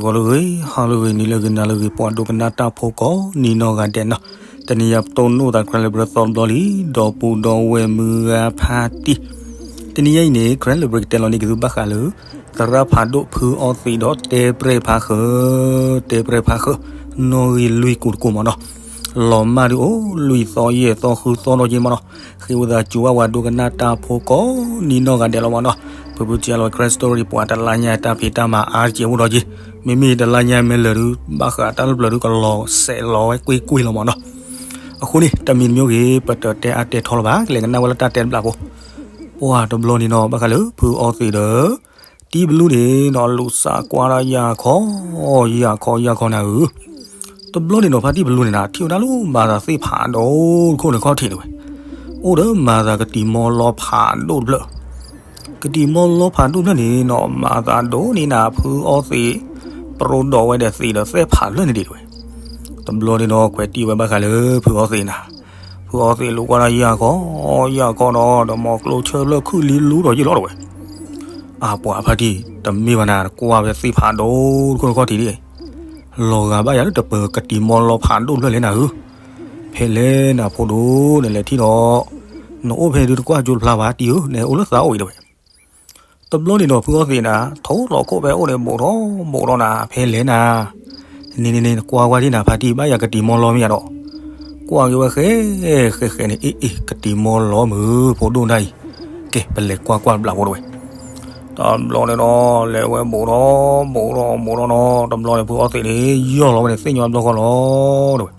ဂီၤလၢဂ့ၤ ဟါလၢဂ့ၤ နံၤလၢဂ့ၤ နၤလၢဂ့ၤ ပှၤဒိကနၣ်တၢ်ဖိကိးနံၤနီၢ်ဂၤဒဲးနီၤ, တနံၤအံၤပတိၢ်နီၣ်သး Credit Break သီတဘျီလံ, ဒီပုၢ်ဒီဝဲၢ်မုၢ်ဂၤဖါတံၢ်, တနံၤအံၤန့ၣ် Credit Break ကတဲလီၤန့ၢ်က့ၤသုဘၣ်ဃးလၢ သရၣ်ဖးဒိၣ်ဖုအီသံးဒီးတဲပြဲၣ်ဖါဃၢၤ, တဲပြဲၣ်ဖါဃၢၤ, နီၣ်ဂံၢ်လွံၢ်ကိာ်တကိာ်မးနီၤ, လီၤမၢ်ဒုးအိၣ်လွံၢ်သီယဲၢ်သီဃုသီဒီးက့မးနီၤ, ဃ့ဝံသးစူၤဘၣ်ပှၤဒိကနၣ်တၢ်ဖိကိးနံၤနီၢ်ဂၤဒဲးလီၤမးနီၤ, ဖုဖုကဲလီၤ Credit Story ပှၤတလါညါတၢ်ဖံးတၢ်မၤအါတကဲးဖိဒီးက့, မ့မ့ၢ်တလါညါမ့ၢ်လၢာ်ဒုး ဘၣ်ဃးတၢ်လၢပျၢၤဒုးကလီၤစဲးလီၤဝဲကွ့ၢ်ကွ့ၢ်လီၤမးနီၤ, အဃိန့ၣ် တမံၤတမံၤဂ့ၤ ပတတဲအါတဲထီလၢၤဘၣ် ကလဲၤကနၣ်ဝဲလၢတၢ်တဲတဘျီဖိ, ပှၤတဘျီန့ၣ်နီၤ ဘၣ်ဃးလၢဖုအီသံးဒီး တံၢ်ဘလူန့ၣ်နီၤ လူၤစးကွၢ်ဒၣ်ယၢ်ခီ, ယၢ်ခီယၢ်ခီနၤဧၢ, တဘျီန့ၣ်နီၤ ဖါတံၢ်ဘလူန့ၣ်နၤ ထံၣ်ဝဲဒၣ်လၢမၤသးသ့ၣ်ဖးဒိၣ်တခိၣ်န့ၣ်ခီၣ်ထံးတဝဲ, အိၣ်ဒီးမၤသးကတံၤမီလီဖးဒိၣ်တဖျၢၣ်, ကတံၤမီလီဖးဒိၣ်တဖျၢၣ်န့ၣ်နီၤ မၤသးဒိၣ်န့ၢ်နၤဖုအီသံး, ပရိဒိးဝဲဒီးသံးဒီးသ့ၣ်ဖးတဖျၢၣ်န့ၣ်ဒံးတဝဲ, တဘျီန့ၣ်နီၤ ကွဲးတံၢ်ဝဲဘၣ်ဃးလၢဖုအီသံးနၤ, ဖုအီသံးလူၤကွၢ်ဒၣ်ယၢ်ခီ, ယၢ်ခီနီၤ ဒီးမီကျိဆၢဖျၢၣ်ခုၣ်လံလူဒီးယံာ်လီၤတဝဲ အပှၤဖါတံၢ် တမ့ၢ်ဘၣ်နၤ နကွၢ်ဝဲသ့ၣ်ဖးဒိၣ်တခိၣ်တခီၣ်ထံးဒ်အံၤ, လီၤဂာ်ဘၣ်ယၤလၢတပၢၤကတံၤမီလီဖးဒိၣ်တဖျၢၣ်လဲၣ်နၤဧၢ, ဖဲလဲၣ်နၤဖိဒိၣ် နလဲၤထံၣ်ဒီး, နအိၣ်ဖဲဒုးတကွၢ်ကၠိတဖျါဘၣ်တံၢ်ဧၢ နအိၣ်လၢသးအိၣ်အံၤတဝဲ, တဘျီန့ၣ်ဒီးဖုအီသံးနၤ ထိၣ်လီၤခိၣ်ဖဲအိၣ်န့ၣ်ဘူးထီၣ်ဘူးထီၣ်နၤ ဖဲလဲၣ်နၤ, န့ၣ်န့ၣ်န့ၣ် နကွၢ်ကွၢ်ဒံးနၤဖါတံၢ် ဘၣ်ယၤကတံၤမီလီမ့ၢ်ယၤဒီး, ကွၢ်က့ၤဝဲဃဲ, ဃဲဃဲန့ၣ် အ့ၣ်အ့ၣ် ကတံၤမီလီမုၢ် ဖိဒိၣ်ဒၣ်အံၤ, ကဲ ပလဲၤကွၢ်ကွၢ်ဘျးဖိတဝဲ, တဘျီန့ၣ်ဒီး လဲၤဝဲဘူးထီၣ်ဘူးထီၣ်ဘူးထီၣ်နီၤ တဘျီန့ၣ်ဖုအီသံးန့ၣ် ယီၢ်လီၤဝဲန့ၣ် သ့ၣ်ညါဘျီဃီလီၤတဝဲ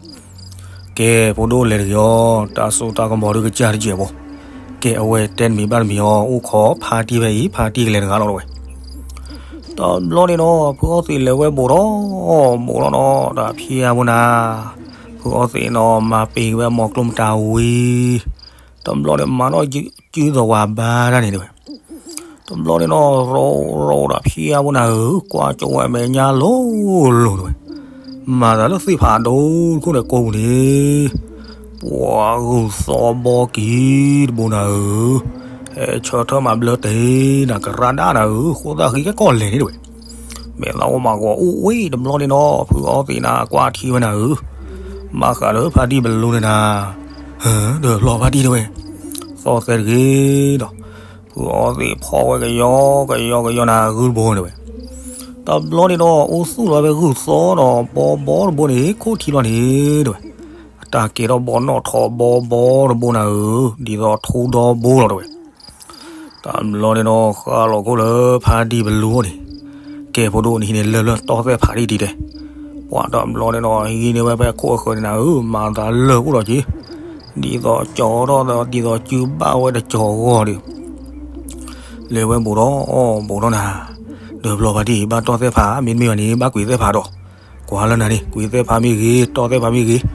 ကဲ ဖိဒိၣ်လဲၤတဂ့ၤအီၤ တၢ်စိတၢ်ကမီၤဒုးကစၢ်တစဲးဖိ, ကဲ အဝဲတဲတမံၤဘၣ်တမံၤအီၤ အိၣ်ခိးဖါတံၢ်ဖဲအံၤ ဖါတံၢ်ကလဲၤတဂၤလီၤတဝဲ, တဘျီန့ၣ်ဒီး ဖုအီသံးလဲၤဝဲဘူးထီၣ်ဘူးထီၣ်နီၤ တၢ်ဖံးအါဖိနၤ, ဖုအီသံးနီၤ မၤပ့ၤက့ၤဝဲမီကျိမတၤဝံၤ, တဘျီန့ၣ် မၤနီၣ်စုသဝးဘါတၢ်န့ၣ်တဝဲ တဘျီန့ၣ်နီၤ ရိရိဒီးဖံးအါဖိနၤဧၢ ကွၢ်ကၠိဝဲမဲာ်ညါလိၤလိၤတဝဲ, မၤသးလၢသ့ၣ်ဖးဒိၣ်တခိၣ်န့ၣ်ကိးပူၤန့ၣ်, ပှၤဂုၢ်သီဘီကံၤတဘိနၤဧၢ, ဟဲဆၢထၢၣ်မၤဘျၢတ့ၢ်နၤကရၣ်ဒၣ်နၤဧၢ ဃိသၣ်ဃံကဲကီၢ်လဲၣ်န့ၣ်တဝဲ, မဲာ်သၣ်အိၣ်မးဂီၤအိၣ်ဝံၤတဘျီန့ၣ်နီၤ ဖုအီသံးနၤကွၢ်ထံဝဲနၤဧၢ, ဘၣ်ဃးလၢဖါတံၢ်ပလူန့ၣ်နၤ, ဟၢ ဒီးဖျီဖါတံၢ်တဝဲ, သီၣ်သဲတဂ့ၤဒီး ဖုအီသံးဖီၣ်ဝဲကယီကယီကယီနၤဂုၢ်တဘိန့ၣ်ဝဲ, တဘျီန့ၣ်ဒီး အိၣ်သူၣ်လီၤဖဲဂုၢ်သီဒီးဘီဘီတဘိန့ၣ် ခိၣ်ထံလီၤန့ၣ်တဝဲ, အတၢ်ကဲထီၣ်ဘီနီၣ်ထီၣ်ဘီဘီတဘိနၤဧၢ, ဒ်သိးထူဒီဘိလီၤတဝဲ, တဘျီန့ၣ်ဒီး ဃၣ်လီၤခိၣ်လၢဖါတံၢ်ပလူအအိၣ်န့ၣ်, ကဲဖိဒိၣ်နဟံးန့ၢ်လၢၢ်လၢၢ်တီၢ်သဲၣ်ဖးဒံးဒံးတဲ, ပှၤတဘျီန့ၣ်ဒီး ဟံးန့ၢ်ဝဲဖဲခိၣ်အဃၢၤန့ၣ်နၤဧၢ, မၤသးလၢာ်အိၣ်ဒီးက့ၤ, ဒ်သိးကၠီထီၣ်ဒီး ဒ်သိးစုဘၣ်ဝဲတကၠီဂီၢ်ဒီး လဲၤဝဲဘူးထီၣ်ဘူးထီၣ်နၤ, ဒီးဖျီဖါတံၢ် ဘၣ်တီၢ်သဲၣ်ဖး မ့တမ့ၢ်ဘၣ်န့ၣ် ဘၣ်ကွံာ်သဲၣ်ဖးဒီး, ကွၢ်လၢနၤန့ၣ် ကွံာ်သဲၣ်ဖးမ့ၢ်ဂ့ၤ တီၢ်သဲၣ်ဖးမ့ၢ်ဂ့ၤ,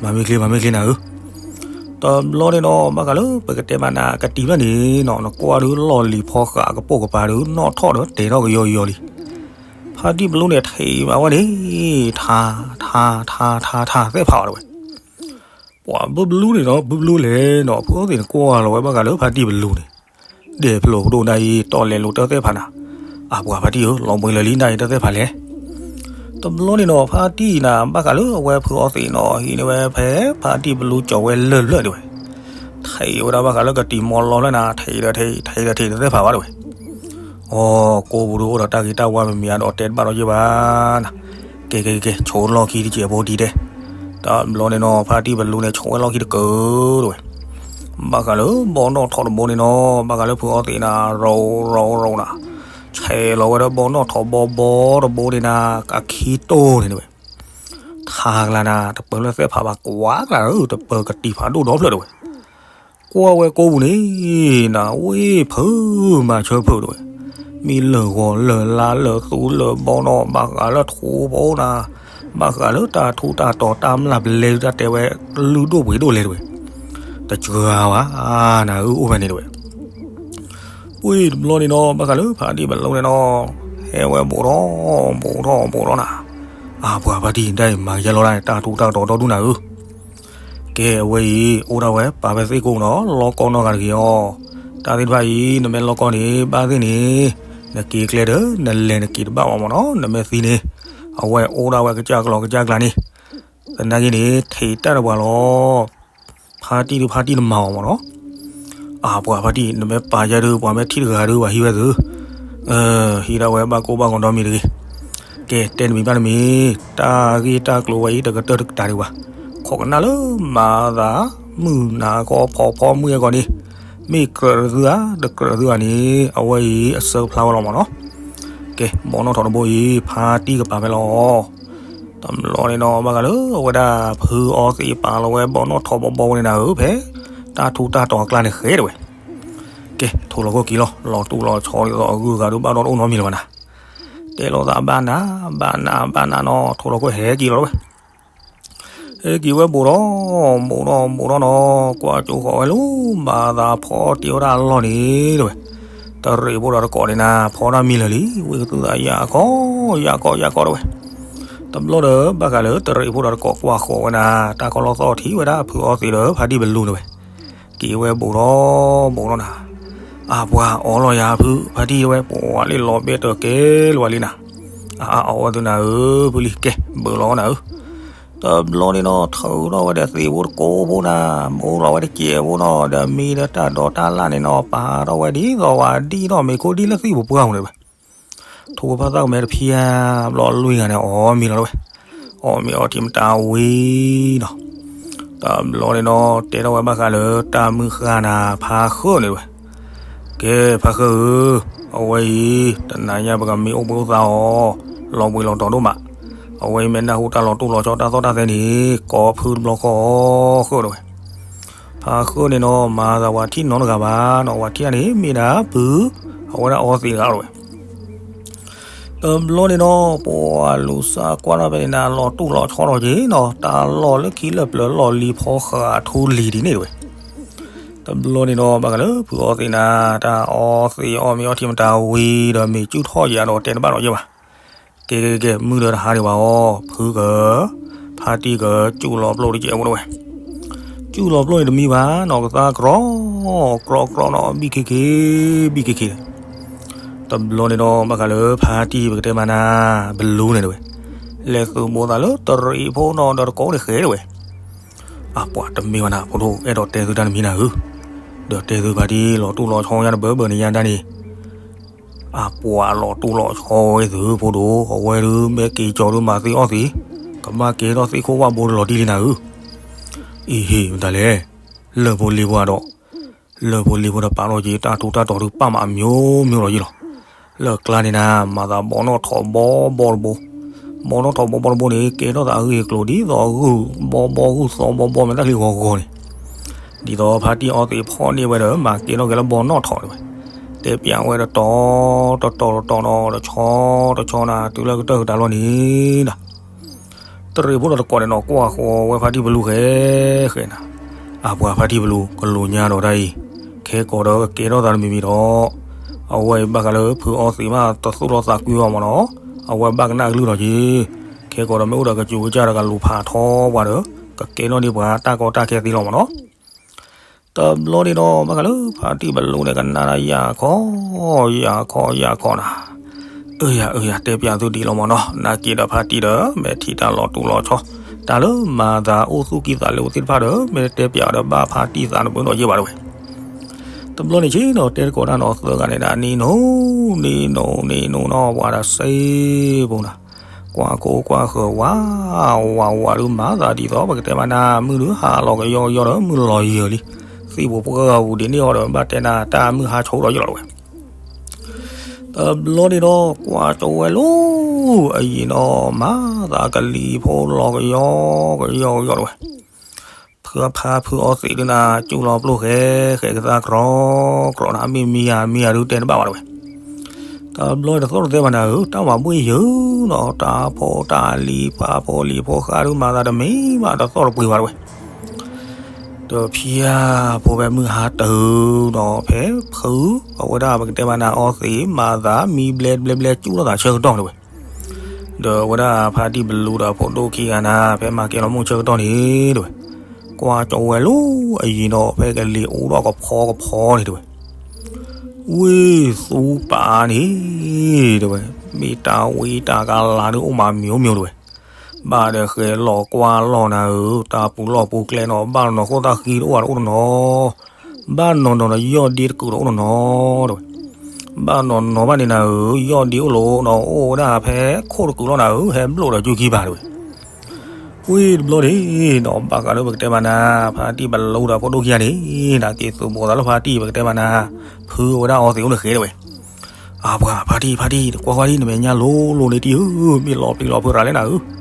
မၤမ့ၢ်ချ့ မၤမ့ၢ်ချ့နၤဧၢ, တဘျီန့ၣ်ဒီး ဘၣ်ဃးလၢပကတဲမးနၤ ကတံၤဖျၢၣ်န့ၣ်နီၤ နကွၢ်ဒုးလီၢ်လံၤဖီဃးကပိာ်ကပၤဒုး နီၣ်ထီၣ်ဒီးတဲထီၣ်ကယီကယီလံ ဖါတံၢ်ပလူန့ၣ် ထံးမးဝဲန့ၣ်, ထါ ထါ ထါ ထါ ထါ သဲၣ်ဖးအီၤတဝဲ, ပှၤဘုဘလူန့ၣ်နီၤ ဘုဘလူလဲၣ်နီၤ ဖုအီသံးန့ၣ်ကွၢ်လီၤဝဲဘၣ်ဃးလၢဖါတံၢ်ပလူန့ၣ်, ဒဲးဖျိးပဒိၣ်ဒၣ်အံၤ တီၢ်လဲၤလိာ်တၢ်သဲၣ်ဖးနၤ, အပှၤဖါတံၢ်ဧၢ လီၤဘှံးလၢာ်လံဒၣ်အံၤတၢ်သဲၣ်ဖးလဲၣ်, တဘျီန့ၣ်နီၤ ဖါတံၢ်နၤ ဘၣ်ဃးလၢအဝဲဖုအီသံးနီၤ ဟံးန့ၢ်ဝဲဖဲဖါတံၢ်ပလူကၠီၤဝဲလၢာ်ဖျၢၣ်တဝဲ, ထံးဝဲဒၣ်ဘၣ်ဃးလၢကတံၤမီလီဖျၢၣ်နၤ ထံးဒီးထံး ထံးဒီးထံးတသဲၣ်ဖးဘၣ်တဝဲ အိ ကိးပူၤဒုးအိၣ်ဒီးတၢ်ဂ့ၤတၢ်ဝါမံၤမံၤအါဒီးတဲတဘၣ်ဒီးယဲၢ်ဘၣ်, ကဲကဲကဲ ဆိလီၢ်ခံတစဲးဖိတံၤတဲ, တဘျီန့ၣ်နီၤ ဖါတံၢ်ပလူန့ၣ် ဆိဝဲလီၢ်ခံတကၢၢ်တဝဲ, ဘၣ်ဃးလၢဘီနီၣ်ထီၣ်တဘိန့ၣ်နီၤ ဘၣ်ဃးလၢဖုအီသံးနၤ ရိရိရိနၤ, ဆဲးလီၤဝဲဒီးဘီနီၣ်ထီၣ်ဘီဘီတဘိန့ၣ်နၤ အခံတိၢ်န့ၣ်တဝဲ, ထါကလါနၤ တပၢၤလၢသဲၣ်ဖးဘၣ်ကွၢ်ကလါ တပၢၤကတံၤဖးဒိၣ်ဒီဖျၢၣ်တဝဲ ကွၢ်ဝဲကိးပူၤန့ၣ် နဝ့ၢ်ဖုးမၤဆၢဖုးတဝဲ, မ့ၢ်လၢာ်ဂီၤလၢာ်လါလၢာ်သူလၢာ်ဘီနီၤ ဘၣ်ဃးလၢထူဘိနၤ, ဘၣ်ဃးလၢတၢ်ထူးတၢ်တီၤတၢ်မျၢ်ပလဲၤဒုးတၢ်တဲဝဲ လုၢ်ဒိၣ်ပှ့ၤဒိၣ်လဲၣ်တဝဲ, တစှၤဘၣ်နၤဧၢ အိၣ်ဖဲန့ၣ်တဝဲ ပှ့ၤတဘျီန့ၣ်နီၤ ဘၣ်ဃးလၢဖါတံၢ်ပလူန့ၣ်နီၤ, ဟဲဝဲဘူးထီၣ်ဘူးထီၣ်ဘူးထီၣ်နၤ, အပှၤဖါတံၢ်ဒၣ်အံၤမၤယဲလီၤဒၣ် တၢ်ထူးတၢ်တီၤဒီဒူၣ်နၤဧၢ ကဲအဝဲအံၤ အိၣ်ဒၣ်ဝဲပာ်ဖဲသ့ၣ်ကိးနီၤ လီၢ်ကီၢ်နီၢ်ဂၤတဂ့ၤအီၤ, တၢ်သ့ၣ်တဖၣ်အံၤ နမ့ၢ်လီၢ်ကီၢ်န့ၣ် ဘၣ်သ့ၣ်န့ၣ်, နက့ၤကျဲဒီး နလဲၤနက့ၤတဘၣ်ဘၣ်မ့ၢ်နီၤ နမ့ၢ်သံန့ၣ် အဝဲအိၣ်ဒၣ်ဝဲကစၢ်ကျီၤကစၢ်ကျါန့ၣ်, သနာ်က့န့ၣ် ထံးတၢ်တပှၤလီၤ. ဖါတံၢ်ဒုးဖါတံၢ်တမၤအီၤမးနီၤ. အပှၤဖါတံၢ် နမ့ၢ်ပာ်ယဲဒုး ပှၤမ့ၢ်ထံၣ်တဂၤဒုး ပှၤဟံးဝဲသု, ဟံးဒၣ်ဝဲဘၣ်ကိၢ်ဘၣ်ဂီၤဒီမံၤတဂ့ၤ. ကဲ တဲတမံၤဘၣ်တမံၤ, တၢ်ဂ့ၢ်တၢ်ကျိၤဝဲအံၤ တကတၢၢ်တကတၢၢ်ဒံးဘၣ်. ခိးကနၣ်လၢမၤသး မုၢ်နၤကီၢ်ဖီဖီမုၢ်အဲၣ်ကီးန့ၣ်, မ့ၢ်ကြၢးသုဧါ တကြၢးသုဧါန့ၣ် အဝဲအံၤအစၢဖျါဝဲလီၤမးနီၤ. ကဲ ဘီနီၣ်ထိးတဘိအံၤ ဖါတံၢ်ကပာ်ဖဲလီၤ. တဘျီန့ၣ်နီၤ ဘၣ်ဃးလၢအဝဲဒၣ်ဖုအီသံးပာ်လီၤဝဲဘီနီၣ်ထိးဘီဘီဝဲန့ၣ်နၤဧၢ ဖဲတၢ်ထူးတၢ်တီၤအကျါန့ၣ်ဃဲတဲဝဲ. ကဲ ထိးလီၤခိၣ်က့ၤလီၤ, လီၤတူၢ်လီၤဆီဒ်သိးအဂုၤအဂၤဒုးဘၣ်ဒီးတအိၣ်နီတမံၤလၢၤဘၣ်နၤ. တဲလိာ်သးဘၣ်နး ဘၣ်နး ဘၣ်နးနီၤ ထိးလီၤခိၣ်ဟဲက့ၤလီၤဝဲ. ဟဲက့ၤဝဲဘိးဒီး ဘိးဒီး ဘိးဒီးနီၤ ကွၢ်ကၠိဃီၤဝဲလၢ မၤသးဖီတ့ၢ်ဝဲဒၣ်အလီၢ်န့ၣ်တဲဝဲ. တရံးဖိဒီးတကိးန့ၣ်နၤ ဖီတၢ်မံလၢာ်လံ ဝံသးစူၤသး ယၤခီ ယၤခီ ယၤခီ တဲဝဲ. တဘျီဒီး ဘၣ်ဃးလၢတရံးဖိဒီးတကိးကွၢ်ဃီၤဝဲနၤ တၢ်ခီလီၤသီၣ်ထံၣ်ဝဲဒၣ်ဖုအီသံးဒီးဖါတံၢ်ပလူတဲဝဲ. က့ၤဝဲဘိးဒီး ဘိးဒီးနၤ, အပှၤအီလီၤယၤဖု ဖါတံၢ်တဲဝဲ ပှၤလၢလီၤဘဲတကဲလၢၤဝဲလံနၤ. အအီဝဲသုနၤဧၢ ဖုလံ ကဲ ဘုးလီၤနၤဧၢ. တဘျီန့ၣ်နီၤ ထုးထီၣ်ဝဲဒီးသံးဖိတကိးဖိနၤ, မူလီၤဝဲတစဲးဖိနီၤ ဒီးမံဒီးတၢ်ဒိးတၢ်လၣ်န့ၣ်နီၤ ပာ်ထီၣ်ဝဲဒ်သိးဝဲဒ်သိးမ့ၤခိၣ်ဒ်လၢသံၣ်ပူၤပှၢ်ပူၤန့ၣ်ဝဲ. ထိးဖိဖါသၣ်ကမဲတဖံဧါဘျီလွံၢ်ဂၤန့ၣ် အီမံၤလီၤဝဲ, အီမ့ၤအီထံမတၤဝံၤနီၤ. တဘျီန့ၣ်နီၤ တဲထီၣ်ဝဲဘၣ်ဃးလၢတၢ်မုၢ်ဃၢ်နၤ ဖါဃၢၣ်န့ၣ်ဝဲ. ကဲ ဖါဃၢၣ်ဧၢ, အဝဲအံၤ တနၤညါပကမ့ၢ်အိၣ်ဘှံးအိၣ်သါအီၤ လီၤဘှံးလီၤတီၤဒိၣ်မး. အဝဲအံၤမ့ၢ်နၢ်ဟူတၢ်လီၤတူၢ်လီၤဆီတၢ်သီၣ်တၢ်သဲန့ၣ် ကိးဖုတဘျီဃီဃၢၣ်တဲဝဲ. ဖါဃၢၣ်န့ၣ်နီၤ မၤသးဝဲထံၣ်နီတဂၤဘၣ်နီၤ ဝဲထံၣ်န့ၣ် မ့ၢ်ဒၣ်ဖု အဝဲဒၣ်အီသံးတဂၤတဲဝဲ. တဘျီန့ၣ်နီၤ ပှၤလူၤစၢ်ကွၢ်ထီၣ်ဖဲန့ၣ်နၤ လီၤတူၢ်လီၤဆီထီၣ်က့ၤနီၤ တၢ်လီၢ်လၢခံလၢပျၢၤလီၢ်လံၤဖီဃာ်ထူလံၤဒ်န့ၣ်တဲဝဲ. တဘျီန့ၣ်နီၤ ဘၣ်ဃးလၢဖုအီသံးနၤ တၢ်အီသံးအီမ့ၤအီထံမတၤဝံၤဒီးမ့ၤကူၣ်ထီၣ်ယၤဒီးတဲတဘၣ်ဒီးယဲဘၣ်. ကဲကဲကဲ မုၢ်ဒီးတဟါဒံးဘၣ်အီၤ ဖုက ဖါတံၢ်ကကူၣ်လီၤပျိၢ်တကဲးဖိတဲဝဲ. ကူၣ်လီၤပျိၢ်န့ၣ်တမံဘၣ်နီၤ ကသါကြီ ကြီကြီနီၤ ဘံၣ်ခ့ခ့ ဘံၣ်ခ့ခ့. တဘျီန့ၣ်ဒီး ဘၣ်ဃးလၢဖါတံၢ်ပကတဲမးနၤ ပလူန့ၣ်တဲဝဲ, လဲၤသုးဘိးသးလၢတရံးဖိနီၤဒီးတကိးန့ၣ်ဃဲတဲဝဲ. အပှၤတမ့ၢ်ဘၣ်နၤ ဖိဒိၣ် အဲၣ်ဒိးတဲသုတၢ်တမံၤနၤဧၢ, ဒီးတဲသုဖါတံၢ်လီၤတူၢ်လီၤဆီညါတဘၢဘၢန့ၣ်ညါဒၣ်န့ၣ် အပှၤလီၤတူၢ်လီၤဆီဝဲသုဖိဒိၣ် အဝဲဒုးမ့ၢ်က့ၤကၠီၤဒုးမၤသ့အီၣ်သံး, ကဘၣ်ကဲထီၣ်သ့ၣ်ခိၣ်ဝၣ်ဘိတလီၤတံၢ်လံနၤဧၢ. အံၤဟ့ၣ် မတၤလဲၣ်, လၢၢ်ဖိလ့ဖိဒီး, လၢၢ်ဖိလ့ဖိဒီးပာ်လီၤက့ၤ တၢ်ထူးတၢ်တီၤဒုးပာ်မးအမျိုးမျိုးလီၤယံလီၤ. လၢကျါန့ၣ်နၤ မၤသးဘီနီၣ်ထိးဘီဘီတဘိ, ဘီနီၣ်ထိးဘီဘီတဘိန့ၣ် ကဲထီၣ်သးအဂ့ၢ်အကျိၤဒ်သိးဂုၢ်ဘီဘီဂုၢ်သီဘီဘီမဲာ်တၢ်ချံဂီၤဂီၤန့ၣ် ဒ်သိးဖါတံၢ်အီသံးဖီၣ်န့ၢ်ဝဲဒီး မၤကဲထီၣ်က့ၤလၢဘီနီၣ်ထိးတဲဝဲ, တဲပျးဝဲတတီၤတတီၤတတီၤနီၤ တဆီတဆီနၤ တုၤလၢကတၢၢ်ကတၢၢ်လီၤန့ၣ်ဒီး တရံးဖိဒီးတကိးန့ၣ်နီၤ ကွၢ်ဃီၤဝဲဖါတံၢ်ပလူဃဲဃဲနၤ, အပှၤဖါတံၢ်ပလူ ကလိာ်ညါဒီးတၢ်အံၤ, ခဲကိာ်ဒီးကကဲထီၣ်သးတမံၤမံၤဒီး, အဝဲအံၤဘၣ်ဃးလၢဖုအီသံးမးတသူၣ်လီၤသးကွံအီၤမးနီၤ, အဝဲဘၣ်ကနၣ်ကလုၢ်လီၤက့ၤ, ခဲကိာ်ဒီးမ့ၢ်အိၣ်ဒီးကစူၤကစၢ်ဒီးကလူၤဖးထီပှၤဒီး, ကကဲထီၣ်န့ၢ်ပှၤတၢ်ကီတၢ်ခဲသ့လီၤမးနီၤ. တဘျီန့ၣ်ဒီး ဘၣ်ဃးလၢဖါတံၢ်ပလူန့ၣ် ကနၣ်တၢ်ယၤခီ, ယၤခီ, ယၤခီနၤ, အၢယၤ အၢယၤ တဲပျးသုဒ်လီၤမးနီၤ, နာ်က့ဒီးဖါတံၢ်ဒီး မ့ၢ်ထံၣ်တၢ်လီၤတူၢ်လီၤဆီ, တၢ်လၢမၤသးအိၣ်သူၣ်ကံၢ်သးလဲအိၣ်သ့ၣ်တဖၣ်ဒီး မ့ၢ်တဲပျးဒီးဘၣ်ဖါတံၢ်သးနဘၢနီၤယဲၢ်ဘၣ်တဝဲ. တဘျီန့ၣ်ဆ့ၣ်နီၤ တဲတကိးတၢ်နီၤ သၢဂၤန့ၣ်ဒၣ် နံၤနိ, နံၤနိ, နံၤနိနီၤ ပှၤဒီးစ့ပူၤနၤ, ကွၢ်ကိးကွၢ်ဃၢၤဝး, ဝးဝးဒုးမၤသးဒ်သိး ပကတဲမးနၤ မုၢ်ဒုးဟါလီၤကယီကယီဒီး မုၢ်လီၤယၢၤလံ, သံၣ်ပူၤပှၢ်ပူၤဒ်န့ၣ်အီၤဒီး ဘၣ်တဲနၤတၢ်မုၢ်ဟါဆိးဒီးယလီၤတဝဲ. တဘျီန့ၣ်ဒီး ကွၢ်ကၠိဝဲလီၤ, အယံၤနီၤ မၤသးကလံၤဖိလီၤကယီကယီကယီတဝဲ. ဖုအဖါဖုအီသံးဒုးနၤ ကူၣ်လီၤပျိၢ်ဃဲဃဲကသါကြီကြီနၤ မ့ၢ်မံယၤမံယၤဒုးတဲတဘၣ်ဘၣ်တဝဲ. တဘျီတသီၣ်တသဲဘၣ်နၤဧၢ, တၢ်မၤဘှ့ၣ်ယၢၤနီၤ တၢ်ဖိတၢ်လံၤ ဖါဖိလံၤဖိဃါဒုးမၤသးတမံၤဘၣ် တသီၣ်တပှ့ၤဘၣ်တဝဲ. တဖၠါဖိဖဲမုၢ်ဟါတၢၤနီၤ ဖဲဖု အဝဲဒၣ်ပကတဲမးနၤအီသံး မၤသးမံဘျဲဘျဲဘျဲ ကူၣ်ထီၣ်သးဆၢကတီၢ်တဝဲ. ဒီးအဝဲဒၣ်ဖါတံၢ်ပလူဒီးဖိဒိၣ်ခံဂၤနၤ ဖဲမၤကဲလီၤမုၢ်ဆၢကတီၢ်န့ၣ်တဝဲ, ကွၢ်ကၠိဝဲလီၤ အယံၤနီၤ ဖဲကလံၤအိၣ်ဒီးကဖီကဖီန့ၣ်တဝဲ. ဝ့ၢ်သူပာ်န့ၣ် တဲဝဲ, မ့ၢ်တၢ်ဝံတၢ်ကလၤဒုးအိၣ်မးမံၤအိၣ်မံၤတဲဝဲ, ဘၣ်ဒီးဃဲၤလီၤကွၢ်လီၤနၤဧၢ, တၢ်ပူၤလီၢ်ပူၤကျဲနီၤ, ဘၣ်နီၤနီၤဃိၣ်သၣ်ဃံတအိၣ်ဘၣ်တအိၣ်တနီၤ, ဘၣ်နီၤနီၤဒီးယီၢ်ဒ့တကုာ်တအိၣ်တနီၤ တဲဝဲ. ဘၣ်နီၤနီၤဘၣ်န့ၣ်နၤဧၢ, ယီၢ်ဒ့အိၣ်လီၤနီၤ, အိၣ်ဝဲဒၣ်ဖဲခိၣ်တကုာ်လီၤနၤဧၢ, ဟဲဘျိၣ်ဒီးကၠူခံပၤတဲဝဲ. ဝံၤတဘျီန့ၣ်နီၤ ဘၣ်ဃးလၢပကတဲဘၣ်နၤ, ဖါတံၢ်ပလူဒီးဖိဒိၣ်ခံဂၤန့ၣ် နက့ၤသူၣ်ဘိးသးလၢဖါတံၢ်ပကတဲဘၣ်နၤ, ဖုဝဲဒၣ်အီသံးအိၣ်န့ၣ်ဃဲတဲဝဲ. အပှၤဖါတံၢ် ဖါတံၢ် ကွၢ်ကွၢ်ဒံး နမဲာ်ညါလိၤလိၤန့ၣ်တံၢ်ဧၢ, မ့ၢ်လီၤပျံၤလီၤဖုးရၤလဲၣ်နၤဧၢ.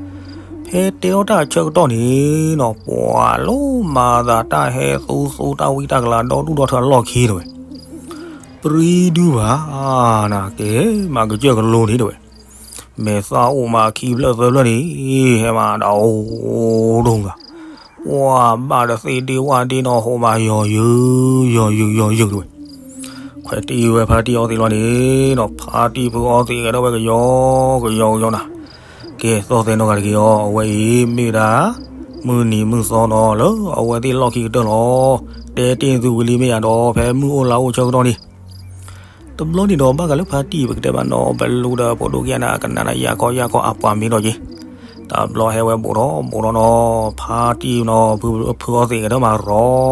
ဖဲတဲအီၣ်တၢ်ဆၢကတီၢ်န့ၣ်နီၤ ပှၤလိမၤသးတၢ်ဟဲသူသူတၢ်ဝံတၢ်ကလၤဒီဒူၣ်ဒီထၢအလီၢ်ခံတဲဝဲ. ပြံဒုဘၣ်နၤ ကဲမၤကစၢၢ်ကလိန့ၣ်တဲဝဲ. မဲာ်သၣ်အိၣ်မးခံဖျၢၣ်သၢဖျၢၣ်န့ၣ် ဟဲမးဒီးအိၣ်ဒိၣ်ဂၤ, ပှၤဘၣ်ဒီးသ့ၣ်ဒ့ဝၣ်ဒ့နီၤ ဟိးမးယီၤယုာ် ယီၤယုာ် ယီၤယုာ်တဲဝဲ. ခွဲးတံၢ်ဝဲဖါတံၢ်အီသံးလီၤန့ၣ်နီၤ ဖါတံၢ်ဖုအီသံးဂဲၤထီၣ်ဝဲကယီကယီကယီနၤ. ကဲသီၣ်သဲနီၢ်ဂၤတက့ၢ်အီၤ အဝဲအံၤမ့ၢ်ဒၣ် မုၢ်နံၤမုၢ်သီနီၤလၢအဝဲသ့ၣ်လီၢ်ခံကတၢၢ်လီၤ. တဲတ့ၢ်သုဝံၤလံမ့ၢ်ယၤဒီး ဖဲမုၢ်အိၣ်လါအိၣ်ဆၢကတီၢ်န့ၣ် တဘျီန့ၣ်ဒီးဘၣ်ဃးလၢဖါတံၢ်ပကတဲဘၣ်နီၤ ပလူဒီးဖိဒိၣ်ကယၤနၤ ကနၣ်နၤယၢ်ခီယၢ်ခီအပှၤမ့ၢ်ဒီးက့ၤ, တဘျီဟဲဝဲဘူးထီၣ်ဘူးထီၣ်နီၤ ဖါတံၢ်နီၤ ဖုအီသံးဂဲၤထီၣ်မးရီၤ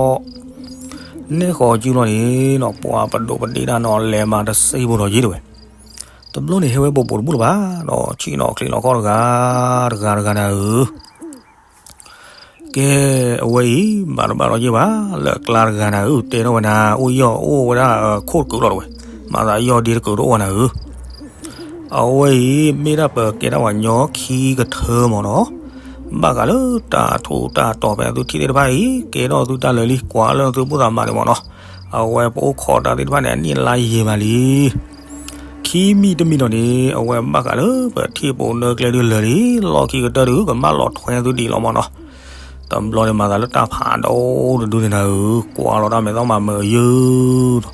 နဲၣ်ဃီၤကၠူလီၤန့ၣ်နီၤ ပှၤပဒိးပဒ့ဒၣ်နီၤ လဲၤမးတစ့ဘူးဒီးက့ၤတဲဝဲ. တဘျီန့ၣ်ဟဲဝဲဘူးဘူးတဘူၣ်လၢၤဘၣ်နီၤ ဆ့ၣ်နီၤချံးနီၤခီၣ်တဂၤ တဂၤတဂၤနၤဧၢ. ကဲ အဝဲအံၤ ဘၣ်တဘၣ်ဒီးယဲၢ်ဘၣ် လၢအကျါတဂၤနၤဧၢ တဲထီၣ်ဝဲနၤ အိၣ်ယီၢ်အိၣ်ဝဲဒၣ်ခိၣ်တကုာ်လီၤတဲဝဲ, မၤသးယီၢ်ဒ့တကုာ်တအိၣ်ဝဲနၤဧၢ. အဝဲအံၤ မ့ၢ်ဒၣ်ပကဲဒၣ်ပှၤညီခံကထၢမ့ၢ်နီၤ, ဘၣ်ဃးလၢတၢ်ထူးတၢ်တီၤဖဲသုထံၣ်သ့ၣ်တဖၣ်အံၤ ကဲထီၣ်သုတၢ်လၢာ်လံ ကွၢ်လၢသုဘူၣ်သးမးန့ၣ်မ့ၢ်နီၤ, အဝဲပအိၣ်ခိးတၢ်သ့ၣ်တဖၣ်န့ၣ် အနံၣ်အလါယံာ်မးလံ. ခံမံၤတမံၤဒီးန့ၣ် အဝဲဘၣ်ဃးလၢပထံၣ်ပူၤနၢကျဲဒုးလၢာ်လံ, လီၢ်ခံကတၢၢ်ဒုး ကမၣ်လီၤထွဲသုဒံးလီၤမ့ၢ်နီၤ. တဘျီန့ၣ်မၤသးလၢတၢ်ဖးဒိၣ်တဒုန့ၣ်နၤဧၢ, ကွၢ်လီၤတၢ်မဲာ်သီမးမုာ်ယုာ်ဒီ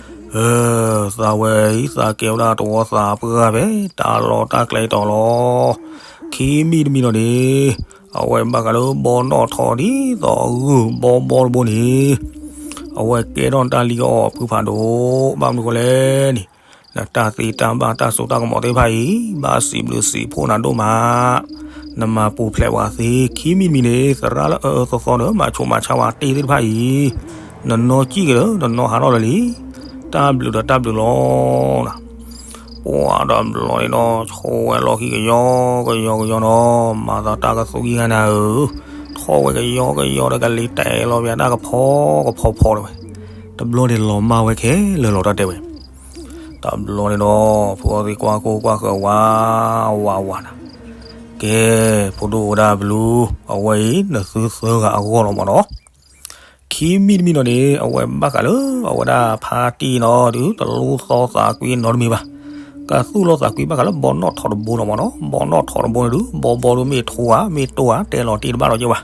း, သးဝဲအံၤ သးကဲဝဲဒၣ်တဝီသးပှၢ်ဖဲ တၢ်လီၢ်တၢ်ကျဲတီၤလီၤ. ခံမံၤတမံၤဒီးန့ၣ် အဝဲဘၣ်ဃးလၢဘီနီၣ်ထီၣ်ဒ်သိးဂုၢ်ဘီဘီတဘိန့ၣ် အဝဲကဲထီၣ်တၢ်လံအီၣ်ဖုဖးဒိၣ်, ဘၣ်မနုၤဃိလဲၣ်န့ၣ်, နတၢ်သ့တၢ်ဘၣ်တၢ်စိတၢ်ကမီၤသ့ၣ်တဖၣ်အံၤ ဘၣ်စံးဘျုးစံးဖှိၣ်နၤဒိၣ်မး, နမၤပူၤဖျဲးဝဲသ့, ခံမံၤတမံၤန့ၣ် သရၣ်လၢအအၢသီသီဒီး မၤဆိမၤဆါဝဲတ့ၢ်သ့ၣ်တဖၣ်အံၤ နနီၢ်ကံၣ်ကဒီး နနီၢ်ဟးထီၣ်လၢာ်လံ, တၢ်ဘျုးဒီးတၢ်ဘျုးလီၤ. ပှၤဒီးဘျီန့ၣ်ဒီး ဆိဝဲလီၢ်ခံကယီကယီကယီနီၤ, မၤသးတၢ်ကသူကံဂၤနၤဧၢ, ထီၣ်ဝဲကယီကယီဒီးကလံၤတဲာ်လီၤပျးတၢ်ကဖီကဖီဖီတဲဝဲ, တဘျီန့ၣ်လီၤမၢ်ဝဲခဲလၢာ်လီၤတၢ်တဲဝဲ. တဘျီန့ၣ်ဒီး ဖုအီသံးကွၢ်ကိၢ်ကွၢ်ဃၢၤဝးဝးဝးနၤ, ကဲ ဖိဒိၣ်ဝဲဒၣ်ဘျုး, အဝဲအံၤနသုသၢဂၤအဂီၢ်လီၤမ့ၢ်နီၤ. ခံမံၤတမံၤနီၤန့ၣ် အဝဲဘၣ်ဃးလၢ အဝဲဒၣ်ဖါတံၢ်နီၤဒုး တလူသီသးကွံနီတမံၤဘၣ်. ကသူၣ်လီၤသးကွံဘၣ်ဃးလၢဘီနီၣ်ထီၣ်တဘိနီၤမ့ၢ်နီၤ. ဘီနီၣ်ထီၣ်တဘိန့ၣ်ဒုး ဘီဘီဒုးမ့ၢ်ထူဧါ မ့ၢ်တိၢ်ဧါ တဲလီၤတ့ၢ်တဘၣ်လီၤက့ၤဘၣ်.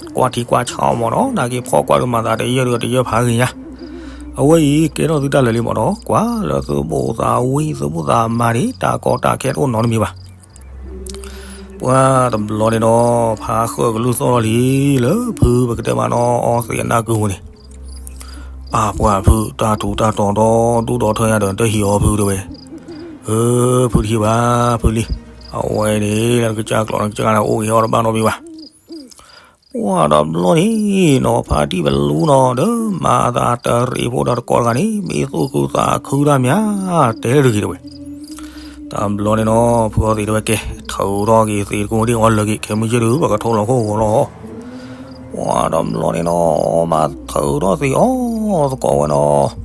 ကွၢ်ထံကွၢ်ဆးအီၤမ့ၢ်နီၤ. နာ်က့ဖီၣ်ကွၢ်ဒုးမၤသးတယၢၢ်ဒုးတယၢၢ်ဖးဂ့ၤညါ. အဝဲအံၤကဲထီၣ်သုတၢ်လၢာ်လံမ့ၢ်နီၤ. ကွၢ်လၢသုဘိးသးဝံၣ်သုဘိးသးမါန့ၣ် တၢ်ကီတၢ်ခဲတအိၣ်နီတမံၤဘၣ်. ပှၤတဘျီန့ၣ်ဒီး ဖါဃၢၣ်ကလုၢ်သီၣ်လီၤလံ လၢဖုပကတဲမးနီၤ အီသံးအနၢ်ကုပူၤန့ၣ်, အါပှၤဖု တၢ်ထူးတၢ်တီၤဒီဒူၣ်ဒီထၢညါဒီး တဟံးအီၤဖုတဲဝဲ. အၢ ဖုတဟံးဘၣ်ဖုလံ. အဝဲန့ၣ် လၢကစၢ်ကျိာ်န့ၣ် ကစၢ်န့ၣ်အိၣ်ဂ့ၤအီၣ်တဘၣ်နီတမံၤဘၣ်. ပှၤတဘျီန့ၣ်နီၤ ဖါတံၢ်ပလူနီၤ ဒီးမၤသးတရံးဖိဒီးတကီတဂၤန့ၣ် မ့ၢ်သူၣ်ခုသးခုတၢ်မး တဲတဂ့ၤတဲဝဲ. တဘျီန့ၣ်နီၤ ဖုအီသံးတဲဝဲ ကဲ ထုးထီၣ်က့ၤသံးတကိးဒံးအီၤလၢာ်က့ၤ ခဲမုၢ်ဆ့ၣ်ဒုး ပကထိးလီၤခိၣ်ဂီၤလီၤ. ပှၤတဘျီန့ၣ်နီၤ မၤထုးထီၣ်သံးအီၣ်သကိးဝဲနီၤ.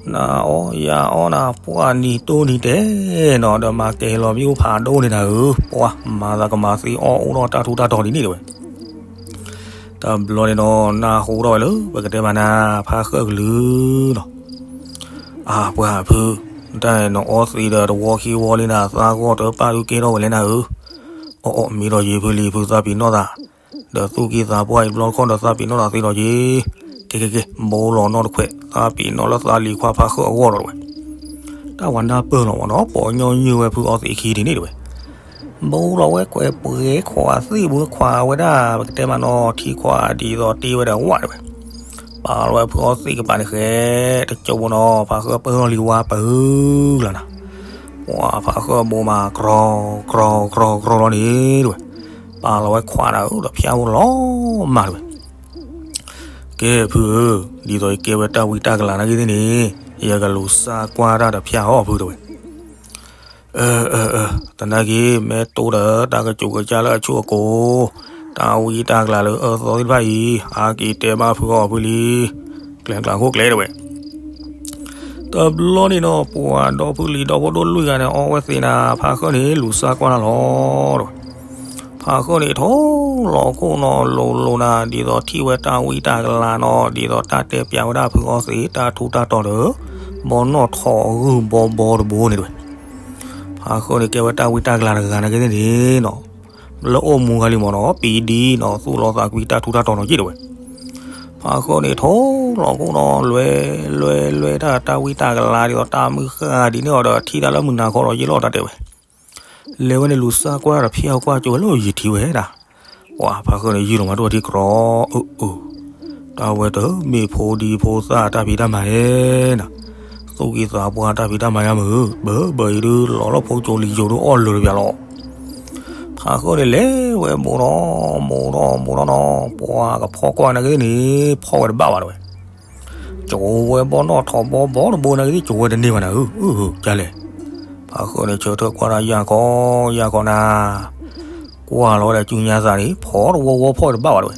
နၤအီၣ်ယၤအီၣ်နၤ ပှၢ်နံၤတိၢ်နံၤတဲနီၤ ဒီးမၤကဲၤလီၤမ့ၣ်အူဖးဒိၣ်န့ၣ်နၤဧၢ, ပှၤမၤသးကမၤသံအီၣ်အိၣ်ဒီးတၢ်ထူးတၢ်တီၤဒ်န့ၣ်တဲဝဲ. တဘျီန့ၣ်နီၤ နၢ်ဟူထီၣ်ဝဲလၢ ပကတဲမးနၤ ဖါဃၢၣ်ကလုၢ်နီၤ. အါပှၤဖု တၢ်နအီသံးဒီးတဝီခံဝီလံနၤ သးဂီၢ်တပၣ်ဒုးကဲထီၣ်ဝဲလဲၣ်နၤဧၢ. အီၣ်အီၣ်မ့ၢ်ဒီးယံၤဖုလံ ဖုသးပ့ၤနီၣ်သး ဒီးသူၣ်ကံၢ်သးပှၢ်အံၤတဘျီတခီၣ်ဒီးသးပ့ၤနီၣ်သးသ့ဒီးယံၤ, ကဲကဲကဲ ဘိလီၤနီၣ်တခွဲး သးပ့ၤနီၣ်လၢသးလံၤခွါဖါဃၢၣ်အဂီၢ်ဒီးတဲဝဲ. တၢ်ဝဲနၢ်ပၢၢ်လီၤမ့ၢ်နီၤ ပိာ်ညီနုၢ်ဝဲဖုအီသံးခံဒ်န့ၣ်တဲဝဲ. ဘိလီၤဝဲခွဲးပှဲၤခွးသ့ၣ်ဘိခွးဝဲဒၣ် ပကတဲမးနီၤ ထံခွးဒ်သိးတ့ဝဲဒီးဝၣ်တဲဝဲ. ပာ်လီၤဝဲဖုအီသံးကပၤန့ၣ်ဃဲ, တကၠိဖိနီၤ ဖးဃၢပၢၢ်ထီၣ်လံဝါပၢၢ်လၢ်နၤ, ပှၤဖးဃၢဘိမး ကြီ ကြီ ကြီ ကြီလီၤန့ၣ် တဲဝဲ, ပာ်လီၤဝဲခွါနၤဧၢ ဒီးဖၠါဖိလီၤမၢ်တဲဝဲ. ကဲဖုဧၢ, ဒ်သိးယကဲဝဲတၢ်ဝံတၢ်ကလၤနာ်က့သ့ၣ်န့ၣ်, ယကလူၤစၢ်ကွၢ်တၢ်ဒီးဖၠါအီၤဖုတဲဝဲ. အၢ အၢ အၢ သနာ်က့ မ့ၢ်တိၢ်ဒီးတၢ်ကစူးကစၢ်လၢအဆူၣ်အကိၤ, တၢ်ဝံတၢ်ကလၤလၢအအၢသီသ့ၣ်တဖၣ်အံၤ, အါက့ၤတဲဘၣ်ဖုအီၤဖုလံ, ကျဲကျးခိၣ်ကျဲတဲဝဲ. တဘျီန့ၣ်နီၤ ပှၤဒီဖုလံၤဒီဖိဒိၣ်လွံၢ်ဂၤန့ၣ် အီဝဲသ့ၣ်နၤ ဖးဃၢန့ၣ် လူၤစၢ်ကွၢ်နၤလီၤတဲဝဲ. ဖးဃၢန့ၣ် ထိၣ်လီၤခိၣ်နီၤ လိၤလိၤနၤ ဒ်သိးထံၣ်ဝဲတၢ်ဝံတၢ်ကလၤနီၤ ဒ်သိးတၢ်တဲပၠးဝဲဒၣ်ဖုအီသံး တၢ်ထူးတၢ်တီၤဒီး ဘီနီၣ်ထိးအဂုၢ်ဘီဘီတဘိန့ၣ်တဲဝဲ. ဖးဃၢန့ၣ် ကဲဝဲတၢ်ဝံတၢ်ကလၤတဂၤနာ်က့သ့ၣ်န့ၣ်နီၤ, လၢအိၣ်မူဂၤလံမ့ၢ်နီၤ ပံဒံနီၤ သူၣ်လီသးကွံတၢ်ထူးတၢ်တီၤနီၤက့တဲဝဲ. ဖးဃၢန့ၣ် ထိၣ်လီၤခိၣ်နီၤ လွဲလွဲလွဲတၢ်တၢ်ဝံတၢ်ကလၤဒ်သိးတၢ်မုၢ်ဃၢ်ဒ်န့ၣ်အီၤဒီး ထံၣ်တၢ်လၢမုၢ်နၤခီဒီးယ့ၢ်လီၤတၢ်တဲဝဲ. လဲၤဝဲန့ၣ် လူၤစၢ်ကွၢ်ဒီးဖၠါကွၢ်ကၠိဝဲလၢယံာ်ထံဝဲဒၣ်. ပှၤဖးဃၢန့ၣ် ယုၢ်လီၤမးတအိၣ်ထံကြီ, အၢ အၢ တၢ်ဝဲတမ့ၢ်ဖိဒံဖိသၣ်တၢ်ဖံးတၢ်မၤဧါနၤ, သူၣ်ကံၢ်သးပှၢ်တၢ်ဖံးတၢ်မၤယါမုၢ်, ဘၢဘၢအံၤဒုး လီၤလၢဖိကၠိလံၤကၠိဒုးအီၣ်လၢာ်တပျးလီၤ. ဖးဃၢန့ၣ် လဲၤဝဲဘူးဒီး ဘူးဒီး ဘူးဒီးနီၤ ပှၤကဖီကွၢ်နာ်က့သ့ၣ်န့ၣ် ဖီၣ်ဝဲတဘၣ်ဘၣ်တဲဝဲ. ကၠိဝဲဘီနီၣ်ထိးဘီဘီတဘိနာ်က့သ့ၣ် ကၠိဝဲတန့ၢ်ဘၣ်နၤဧၢ, အၢ ကလဲၣ်. ဖးဃၢန့ၣ် ဆၢထၢၣ်ကွၢ်တၢ်ယၢ်ကီယၢ်ကီနၤ, ကွၢ်လီၤဝဲဒၣ်ကူညါသးန့ၣ် ဖီတဝီဝီဖီၣ်ဝဲတဘၣ်ဘၣ်တဲဝဲ.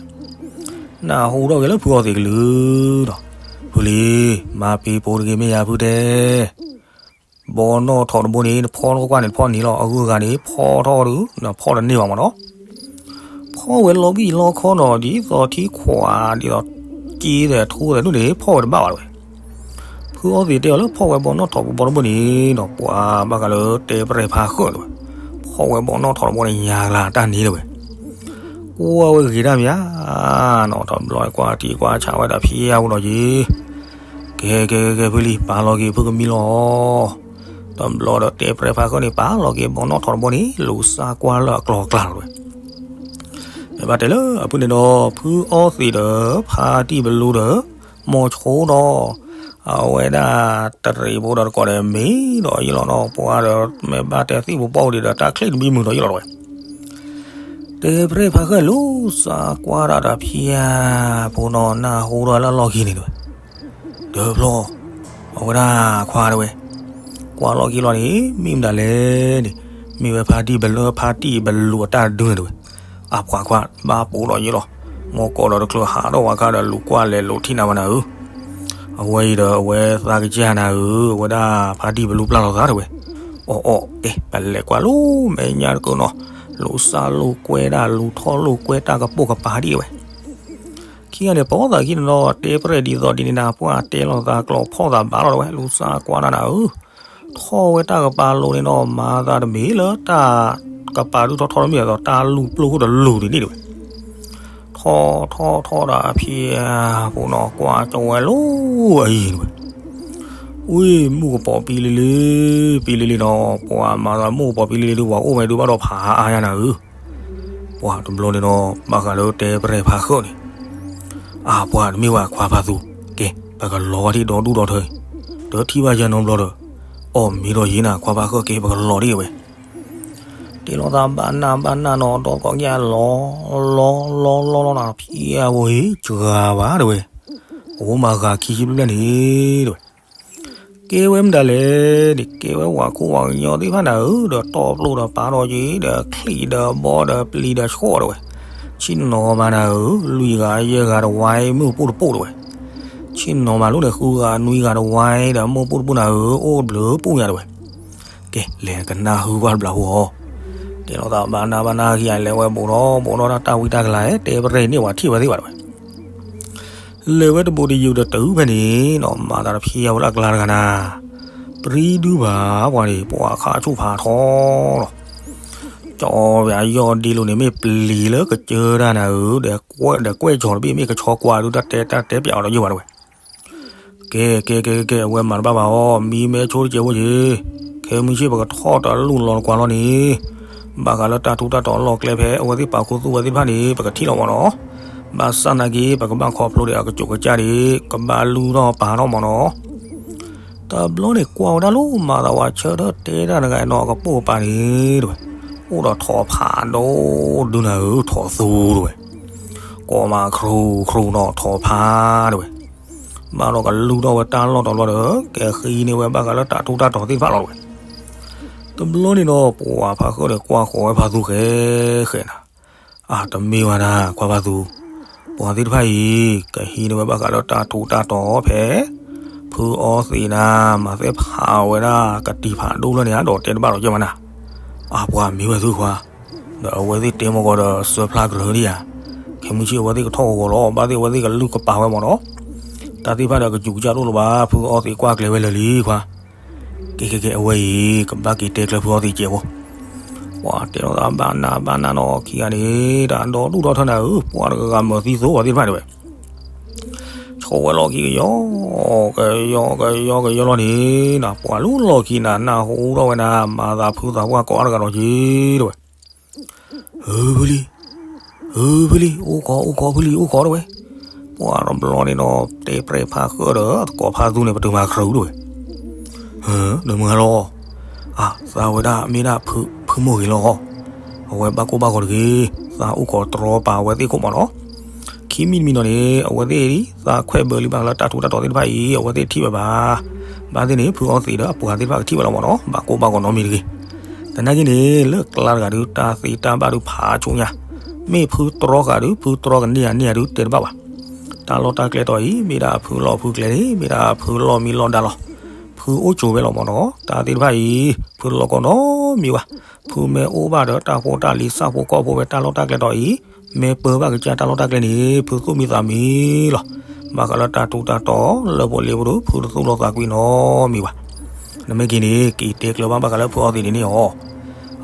နၢ်ဟူထီၣ်က့ၤလၢဖုအီသံးကလုၢ်ဒီး, ဖုလံၤ မၤပ့ၤပိာ်တဂ့ၤမ့ၢ်ယၤဖုတဲ ဘီနီၣ်ထိးတဘိန့ၣ် နဖီထီၣ်ကွၢ်န့ၣ် ဖီၣ်န့ၢ်လီၤ အဂုၤအဂၤန့ၣ် ဖီထီၣ်ဒုး နဖီၣ်တန့ၢ်ဘၣ်မ့ၢ်နီၤ. ဖီၣ်ဝဲလီၤဘံၣ်လီၤခီနီၤ ဒ်သိးထံခွး ဒ်သိး က့ဒီးထိသဲးဒိၣ်န့ၣ် ဖီၣ်ဝဲတဘၣ်ဘၣ်တဲဝဲ. ဖုအီသံးတဲအီၤလၢဖီၣ်ဝဲဘီနီၣ်ထိးဘီတဘိန့ၣ်ဒီး ပှၤဘၣ်ဃးလၢတဲပရဲၣ်ဖးဃၢၣ်တဲဝဲ, ဖီၣ်ဝဲဘီနီၣ်ထိးတဘိန့ၣ် ညါကလၤတၢ်န့ၣ်တဲဝဲ. ကွၢ်ဝဲဂ့ၤတၢ်မးနီၤ တဘျီကွၢ်ထံကွၢ်ဆးဝဲဒၣ်ဖံးယါဖိဒီးယ့ၢ် ကဲကဲကဲကဲ ဖုလံၤ ပာ်လီၤက့ၤဖုကမံလီၤ. တဘျီဒီးတဲပရဲၣ်ဖးဃၢၣ်န့ၣ် ပာ်လီၤက့ၤဘီနီၣ်ထိးတဘိန့ၣ် လူၤစၢ်ကွၢ်လၢအကျီၤအကျါလီၤတဲဝဲ. မ့ၢ်ဘၣ်တဲလၢအဖုန့ၣ်ဒီး ဖုအီသံးဒီး ဖါတံၢ်ဘလူဒီး မိၤဆိဒီး အဝဲဒၣ်တရံးဖိဒီးတကိးဒီးမ့ၢ်ဒီးယ့ၢ်လီၤနီၤ ပှၤဒီးမ့ၢ်ဘၣ်တဲသံၣ်ဖိပီၣ်ဝံၤဒီး တၢ်ချံၣ်တဘံမုာ်ဒီးယ့ၢ်လီၤတဲဝဲ. တဲပရဲၣ်ဖးဃၢၣ်လူၤစၢ်ကွၢ်တၢ်ဒီးဖံးယါဖိနီၤ နၢ်ဟူဒီးလၢအလီၢ်ခံန့ၣ်တဲဝဲ. တဘျီ အဝဲဒၣ်ခွါတဲဝဲ ကွၢ်လီၢ်ခံလီၤန့ၣ် မ့ၢ်မတၤလဲၣ်န့ၣ် မ့ၢ်ဝဲဖါတံၢ်ဘလူ ဖါတံၢ်ဘလူအတၢ်ဒုန့ၣ်တဲဝဲ. အါပှၤခွါ ဘၣ်ပိာ်ဒီးယ့ၢ်လီၤ မ့ၢ်ကီးဒီးတချုးဟးထီၣ်ဝဲခါဒီး လူၤကွၢ်လဲၤလူၤထံၣ်နၤဝဲနၤဧၢ. အဝဲအံၤဒီးအဝဲသးကစၢ်နၤဧၢ အဝဲဒၣ်ဖါတံၢ်ဘလူပျၢ်လီၤသးတဲဝဲ. အီၣ်အီၣ် ကဲ ပလဲၤကွၢ်လၢမဲာ်ညါတကၢနီၤ လူၤစၢ်လူၤကွဲဒၣ် လူၤထီၣ်လူၤကွဲတၢ်ကပိာ်ကပၤဒ်တဲဝဲ. ခံဂၤန့ၣ် ပိာ်သးခံန့ၣ်နီၤ တဲပရဲၣ်ဒ်သိးဒ်န့ၣ်နၤ ပှၤတဲလိာ်သးကျိာ်ဖီၣ်သးဘၣ်လီၤတဲဝဲ လူၤစၢ်ကွၢ်နၤနၤဧၢ. ထီၣ်ဝဲတၢ်ကပၤလိၤန့ၣ်နီၤ မၤသးတမ့ၢ်လၢတၢ်ကပၤဒုးထီၣ်ထီၣ်တမ့ၢ်အသိး တၢ်လူၤပျိၢ်ခိၣ်တလူၤဒ်န့ၣ်တဲဝဲ. ထီၣ်ထီၣ်ထီၣ်ဒီးအဖံးအဖိနီၤ ကွၢ်ကၠီဝဲလီၤအယံၤတဲဝဲ. ဝံၤ မုၢ်ကပီၤပံလံလံ ပံလံလံနီၤ ပှၤမၤသးမုၢ်ကပီၤပံလံလံဒုး ပှၤအိၣ်ဝဲဒုးဘၣ်ဒီးဖးအါအါညါနၤဧၢ. ပှၤတဘျီန့ၣ်နီၤ ဘၣ်ဃးလၢတဲပရဲၣ်ဖးဃၢၣ်န့ၣ် အါပှၤတမ့ၢ်ဝဲခွါဖးသူ ကဲ ပကလီၤဝဲဒၣ်ဒီဒူၣ်ဒီထၢအံၤ တထံၣ်ဘၣ်ယဲနီတဘျီဒီး အီၣ်မ့ၤဒီးယ့ၢ်နၤ ခွါဖးဃၢၣ် ကဲ ပကလီၤဒ်ဝဲ. တ့လီၤသးဘၣ်နၢ်ဘၣ်နၢ်နီၤ ဒီးကိးက့ၤလီၤ လီၤလီၤလီၤလီၤနၤ ဖံးအဖိအံၤ စှၤဘၣ်တဲဝဲ. အိၣ်မၤဂၤခံဆံဘျဲၣ်ဘျဲၣ်န့ၣ်တဲဝဲ. ကဲဝဲမတၤလဲၣ်န့ၣ် ကဲဝဲဝၤခိၣ်ဝၤကညီသ့ၣ်တဖၣ်နၤဧၢ ဒီးတီၢ်ပျိၢ်ဒီးပာ်ဒီးက့ၤ ဒီးချံၣ်ဒီးဘီဒီးပျံၤဒီးဆှီၣ်တဲဝဲ. ဆ့ၣ်နီၤမးနၤဧၢ လွံၢ်ဂၤယဲၢ်ဂၤတဝါ မိၢ်ပူၣ်တပူၣ်တဲဝဲ. ဆ့ၣ်နီၤမးလီၤန့ၣ် ဃုဂၤနွံဂၤတဝါဒီး မိၢ်ပူၣ်တပူၣ်နၤဧၢ အိၣ်ဘျုးပူၣ်ညါတဲဝဲ. ကဲ လဲၤကနၣ်ဟုၣ်ဘၣ်တဘျီဟူအီၤ. တ့လီၤသးဘၣ်နၢ်ဘၣ်နၢ်ခံဂၤ လဲၤဝဲဘူးဒီး ဘူးဒီးတၢ်ဝံတၢ်ကလၤ တဲပရဲၣ်န့ၢ်ဝဲထံၣ်ဝဲသ့ၣ်ဘၣ်တဲဝဲ. လဲၤဝဲတဘူးတယုာ်တတုၤဖဲန့ၣ်နီၤ မၤသးတဖံးအဖိလၢအကျါတဂၤနၤ ပြံဒုဘၣ်ပှၤန့ၣ် ပှၤခးဆူၣ်ဖးထီလီၤ. ကၠီဝဲယီၢ်ဒ့လိာ်န့ၣ် မ့ၢ်ပျံၤလၢကစၢၢ်တၢ်နၤဧၢ ဒီးကွဲၢ်ကၠီၤတဘ့ၣ် မ့ၢ်ကဆီကွၢ်ဒုး တၢ်တဲတၢ်တဲပၠးအီၤဒီးယိၢ်ဘၣ်တဲဝဲ. ကဲ ကဲ ကဲ ကဲ အဝဲမၤတဘၣ်ဘၣ်အီၤ မံမဲဆိတကဲးဖိက့ၤ ခဲမုၢ်ဆ့ၣ်ပကထီၣ်တလူၢ်လီၤတကွၢ်လီၤန့ၣ် ဘၣ်ဃးလၢတၢ်ထူးတၢ်တီၤလီၢ်ကျဲဖဲ အဝဲသ့ၣ်ပာ်ခူသူၣ်ဝဲသ့ၣ်တဖၣ်န့ၣ် ပကထံၣ်လီၤမ့ၢ်နီၤ. ဘၣ်ဆၣ်သနာ်က့ ပကဘၣ်ခီဖျိဒီးအကစူးကစၢ်ဒီး ကဘၣ်လုၢ်ထီၣ်ပာ်ထီၣ်မၢ်နီၤ. တဘျီန့ၣ်ကွၢ်ဝဲဒၣ်လီၤ မၤသးဝဲဆၢထၢၣ်တဲတၢ်တဂၤနီၤ အကပိာ်ပာ်န့ၣ်တဝဲ, အိၣ်ဒီးထိးဖးဒိၣ်ဒုနၤဧၢ ထိးသူတဝဲ, ကိးမးခရူၣ်ခရူၣ်နီၤ ထိးဖးတဝဲ, ဘၣ်ဒီးကလုၢ်ထီၣ်ဝဲတၢ်လီၢ်တဘျီဒီး ကဟံးန့ၢ်ဝဲဘၣ်ဃးလၢတၢ်ထူးတၢ်တီၤသ့ၣ်တဖၣ်လီၤတဝဲ. တဘျီန့ၣ်ဒီး ပှၤဖးဃၢၣ်ဒီးကွၢ်ဃီၤဝဲဖါသူဃဲဃဲနၤ, အါ တမ့ၢ်ဝဲဒၣ် ခွါဖါသူ, ပှၤသ့ၣ်တဖၣ်အံၤ ကဟံးန့ၢ်ဝဲဘၣ်ဃးလၢတၢ်ထူးတၢ်တီၤဖဲ ဖုအီသံးနၤ မၤသ့ၣ်ဖးဝဲဒၣ်ကတံၤဖးဒိၣ်လၢန့ၣ်ဧါ ဒီးတဲတဘၣ်ဒီးယဲၢ်မးနၤ, အါ ပှၤမ့ၢ်ဝဲသုခွါ, ဒီးအဝဲသ့ၣ်တဲမီၢ်ကီးဒီးစၢဖျါကရၢဒံးဧါ, ခဲမုၢ်ဆ့ၣ်အဝဲသ့ၣ်ကထီၣ်ဂီၤဂီၤလီၤ ဘၣ်သ့ၣ်အဝဲသ့ၣ်ကလုၢ်ကပာ်ဝဲမၢ်နီၤ, တၢ်သ့ၣ်တဖၣ်ဒီးကစူးကစၢ်ဒိၣ်လၢၤဘၣ် ဖုအီသံးကွၢ်ကျဲၤဝဲလၢာ်လံခွါ ကဲကဲကဲ အဝဲအံၤ ကဘၣ်က့ၤတဲကျၢၤဖုအီသံးကဲးဖိ, ပှၤတဲလိာ်သးဘၣ်နးဘၣ်နးနီၤ ခံဂၤန့ၣ် တၢ်ဒီဒူၣ်ထီၣ်ထၢနၤဧၢ ပှၤတဂၤဂၤမၤသံသိပှၤသ့ၣ်တဖၣ်တဝဲ, ဆိဝဲလီၢ်ခံကယီ ကယီကယီကယီလီၤန့ၣ် ပှၤလူလီၢ်ခံနၤ နၢ်ဟူထီၣ်ဝဲနၤ မၤသးဖုသးပှၢ်ကိးအါတဂၤဒီးက့ၤတဝဲ ဧၢ ဖုလံ, ဧၢ ဖုလံ အိၣ်ခိး အိၣ်ခိး ဖုလံ အိၣ်ခိးတဝဲ, ပှၤတဘျီန့ၣ်ဒီး တဲပြဲၢ်ဖးဃၢၣ်ဒီး သကိးဖါသူန့ၣ် ပတုာ်မၤခရၢတဝဲ, ဒီးမုၢ်ဂၤလီၤ, အါ သးဝဲဒၣ်မ့ၢ်ဒၣ်ဖုမိၢ်ဂ့ၤလီၤ, အဝဲဘၣ်ကိၢ်ဘၣ်ဂီၤတဂ့ၤ, သးအိၣ်ခိးတြီပာ်ဝဲသ့ၣ်ခိၣ်မၢ်နီၤ, ခံမံၤတမံၤနီၤန့ၣ် အဝဲသ့ၣ် သးခွဲးဘၢလံဘၣ်လၢတၢ်ထူးတၢ်တီၤသ့ၣ်တဖၣ်အံၤ အဝဲသ့ၣ်ထံၣ်ဝဲဘၣ်, ဘၣ်သ့ၣ်န့ၣ် ဖုအီသံးဒီးအပှၤသ့ၣ်တဖၣ်ကထံၣ်ဝဲလီၤမၢ်နီၤ ဘၣ်ကိၢ်ဘၣ်ဂီၤနီတမံၤတဂ့ၤ, သနာ်က့န့ၣ် လၢကျါတဂၤဒုး တၢ်သ့တၢ်ဘၣ်ဒုးဖးဆူညါ, မ့ၢ်ဖုတြီဃာ်ဒုး ဖုတြီကန့ၢ်ဧါန့ၢ်ဧါဒုးတဲတဘၣ်ဘၣ်, တၢ်လီၢ်တၢ်ကျဲတီၤအံၤ မ့ၢ်ဒၣ်ဖုလီၢ်ဖုကျဲန့ၣ် မ့ၢ်ဒၣ်ဖုလီၢ်မံလီၢ်ဒါလီၤ, ဖုအိၣ်ကၠိဝဲလီၤမၢ်နီၤ တၢ်သ့ၣ်တဖၣ်အံၤ ဖုလီၢ်ကီၢ်နီတမံၤဘၣ်, ဖုမ့ၢ်အိၣ်ဘၣ်ဒီးတၢ်ဖိတၢ်လံၤဆၣ်ဖိကီၢ်ဖိဖဲတၢ်လီၢ်တၢ်ကျဲတီၤအံၤ, မ့ၢ်ပၢဘၣ်ကစၢ်တၢ်လီၢ်တၢ်ကျဲန့ၣ် ဖုသူၣ်မံသးမံလီၤ, ဘၣ်ဃးလၢတၢ်ထူးတၢ်တီၤလၢပှၤလ့ပဒိၣ် ဖုတသူၣ်လီၤသးကွံနီတမံၤဘၣ်, နမ့ၢ်က့ၤန့ၣ် က့ၤတဲကျၢၤဘၣ်ဘၣ်ဃးလၢဖုအီသံးဒ်န့ၣ်အီၤ,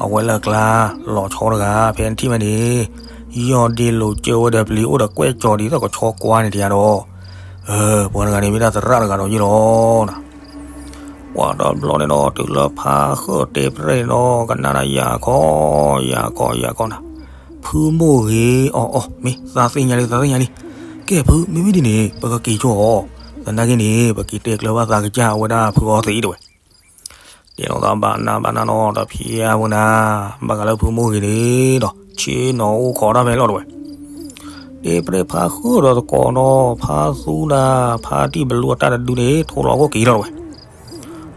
အဝဲလၢအကျါ လီၤဆီတဂၤ ဖဲနထံၣ်ဝဲန့ၣ်, ယီၢ်ဒ့လိာ်ကၢဝဲဒီးပျံၤအိၣ်ဒီးကွဲၢ်ကၠီၤဒ်သိးကဆီကွၢ်န့ၣ်တယါဒီး, ပှၤတဂၤန့ၣ် မ့ၢ်ဒၣ်သရၣ်တဂၤဒီးယ့ၢ်လီၤနၤ, ပှၤတဘျီန့ၣ်ဒီး တုၤလၢဖးဃၢၣ်တဲပြဲၢ်န့ၣ်ဒီး ကနၣ်ဒၣ်ယၤခီ, ယၤခီ ယၤခီနၤ, ဖုမိၢ်ဂ့ၤအီၤအီၤ မ့ၢ်သးသ့ၣ်ညါလံ သးသ့ၣ်ညါလံ, ကဲဖု မ့မ့ၢ်ဒ်န့ၣ် ပကက့ၤကၠီအီၤ, သနာ်က့န့ၣ် ပက့ၤတဲကျၢၤဘၣ်သးကစၢ်အဝဲဒၣ်ဖုအီသံးတဝဲ တဲလိာ်သးဘၣ်နးဘၣ်နးနီၤ တဖံးအါဝဲနၤ, ဘၣ်ဃးလၢဖုမိၢ်ဂ့ၤန့ၣ်ဒီး ဆ့ၣ်နီၤအိၣ်ခိးတၢ်ဖဲလီၤတဝဲ, တဲပြဲၢ်ဖးဃုာ်ဒီးသကိးနီၤ ဖါသူနၤ ဖါတံၢ်ပလူအတၢ်တဒုန့ၣ် ထိၣ်လီၤခိၣ်က့ၤလီၤတဝဲ,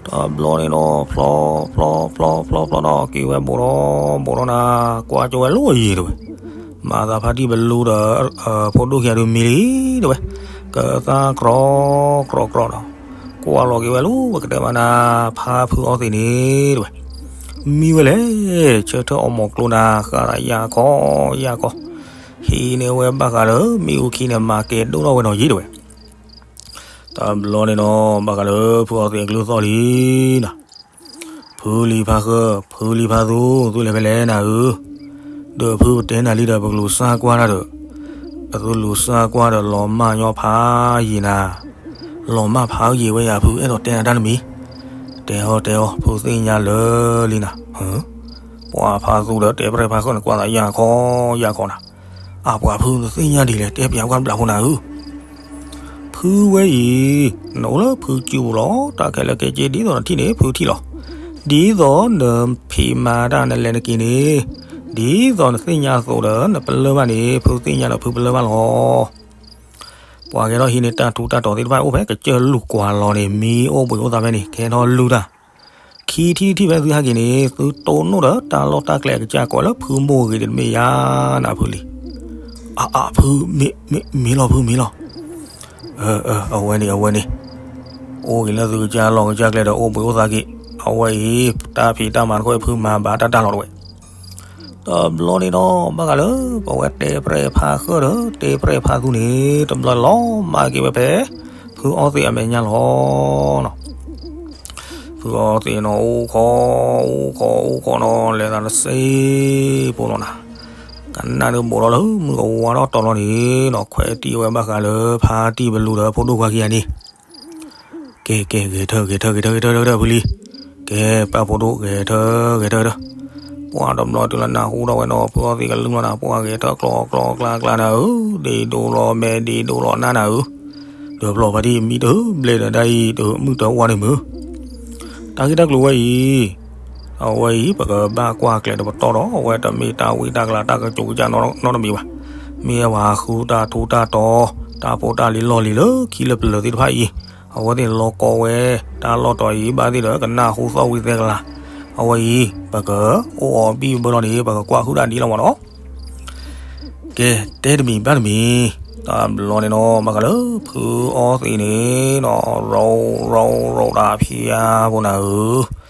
တဘျီန့ၣ်နီၤ ဖျီ ဖျီ ဖျီ ဖျီ ဖျီနီၤ က့ၤဝဲဘူးဒီး ဘူးဒီးနၤ ကွၢ်ကၠိဝဲလီၤယံၤတဝဲ, မၤသးဖါတံၢ်ပလူဒီး ဖိဒိၣ်ခံဂၤဒုးမံလံတဝဲ, ကသါကြီ ကြီ ကြီဒီး ကွၢ်လီၤက့ၤဝဲလီၤ ပကတဲမးနၤ ဖါဖုအီသံးန့ၣ်တဝဲ, မံဝဲလဲၣ် ဆၢထၢၣ်အီၣ်မီၤကျိနၤ ဃၣ်သးယၢ်ခီ ယၢ်ခီ, ဟံးန့ၢ်ဝဲဘၣ်ဃးလၢမ့ၣ်အူခံန့ၣ် မၤကဲၤဒိၣ်ထီၣ်ဝဲနီၤယံၤတဝဲ, တဘျီန့ၣ်နီၤ ဘၣ်ဃးလၢဖုအီသံးအကလုၢ်သီၣ်လံနၤ ဖုလံၤဖါဃၢ ဖုလံၤဖါသူ သုလဲၤဖဲလဲၣ်နၤဧၢ, ဒီးဖုပတဲနၤလံဒီး ပကလူၤစၢ်ကွၢ်တၢ်ဒီး, အသုလူၤစၢ်ကွၢ်ဒီး လီၤမၢ်ညီဖးယံာ်နၤ, လီၤမၢ်ဖးယံာ်ဝဲယၤ ဖုအဲၣ်ဒိးတဲနၤတၢ်တမံၤ, တဲအီၤတဲအီၤ ဖုသ့ၣ်ညါလၢာ်လံနၤ, ပှၤဖါသူဒီးတဲပြဲၢ်ဖါဃၢန့ၣ် ကွၢ်သးယၢ်ခီ ယၢ်ခီနၤ, အါပှၤဖုနသ့ၣ်ညါဒ်လဲၣ် တဲပၠးကွၢ်ဘျးဖိနၤဧၢ ဖုဝဲအံၤ, နအိၣ်လၢဖုစုပူၤလီၤ တၢ်ခဲလၢာ်ခဲဆ့ ဒ်သိးနထံၣ်န့ၣ် ဖုထံၣ်လီၤ. ဒ်သိးနဖံးမၤတၢ်နလဲၤနက့ၤန့ၣ်, ဒ်သိးနသ့ၣ်ညါအသိးဒီး နပလၢၢ်ဘၣ်န့ၣ် ဖုသ့ၣ်ညါဒီးဖုပလၢၢ်ဘၣ်လီၤ. ပှၤကဲထီၣ်ဟံးန့ၢ်တၢ်ထူးတၢ်တီၤသ့ၣ်တဖၣ်အိၣ်ဖဲ ကစၢၢ်လူၢ်ကွၢ်လီၤန့ၣ် မံအိၣ်ဘှံးအိၣ်သါဖဲန့ၣ် ကဲထီၣ်လုၢ်တၢ် ခံထံၣ်တထံၣ်ဖဲသုဟဲက့ၤန့ၣ် သုတိၢ်နီၣ်ဒီးတၢ်လီၢ်တၢ်ကျဲအကစၢ်ကိးလၢဖုမိၢ်ဂ့ၤတမ့ၢ်ယါနၤဖုလံ. အါအါဖု, မ့ၢ်လီၤဖုမ့ၢ်လီၤ. အဝဲန့ၣ် အဝဲန့ၣ်, အိၣ်ဂ့ၤလၢသုကစၢ်လီၢ်ကစၢ်ကျဲဒီးအိၣ်ဘှံးအိၣ်သါက့ၤ, အဝဲအံၤ တၢ်ဖံးတၢ်မၤတခီဖုမၤဘၣ်တၢ်တၢ်လီၤတဝဲ တဘျီန့ၣ်ဒီး ဘၣ်ဃးလၢ ပဝဲတဲပြဲၢ်ဖးဃၢဒီး တဲပြဲၢ်ဖးသူန့ၣ် တဘျီလီၤမၢ်က့ၤဝဲဖဲ ဖုအီသံးအမဲာ်ညါလီၤနီၤ. ဖုအီသံးနီၤ အိၣ်ခိး အိၣ်ခိး အိၣ်ခိးနီၤ လဲၤသးတစ့ဖိလီၤနၤ. ကနၣ်ဒုးဘူးဒီးလၢမုၢ်ကဝါထီၣ်တီၤလီၤန့ၣ်နီၤ ခွဲးတံၢ်ဝဲဘၣ်ဃးလၢဖါတံၢ်ပလူဒီးဖိဒိၣ်ခွါခံဂၤန့ၣ် ကဲ ကဲ ဂဲၤထၢၣ် ဂဲၤထၢၣ် ဂဲၤထၢၣ် ဂဲၤထၢၣ် ဂဲၤထၢၣ် ဖုလံ. ကဲ ပၢ်ဖိဒိၣ် ဂဲၤထၢၣ် ဂဲၤထၢၣ် ဂဲၤထၢၣ် ပှၤတဘျီတုၤလၢနၢ်ဟူထီၣ်ဝဲနီၤ ဖုအီသံးကလုၢ်လီၤနၤ ပှၤဂဲၤထၢၣ်ကျီကျီကျါကျါနၤဧၢ, ဒ့ဒိၣ်လီၤမဲာ်ဒ့ဒိၣ်လီၤနါနၤဧၢ, ဒီးဖျီၣ်ဖါတံၢ်မံတဘျဲၣ်ဒီး ဒ်အံၤတမုၢ်တဝါန့ၣ်မုၢ် တၢ်ဂ့ၢ်တၢ်ကျိၤဝဲအံၤ, အဝဲအံၤ ပကဘၣ်ကွၢ်ကျဲၤတပတီၢ်ဒီး အဝဲတမ့ၢ်တၢ်ဝံတၢ်ကလၤတၢ်ကစီၣ်ကစၢ်နီတမံၤဘၣ်. မ့ၢ်ဝဲဃုတၢ်ထူးတၢ်တီၤ, တၢ်ဖိတၢ်လံၤလီၢ်လံၤလၢခံလၢပျၢၤသ့ၣ်တဖၣ်အံၤ, အဝဲသ့ၣ်လီၤကီဝဲ, တၢ်လီၢ်တီၤအံၤဘၣ်သ့ၣ်ဒီးကနၢ်ဟူသီၣ်ဝံၤသဲကလၤ, အဝဲအံၤ ပကအိၣ်အီၤဘံၣ်ဘၢလီၤန့ၣ် ပကကွၢ်ဃုာ်ဒၣ်ဒ်လီၤမးနီၤ. ကဲ, တဲတမံၤဘၣ်တမံၤ, တဘျီန့ၣ်နီၤ ဘၣ်ဃးလၢဖုအီသံးန့ၣ်နီၤ ရိရိရိတၢ်ဖံးအါဖိနၤဧၢ,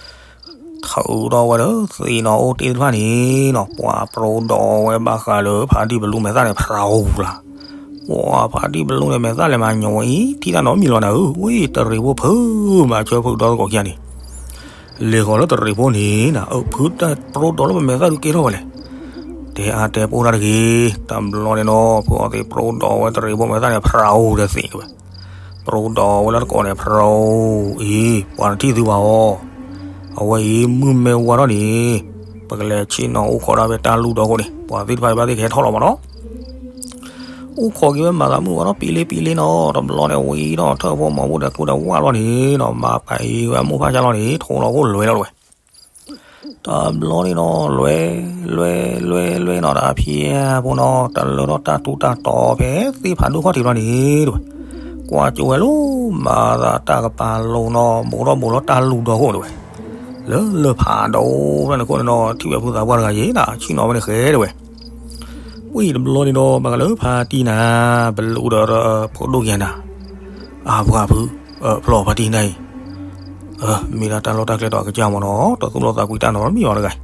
ထုးထီၣ်ဝဲဒီးသ့ၣ်နီၤအိၣ်တ့ၢ်တဖၣ်န့ၣ်နီၤ ပှၤပြိဒီးဝဲဘၣ်ဃးလၢဖါတံၢ်ပလူမဲာ်သၣ်န့ၣ် ဖရၤဧိၤလၢ်, ပှၤဖါတံၢ်ပလူန့ၣ် မဲာ်သၣ်လဲၤမၤညီၤဝဲအံၤ ထံၣ်တၢ်နီတမံၤလီၤနၤဧၢ, ဝံၤတရံးဖိဖုးမၤဆၢဖုးဒီသကိးခံဂၤန့ၣ် လဲၤဃီၤလၢတရံးဖိန့ၣ်နၤ အဖုတၢ်ပြိဒီးလၢပမဲာ်သၣ်ဒုးကဲထီၣ်ဝဲလဲၣ်, တဲအါတဲပိၢ်တၢ်တဂ့ၤ, တဘျီန့ၣ်နီၤ ဖုအီသံးပြိဒီးဝဲတရံးဖိမဲာ်သၣ်န့ၣ် ဖရၤဧိၤဒီးသ့ၣ်ဝဲ, ပြိဒီးဝဲလၢတကိးန့ၣ် ဖရၤဧိၤအံၤ ပှၤတထံၣ်သုဘၣ်အီၤ, အဝဲအံၤမုၢ်မ့ၢ်ဝါထီၣ်န့ၣ် ပကလဲၤဆ့ၣ်နီၤအိၣ်ခိးဒၣ်ဖဲတၢ်လူၢ်ဒီခိၣ်န့ၣ် ပှၤသ့ၣ်တဖၣ်ဘၣ်သ့ၣ်ကဟဲထီၣ်လီၤမးနီၤ အိၣ်ခိးက့ၤဝဲမၤသးမုၢ်ဝါထီၣ်ပံလ့ပံလ့နီၤ တဘျီန့ၣ်ဝံၤဒီးထၢၣ်ဖိမီၤဖိဒီးကူဒီးဝၣ်လီၤန့ၣ်နီၤ မၤပာ်အံၤဝဲအမိၢ်ဖးဆါလီၤန့ၣ် ထိးလီၤခိၣ်လွဲလီၤတဝဲ, တဘျီန့ၣ်နီၤ လွဲ လွဲ လွဲ လွဲနီၤ တၢ်ဖံးအါဖိနီၤ တၢ်လၢထီၣ်တၢ်ထူးတၢ်တီၤဖဲသ့ၣ်ဖးဒိၣ်ခီၣ်ထံးဘျီန့ၣ်တဝဲ, ကွၢ်ကၠိဝဲလီၤ မၤသးတၢ်ကပၤလိၤနီၤ ဘူးထီၣ်ဘူးလီၤတၢ်လူၢ်ဒီခိၣ်တဝဲ, လၢလၢၢ်ဖးဒိၣ်ဖျၢၣ်န့ၣ်ခိၣ်န့ၣ်နီၤ ထံၣ်ဝဲဖုသးပှၢ်တဂၤယ့ၤ နဆ့ၣ်နီၤဝဲန့ၣ်ဃဲတဝဲ ဝံၤတဘျီန့ၣ်ဒီး ဘၣ်ဃးလၢဖါတံၢ်နၤ ပလူဒီးဖိဒိၣ်က့ၤနၤ, အါပှၤဖု, ဖျီၣ်ဖါတံၢ်နၤအံၤ, မ့ၢ်ဒၣ်တၢ်လီၢ်တၢ်ကျဲဒီးအကစၢ်မ့ၢ်နီၤ တသူၣ်လီသးကွံတၢ်နီတမံၤဘၣ်တဂၤအံၤ,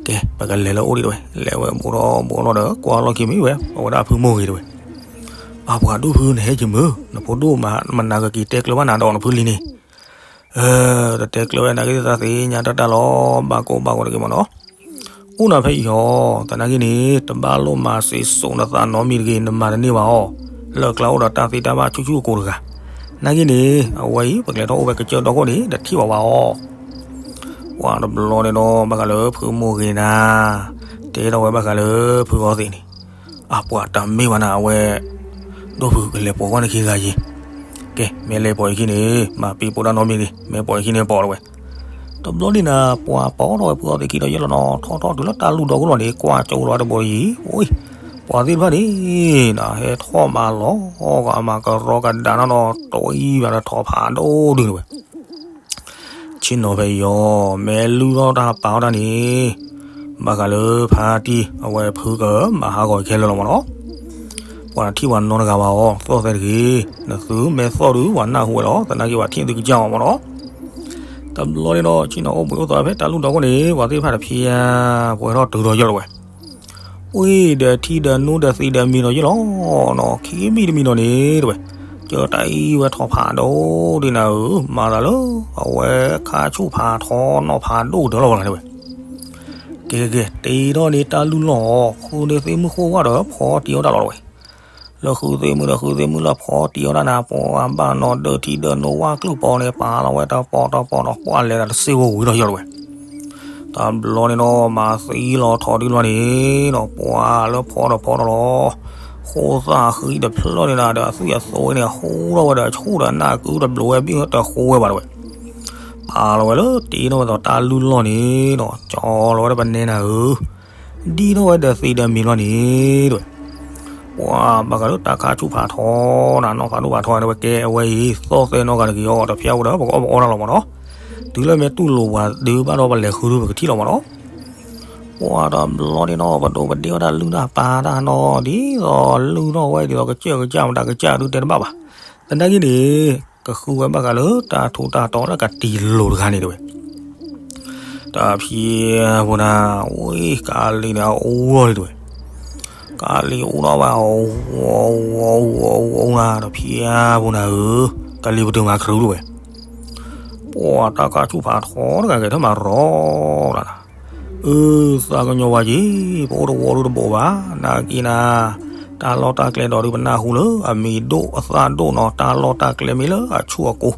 ကဲ ပကလဲၤလၢအအိၣ်ဒံးတဝဲ လဲၤဝဲဘူးထီၣ်ဘူးထီၣ်ဒီး ကွၢ်လီၢ်ခံမ့ၢ်ဝဲ အဝဲဒၣ်ဖုမိၢ်ဂ့ၤတဝဲ, အါပှၤဒိၣ်ဖုနဟဲက့ၤမုာ် နဖိဒိၣ်မး မနၤကက့ၤတဲကျၢၤဘၣ်နၤဒီးနဖုလံၤန့ၣ် တတဲကျၢၤဝဲနာ်က့ၤသးသ့ၣ်ညါတၢ်တၢ်လီၤ ဘၣ်ကိၢ်ဘၣ်ဂီၤတဂ့ၤမ့ၢ်နီၤ, အိၣ်နၤဖဲအံၤဟီ, သနာ်က့န့ၣ် တဘၣ်လိၣ်မၤစံးစိၤနသးနီတမံၤတဂ့ၤ နမၤတန့ၢ်ဘၣ်အီၤ, လၢကျါအိၣ်ဒီးတၢ်သ့တၢ်ဘၣ်ဆူၣ်ဆူၣ်အကိၤတဂၤ, နာ်က့န့ၣ် အဝဲအံၤ ပကလဲၤထီၣ်အိၣ်ဝဲကစၢၢ်ဒီခိၣ်န့ၣ် တထံၣ်ဘၣ်ဝဲအီၤ, ပှၤတဘျီန့ၣ်ဒီး ဘၣ်ဃးလၢဖုမိၢ်ဂ့ၤနၤ, တဲထီၣ်ဝဲဘၣ်ဃးလၢဖုအီသံးန့ၣ် အါပှၤတၢ်မ့ၢ်ဝဲနၤ အဝဲ ဒိၣ်ဖုကလဲၤပိာ်ကွၢ်နခံဂၤယ့ၤ, ကဲ မ့ၢ်လဲၤပိာ်ယခံန့ၣ် မၤပံာ်ပိာ်တၢ်နီတမံၤဂ့ၤ မ့ၢ်ပိာ်ယခံန့ၣ်ပိာ်လီၤဝဲ, တဘျီန့ၣ်နၤ ပှၤပိာ်ထီၣ်ဝဲဖုအီသံးခံဒီးယဲလီၤနီၤ ထီၣ်ထီၣ်တုၤလၢတၢ်လူၢ်ဒီခိၣ်လီၤန့ၣ် ကွၢ်ကၠိလီၤတဘိယံၤ, ပှၤသ့ၣ်တဖၣ်န့ၣ်နၤ ဟဲထီၣ်မၤလီၤ ကမၤကရီကဒါနီၤနီၤ တဝံၤဘၣ်ဒီးထီၣ်ဖးဒိၣ်ဒုးဝဲ ဆ့ၣ်နီၤဖဲအံၤအီၤ မ့ၢ်လုၢ်ထီၣ်တၢ်ပာ်ထီၣ်တၢ်န့ၣ် ဘၣ်ဃးလၢဖါတံၢ် အဝဲဖုကမၤဟးဂီၤခဲလၢာ်လီၤမ့ၢ်နီၤ, ပှၤထံၣ်ပှၤနီတဂၤဘၣ်အီၤ သီၣ်သဲတဂ့ၤ, နသုမ့ၢ်သီၣ်ဒုး ပှၤနၢ်ဟူဝဲလီၤ သနာ်က့ပှၤထံၣ်သုကစၢ်အီၤမ့ၢ်နီၤ, တဘျီန့ၣ်ဒီး ဆ့ၣ်နီၤအိၣ်ဘှံးအိၣ်သီဖဲတၢ်လူၢ်ဒီခိၣ်န့ၣ် ပှၤသ့ၣ်တဖၣ်တဖံးဧါ ပှဲၤထီၣ်တုၤဒီးယဲလီၤဝဲ ဝံၤဒီးထံဒီးနိဒီးသံးဒီးမံၤဒီးယဲလီၤနီၤ ခံမံၤတမံၤဒီးန့ၣ်တဝဲ, ကၢတၢ်အံၤဝဲထီၣ်ဖးဒိၣ်ဒ်နၤဧၢ, မၤသးလၢ အဝဲခါဆူၣ်ဖးထီနီၢ်ဖးဒိၣ်တၢ်လီၤဝဲလီၤတဝဲ, ကဲကဲ တ့ထီၣ်န့ၣ်တၢ်လုၢ်လီၢ်အီၤ ဃုန့ၢ်သ့ၣ်မုၣ်ဃိဝဲဒီးဖီတံၤအီၣ်တၢ်လီၤတဝဲ လၢဃုသ့ၣ်မုၣ်ဒီးဃုသ့ၣ်မုၣ်လၢဖီတံၤအီၣ်တၢ်နၤ ပှၤဘၣ်နီၢ်ဒၢထံဒၢနိဝၣ်ကျုၣ်ပီန့ၣ် ပာ်လီၤဝဲတပီၤတပီၤနီၤ ပှၤလဲၤတၢ်တစ့ဝဲဝံၤဒီးယဲလီၤဝဲ တဘျီန့ၣ်နီၤ မၤသံလီၤထီၣ်ဒုလီၤန့ၣ်နီၤ ပှၤလၢဖီဒီးဖီဒီးလီၤ, ဃိသၣ်ဃံတဖျၢၣ်န့ၣ်နၤဒီးအသွံၣ်အသိးန့ၣ် ဟူထီၣ်ဝဲဒီးဆူၣ်ဒီးနၢ်ကုတဘျုးဝဲဘံၣ်တဃိဝဲဘၣ်တဝဲ, ပာ်လီၤဝဲလၢတ့ထီၣ်ဝဲဒီးတၢ်လုၢ်လီၢ်န့ၣ်နီၤ ကၠီလီၤဝဲဒီးပနဲနၤဧၢ, ဒ်ထီၣ်ဝဲဒီးသံးဒီးမံၤလီၤန့ၣ်တဝဲ ပှၤဘၣ်ဃးလၢတၢ်ခါဆူၣ်ဖးထီနၤ နီၢ်ဖးဒိၣ်ဖးထီန့ၣ်ဝဲကဲအဝဲအံၤ သီၣ်သဲနီၢ်ဂၤတဂ့ၤအီၤ တဖျါဝဲဒီးပကအီၣ်ပအီတၢ်လီၤမ့ၢ်နီၤ, တုၤလၢမ့ၢ်တူၢ်လိာ်ပှၤဒုးဘၣ်ဒီးပလဲၤဃုဒုပကထံၣ်လီၤမ့ၢ်နီၤ, ပှၤတဘျီန့ၣ်နီၤ ပဒိးပဒ့ဝဲဒၣ်လုၢ်တၢ်ပာ်တၢ်နီၤ ဒ်သိးလုၢ်ထီၣ်ဝဲဒ်သိးကစၢၢ်ကစၢ်မတၤကစၢ်ဒုတဲတဘၣ်ဘၣ်, သနာ်က့န့ၣ် ကဃုဝဲဘၣ်ဃးလၢတၢ်ထူးတၢ်တီၤလၢကတံၤလိၤတဂၤန့ၣ်တဝဲ တၢ်ဖံးဖိနၤ ဝံၤကးလံၤန့ၣ်အူလီၤန့ၣ်တဝဲ, ကးလံၤအူထီၣ်ဝဲအူအူအူအူအူနၤ တၢ်ဖံးဖိနၤဧၢ, ကးလံၤပတုာ်မၤခရူးတဝဲ, ပှၤတၢ်ခါဆူၣ်ဖးထီတဂၤဂဲၤထၢၣ်မၤရီလၢ်လၢ်, အၢ သးကညီၤဝဲက့ၤ ပအိၣ်တဝီဒုတဘိးဘၣ် နာ်က့နၤ, တၢ်လီၢ်တၢ်ကျဲဒီးဒုပနၢ်ဟူလၢအမံၤဒိၣ်အသၣ်ဒိၣ်နီၤ တၢ်လီၢ်တၢ်ကျဲမ့ၢ်လၢအဆူၣ်အကိၤ,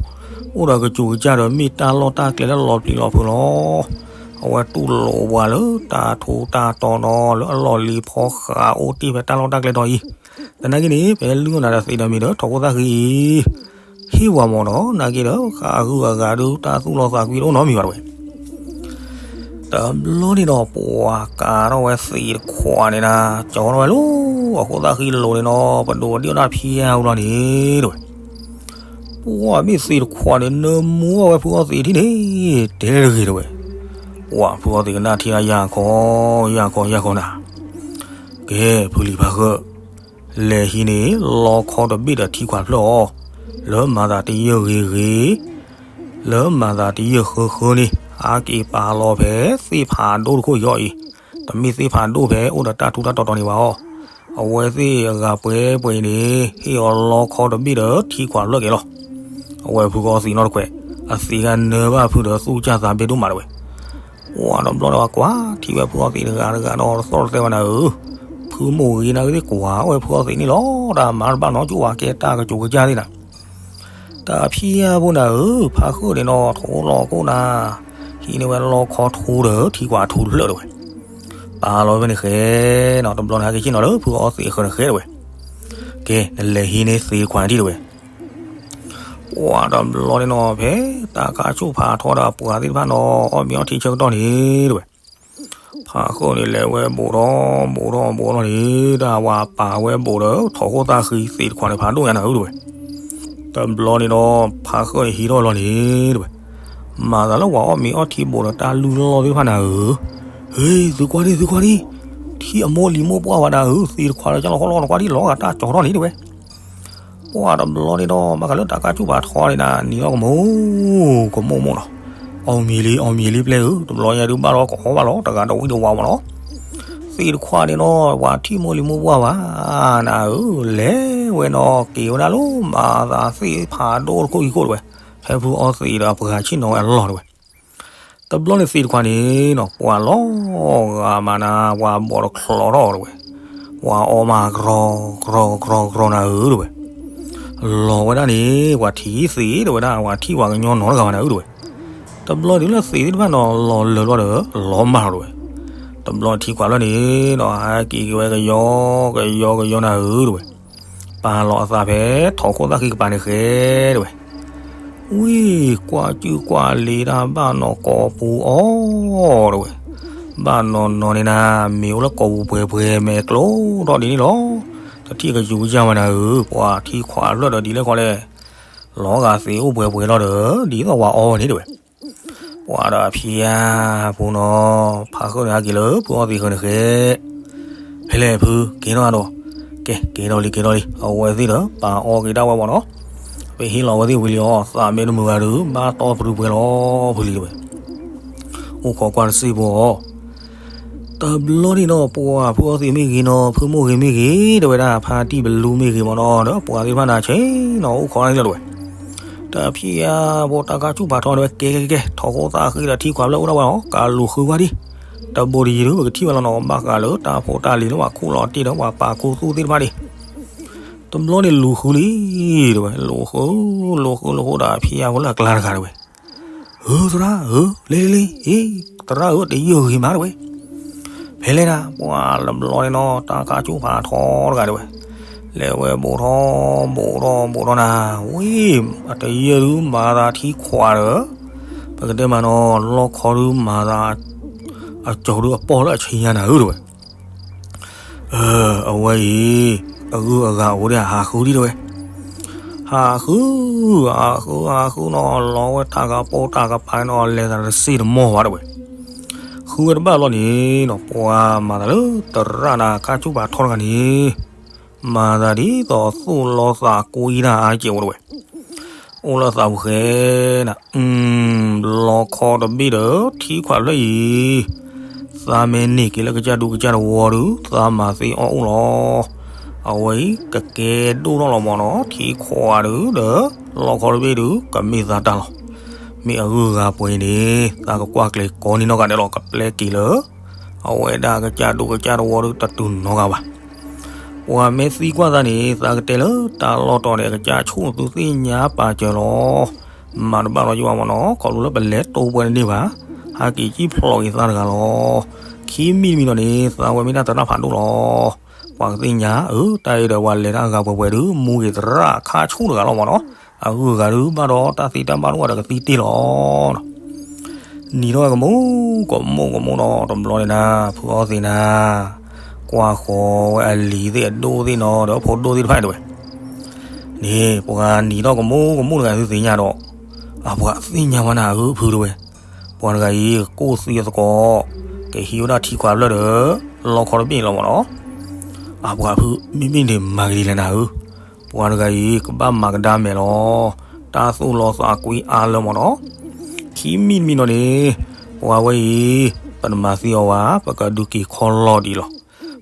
အိၣ်ဒီးကစူၤကစၢ်ဒီးမ့ၢ်တၢ်လီၢ်တၢ်ကျဲလၢလီၤပျံၤလီၤဖုးလီၤ. အဝဲတူၢ်လိာ်ပှၤလၢတၢ်ထူးတၢ်တီၤနီၤ လၢအလီၢ်လံၤဖီဃးအိၣ်တ့ၢ်ဖဲတၢ်လီၢ်တၢ်ကျဲတီၤအံၤ, သနာ်က့န့ၣ် ဖဲလုၢ်အီၣ်နၤဒီးသံးဒီးမံၤဒီး ထိၣ်ခိၣ်သၣ်ဃံအံၤ ဟ့ၣ်ဝဲမၢ်နီၤ နာ်က့ဒီး ဃးအဂုၤအဂၤဒုး တၢ်သူၣ်လီသးကွံတအိၣ်နီတမံၤဘၣ်တဝဲ. တဘျီန့ၣ်ဒီး ပှၤကးထီၣ်ဝဲသံးတခွးန့ၣ်ဒၣ် ကၠီထီၣ်ဝဲလၢ အခိၣ်သၣ်ဃံလိၤန့ၣ်နီၤ ပဒိးဒံၣ်အီၣ်တၢ်ဖံးအါဝံၤလီၤန့ၣ်တဝဲ. ပှၤမ့ၢ်သံးတခွးန့ၣ် နၢမူအီၣ်ဝဲဖုအီသံးထံၣ်န့ၣ် တဲတဂ့ၤတဝဲ. ပှၤဖုအီသံးကနၣ်ထံၣ်ဒၣ် ယၢ်ခီ ယၢ်ခီ ယၢ်ခီနၤ, ကဲ ဖုလံၤဖးဃၢၣ် လဲၤဟံးန့ၢ် လီခီတဘ့ၣ်ဒီးထံခွးဖျၢၣ်အီၤ, လၢမၤသးတယၢၢ်ဂ့ၤဂ့ၤ, လၢမၤသးတယၢၢ်ဃၢဃၢန့ၣ် အါက့ၤပာ်လီၤဖဲသ့ၣ်ဖးဒိၣ်တခိၣ်အံၤအီၤအံၤ, တမ့ၢ်သ့ၣ်ဖးဒိၣ်ဖဲအိၣ်ဒီးတၢ်ထူးတၢ်တီၤတီၤန့ၣ်ဘၣ်အီၤ, အဝဲသ့ၣ်အဂၤပှဲၤပှဲၤအံၤန့ၣ် ဟ့ၣ်အီၤလီခီတဘ့ၣ်ဒီးထံခွးဖျၢၣ်က့ၤလီၤ. အဝဲဖုကအီသံးနီတခွဲး, အသံးဂၤနၢဘၣ်ဖုဒီးသူၣ်ကၢ်သးဘ့ၣ်ဒိၣ်မးတဝဲ. ပှၤတဘျီန့ၣ် ပှၤကွၢ်ထံၣ်ဝဲဖုအီသံးတဂၤတဂၤဒီး တသီၣ်တသဲဘၣ်နၤဧၢ, ဖုမိၢ်ဂ့ၤနၤဂ့ၤသ့ၣ်ကွၢ်ဝဲဖုအီသံးန့ၣ်လီၤ, တၢ်မၤတဘၣ်နီကၠိဘၣ် ကဲတၢ်ကစိၤကစၢ်သ့ၣ်နၤ, တၢ်ဖံးယၢ်ဖိနၤဧၢ, ဖးဃုာ်န့ၣ်နီၤ ထိၣ်လီၤခိၣ်နၤ, ဟံးန့ၢ်ဝဲလီခီထူဒီးထံခွးထူတဖျၢၣ်တဝဲ. ပာ်လီၤဖဲန့ၣ်ဃဲနီၤ တဘျီန့ၣ် ဟဲက့ၤဆ့ၣ်နီၤလၢဖုအီသံးအဃၢၤန့ၣ်ဃဲတဝဲ. ကဲ နလဲၤဟံးန့ၢ်သံးတခွးန့ၣ်ဒံးတဝဲ. ပှၤတဘျီန့ၣ်နီၤ ဖဲတၢ်ကါဆူၣ်ဖးထီဒီးအပှၤသ့ၣ်တဖၣ်နီၤ အီၣ်မ့ၤအီထံဆၢကတီၢ်န့ၣ်တဝဲ. ဖးဃုာ်န့ၣ်လဲၤဝဲဘူးထီၣ်ဘူးထီၣ်ဘူးထီၣ်န့ၣ် တၢ်ဝၤပာ်ဝဲဘူးဒီး ထိၣ်ခိၣ်သၣ်ဃံသံးတခွးန့ၣ်ဖးဒိၣ်ညါနၤဧၢတဝဲ. တဘျီန့ၣ်ဒီး ဖးဃုာ်န့ၣ်ဟံးထီၣ်လီၤန့ၣ်တဝဲ. မၤသးလၢပှၤအီၣ်မ့ၤအီထံဘူးဒီးတၢ်လုၢ်လီၢ်သ့ၣ်တဖၣ်နၤဧၢ, ဟ့ သုကွၢ်ဒံး သုကွၢ်ဒံး, ထံအမိၢ်လံၤမိၢ်ပှၢ်ဘၣ်နၤဧၢ, သံးတခွးဒီးကၢ်လီၤဃီလီၤ နကွၢ်ဒံး လီၤဂာ်တၢ်ကၠီထီၣ်န့ၣ်တဝဲ. ပှၤတဘျီန့ၣ်ဒီး ဘၣ်ဃးလၢတၢ်ကါဆူၣ်ဖးထီန့ၣ်နၤ နံၤလီၤကမိၣ် ကမိၣ်မိၣ်နီၤ, အီၣ်မ့ၤလံ အီၣ်မ့ၤလံပျဲၢ်ဧၢ, တဘျီညါဒုးဘၣ်လီၤကအီၣ်ဘၣ်လီၤ တဂၤဒီးဝံၣ်ဒီးဝါမးနီၤ. သံးတခွးန့ၣ်နီၤ ပှၤထံၣ်မိၢ်လံၤမိၢ်ပှၢ်ဘၣ်နၤဧၢ, လဲၤဝဲနီၤ က့ၤဝဲဒၣ်လၢမၤသးသ့ၣ်ဖးဒိၣ်တခိၣ်ခံခိၣ်တဝဲ, ဖဲဖုအီသံးဒီးအပှၤဆ့ၣ်နီၤဝဲအလီၢ်တဝဲ. တဘျီန့ၣ်သံးတခွးန့ၣ်နီၤ ပှၤလီၤဂာ်မးနၤ ပှၤဘီးတချီးထီၣ်တဝဲ, ပှၤအီမးကြီ ကြီ ကြီ ကြီနၤဧၢတဝဲ. လီၤဝဲဒၣ်န့ၣ် ပှၤထံၣ်သံးတဝဲဒၣ် ပှၤထံၣ်ပှၤကညီနီတဂၤဘၣ်နၤဧၢတဝဲ. တဘျီဒုးလၢသံးသ့ၣ်တဖၣ်နီၤ လီၤလၢာ်ဘျီဒီး လီၤမၢ်လီၤတဝဲ. တဘျီထံခွးဖျၢၣ်န့ၣ်နီၤ ဟဲက့ၤက့ၤဝဲကယီကယီကယီနၤဧၢတဝဲ. ပာ်လီၤအသးဖဲ ထိၣ်ခိၣ်သၣ်ဃံကပၤန့ၣ်ဃဲတဝဲ. ဝံၤ ကွၢ်ကၠူၣ်ကွၢ်လံၤတၢ်ဘၣ်နီၤကိာ်ပူၤအီၤတဝဲ. ဘၣ်နီၤနီၤန့ၣ်နၤ မ့ၢ်အိၣ်လၢကိာ်ပူၤပှဲၤပှဲၤ မဲာ်ကျိၤထီၣ်ဒ်န့ၣ်လီၤ. တထံၣ်ကယူၤကယၢ်ဝဲနၤဧၢ, ပှၤထံခွးဖျၢၣ်ဒီးဒ်လဲၣ်ခီလဲၣ်, လီၤဂာ်သံးအိၣ်ပှဲၤပှဲၤလီၤဒီး ဒ်သိးပှၤအီဝဲန့ၣ်တဝဲ. ပှၤဒီးဖံယၢ်ဖိနီၤ ဖးဃုာ်န့ၣ်ဟဲက့ၤလၢဖုအီသံးဃၢၤန့ၣ်ဃဲ, ဖဲလဲၣ်ဖု ကဲထီၣ်ဒီး, ကဲ ကဲထီၣ်လံ ကဲထီၣ်လံ အဝဲသ့ၣ်ဒီး ပာ်အီက့ၤဒၣ်ဝဲမးနီၤ, ပဟ့ၣ်လီၤဝဲသ့ၣ်ဝံၤလံအီၤ သးမ့ၢ်တမုာ်ဂၤဒုး ဘၣ်တီပရူၤပှဲၤလီၤဖုလံတဝဲ. အိၣ်ခိးကွၢ်တစ့ၢ်ဖိအီၤ တဘျီန့ၣ်နီၤ ပှၤဖုအီသံးမ့ၢ်ဂ့ၤနီၤ ဖုမိၢ်ဂ့ၤမ့ၢ်ဂ့ၤ တဝဲဒၣ် ဖါတံၢ်ပလူမ့ၢ်ဂ့ၤမးနီၤ ဒီးပှၤသ့ၣ်တဖၣ်န့ၣ်ဆဲးနီၤ အိၣ်ခိးန့ၣ်လီၤတဝဲ. တဖံယၢ်ဖိတၢ်ကါဆူၣ်ဖးထီန့ၣ်ဝဲ ကဲကဲကဲ ထိၣ်ခိၣ်သၣ်ဃံဒီးထံခွးဖျၢၣ်အိၣ်ဒၣ်ဝဲနီၤ ကလူၤဃုဝဲဒံး, တဘိတယံၤဒီး ပကထံၣ်ဝဲလီၤနီၤ ဘၣ်ဃးလၢတၢ်ဖိတၢ်လံၤလၢပှၤခူၣ်လီၤတ့ၢ်ဒီးပှၤပာ်ခူသူၣ်သ့ၣ်တဖၣ်န့ၣ် တဘျီန့ၣ်လူၤဃုလံတဝဲ လူၤဃု လူၤဃုလူၤဃုဒီးဖံယၢ်ဖိလၢအကျါတဂၤတဝဲ ဧၢ သရၣ်ဧၢ လ့လ့လ့ အ့ သရၣ်ဧၢ တယၢၢ်ဂ့ၤမးတဝဲ. ဖဲလဲၣ်ဒၣ် ပှၤတဘျီန့ၣ်နီၤ တၢ်ကါဆူၣ်ဖးထီတဂၤတဝဲ လဲၤဝဲဘိးထီၣ်ဘိးထီၣ်ဘိးထီၣ်နၤ ဝံၤ အတယၢၢ်ဒုးမၤသးထံခွးဒီး ပကတဲမးနီၤ လီၢ်ခီဒုးမၤ အကၠီၤဒုးအပီၢ်လၢအဆံညါနၤဧၢတဝဲ. အဝဲအံၤ အဂုၤအဂၤအိၣ်ဒီးဟးဃုဒံးတဝဲ. ဟးဃု ဟးဃု ဟးဃုနီၤ လီၤဝဲတၢ်ကပိာ်တၢ်ကပၤနီၤ လဲၤသးတစ့ၢ်တမီၢ်ဘၣ်တဝဲ. ဃုဝဲတဘၣ်ဘျီန့ၣ်နီၤ ပှၤမၤသးလၢသရၣ်နၤကါဆူၣ်ဖးထီတဂၤန့ၣ် မၤသးဒ်သိးသူၣ်လီသးကွံတၢ်အါကဲးအိၣ်တဝဲ. အိၣ်လၢသးပူၤဃဲနၤ လီခီတဘ့ၣ်ဒီး ထံခွးဖျၢၣ်အံၤ သးမ့ၢ်န့ၢ်က့ၤလၢကစၢ်ဒူကစၢ်တဝီဒီး သးမၤသ့အီၣ်အိၣ်လီၤ. အဝဲအံၤ ကကဲဒိၣ်ထီၣ်လီၤမးနီၤ ထံခွးဒုးဒီး လီခီတဘ့ၣ်ဒုး ကမ့ၢ်သးတၢ်လီၤ. မ့ၢ်အဂုၤအဂၤပှဲၤန့ၣ် သးကကွၢ်ကျဲၤကိးန့ၢ်နီတဂၤဒဲးလီၤ ကပျဲက့ၤလၢ အဝဲဒၣ်ကစၢ်ဒူကစၢ်တဝီဒီး တတုၤနီတဂၤဘၣ်. ပှၤမ့ၢ်သံကွၢ်သးန့ၣ် သးကတဲလၢတၢ်လီၢ်တီၤန့ၣ် အကစၢ်ဆိၣ်သုသ့ၣ်ညါပာ်စၢၤလီၤ. မၤတဘၣ်လီၤယဘၣ်မးနီၤ ခီဖျိလၢပလဲၤတိၢ်ပှဲၤတန့ၢ်ဘၣ်. ဟးက့ၤကံၣ်ဖျိးက့ၤသးတဂၤလီၤ. ခံမံၤတမံၤဒီးန့ၣ် သးဝဲမ့ၢ်ဒၣ်သရၣ်ဖးဒိၣ်လီၤ. ပှၤကသ့ၣ်ညါ အၢ တၢ်အံၤဒီးပှၤလဲၤတၢ်အဂၤပှဲၤပှဲၤဒီး မူက့ၤသရၣ်ခါဆူၣ်တဂၤလီၤမးနီၤ. အဂုၤအဂၤဒုးဘၣ်ဒီးတၢ်သ့တၢ်ဘၣ်ဒိၣ်ဒီးကသံတ့ၢ်လီၤ. နံၤထီၣ်ဝဲကမူကမူကမူဒီး တဘျီန့ၣ်နၤ ဖုအီသံးနၤ ကွၢ်ဃီၤဝဲအလံၤသ့ၣ်အဒိၣ်သ့ၣ်နီၤ ဒီးအဖိဒိၣ်သ့ၣ်တဖၣ်အံၤတဲဝဲ, န့ၣ် ပှၤနံၤထီၣ်ကမူကမူတဂၤသုသ့ၣ်ညါဒီး အပှၤသ့ၣ်ညါဝဲနၤဧၢဖုတဲဝဲ, ပှၤတဂၤအံၤ ကကိၢ်သံအသကိး ကဟံးဝဲဒၣ်ထံခွးဖျၢၣ်ဒီး လီခီတဘ့ၣ်လီၤမးနီၤ. အပှၤဖု မ့မ့ၢ်န့ၣ်မၤကဒ်လဲၣ်နၤဧၢ, ပှၤတဂၤအံၤ ကဘၣ်မၤကဒါမဲာ်လီၤ. တၢ်သူၣ်လီသးကွံအါလၢမးနီၤ. ခံမံၤတမံၤနီၤန့ၣ် ပှၤဝဲအံၤ ပတမၤသံအီၤဘၣ် ပကဒုးက့ၤခီလီၤဒံးလီၤ.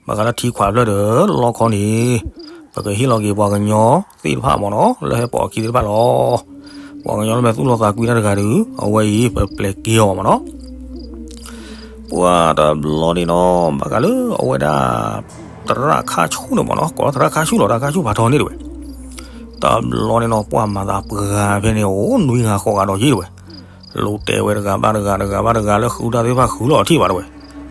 ဘၣ်ဃးလၢထံခွးဖျၢၣ်ဒီးလီခီန့ၣ် ပကဟ့ၣ်လီၤက့ၤပှၤကညီသ့ၣ်တဖၣ်မးနီၤ လၢဟဲပိာ်အခံသ့ၣ်တဖၣ်လီၤ. ပှၤကညီလၢမ့ၢ်သူၣ်လီသးကွံတၢ်တဂၤဒီး အဝဲအံၤ ပပျဲက့ၤအီၤမးနီၤ. ပှၤတဘျီန့ၣ်နီၤ ဘၣ်ဃးလၢအဝဲဒၣ် သရၣ်ခါဆူၣ်န့ၣ်မးနီၤ ကိးလီၤသရၣ်ခါဆူၣ်လီၤ သရၣ်ခါဆူၣ်ဖးထီန့ၣ်တဲဝဲ, တဘျီန့ၣ်နီၤ ပှၤမၤသးပှၢ်ဖဲန့ၣ် အိၣ်နွံဂၤဃိးဂၤဒီးယ့ၢ်တဲဝဲ, လိၣ်တဲဝဲတဂၤဘၣ်တဂၤ တဂၤဘၣ်တဂၤလၢဃုတၢ်သ့ၣ်တဖၣ်ဃုလီၤထံၣ်ဘၣ်တဲဝဲ,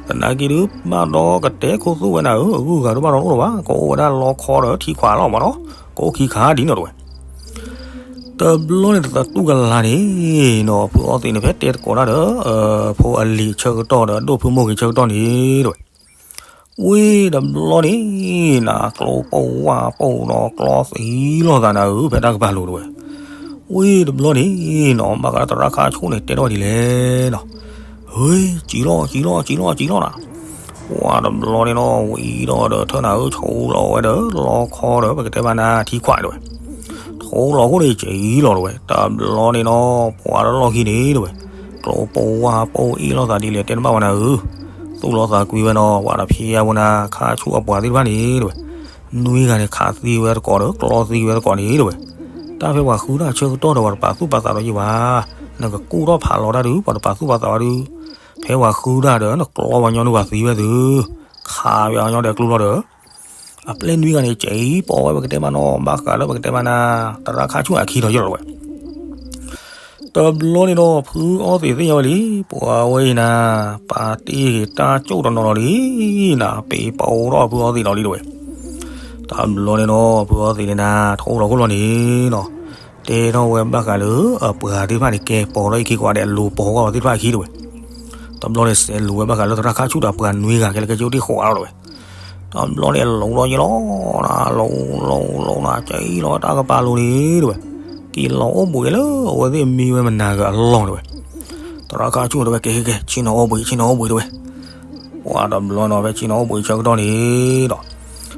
သနာ်က့ဒုး ဘၣ်ဒီးကတဲခိၣ်သူၣ်ဝဲနၤဧၢ အဂုၤအဂၤဒုးဘၣ်ဒီးတအိၣ်လၢၤဘၣ် ကအိၣ်ဝဲဒၣ်လီခီဒီးထံခွးလီၤမးနီၤ ကအိၣ်ခံခါဒ်န့ၣ်တဲဝဲ. တဘျီန့ၣ်တသတူၢ်ကလာ်န့ၣ်နီၤ ဖုအီသံးန့ၣ် ဖဲတဲသကိးတၢ်ဒီး ဖိအလံၤဆၢကတီၢ်ဒီး ဒိၣ်ဖုမိၢ်ဂ့ၤဆၢကတီၢ်န့ၣ်တဲဝဲ, ဝ့ၢ်တဘျီန့ၣ် နၤကျိပိၢ်ဝါပိၢ်ဒီးကျီသံလီၤသးနၤဧၢ ဖဲတၢ်ကပၤလိၤတဲဝဲ, ဝ့ၢ်တဘျီန့ၣ်နီၤ ဘၣ်ဃးသရၣ်ခါဆူၣ်န့ၣ်တဲထီၣ်ဒ်လဲၣ်နီၤ, ဟ့ စံၣ်လီၤ စံၣ်လီၤ စံၣ်လီၤ စံၣ်လီၤနၤ, ပှၤတဘျီန့ၣ်နီၤ ဝံၤဒီးဒီးထၢနၤဧၢ ဆိလီၤဝဲဒီး လီခီဒီး ပကတဲဘၣ်နၤထံခွးတဲဝဲ, ဆိလီၤခိၣ်န့ၣ် စံၣ်လီၤတဲဝဲ တဘျီန့ၣ်နီၤ ပှၤတလီၢ်ခံန့ၣ်တဲဝဲ, ကျိပိၢ်ဝါပိၢ်အ့ၣ်လိာ်သးဒ်လဲၣ်တဲတဘၣ်ဝဲနၤဧၢ, သူၣ်လီၤသးကွံဝဲနီၤ ပှၤတဖျဲဝဲနၤ ခါဆူၣ်အပှၤသ့ၣ်တဖၣ်န့ၣ်တဲဝဲ, နွံဂၤန့ၣ် ခးသံဝဲသကိးဒီး ကျီသံဝဲသကိးန့ၣ်တဲဝဲ, တၢ်ဖဲပှၤဃုတၢ်ဆၢကတီၢ်ဒီး ပှၤတပာ်သူၣ်ပာ်သးဒီးယံၤဘၣ်, နကကူၣ်ထီၣ်ဖးလီၤတၢ်ဒုး ပှၤတပာ်သူၣ်ပာ်သးဘၣ်ဒုး, ဖဲပှၤဃုတၢ်ဒီး နကျီပှၤညီနုၢ်ပှၤသံဝဲသု, ခးဝဲအီၤညီဒီးကျိလီၤဒီး အပျဲၢ်နွံဂၤန့ၣ် စံၣ်ပိာ်ဝဲပကတဲမးနီၤ ဘၣ်ဃးလၢပကတဲမးနၤ သရၣ်ခါဆူၣ်အခံဒီးယံၤလီၤတဲဝဲ, တဘျီန့ၣ်ဒီး ဖုအီသံးသ့ၣ်ညါဝဲလံ ပှၤဝဲအံၤနၤ ပာ်တ့ၢ်ဂ့ၤတၢ်ကၠိၣ်တနီၤလီၤလံ, နၤပ့ၤပိာ်ထီၣ်ဖုအီသံးလီၤလံတဲဝဲ, တဘျီန့ၣ်ဒီး ဖုအီသံးန့ၣ်နၤ ထိၣ်လီၤခိၣ်လီၤန့ၣ်နီၤ, တဲထီၣ်ဝဲဘၣ်ဃးလၢအပှၤသ့ၣ်တဖၣ်န့ၣ် ကဲပိာ်ထီၣ်အခံကိးဂၤဒဲး အလိၤပိာ်ကွၢ်ပှၤသ့ၣ်တဖၣ်အခံတဲဝဲ, တဘျီန့ၣ်စဲးလိၤဝဲဘၣ်ဃးလၢသရၣ်ခါဆူၣ်ဒီးပှၤနွံဂၤ ကဲလၢကဲကၠိတ့ၢ်ဃိးအါလီၤတဲဝဲ, တဘျီန့ၣ်လိၤလီၤယံၤလီၤနၤ လိၤလိၤလိၤနၤ ကဲအံၤလီၤတၢ်ကပၤလိၤန့ၣ်တဲဝဲ, က့ၤလီၤအိၣ်ဘှံးလၢအဝဲသ့ၣ်မံဝဲမနၤဂၤအလီၢ်တဲဝဲ, သရၣ်ခါဆူၣ်တဲဝဲ ကဲကဲကဲ ဆ့ၣ်နီၤအိၣ်ဘှံး ဆ့ၣ်နီၤအိၣ်ဘှံးတဲဝဲ, ပှၤတဘျီန့ၣ် ဖဲဆ့ၣ်နီၤအိၣ်ဘှံးဆၢကတီၢ်န့ၣ်ဒီး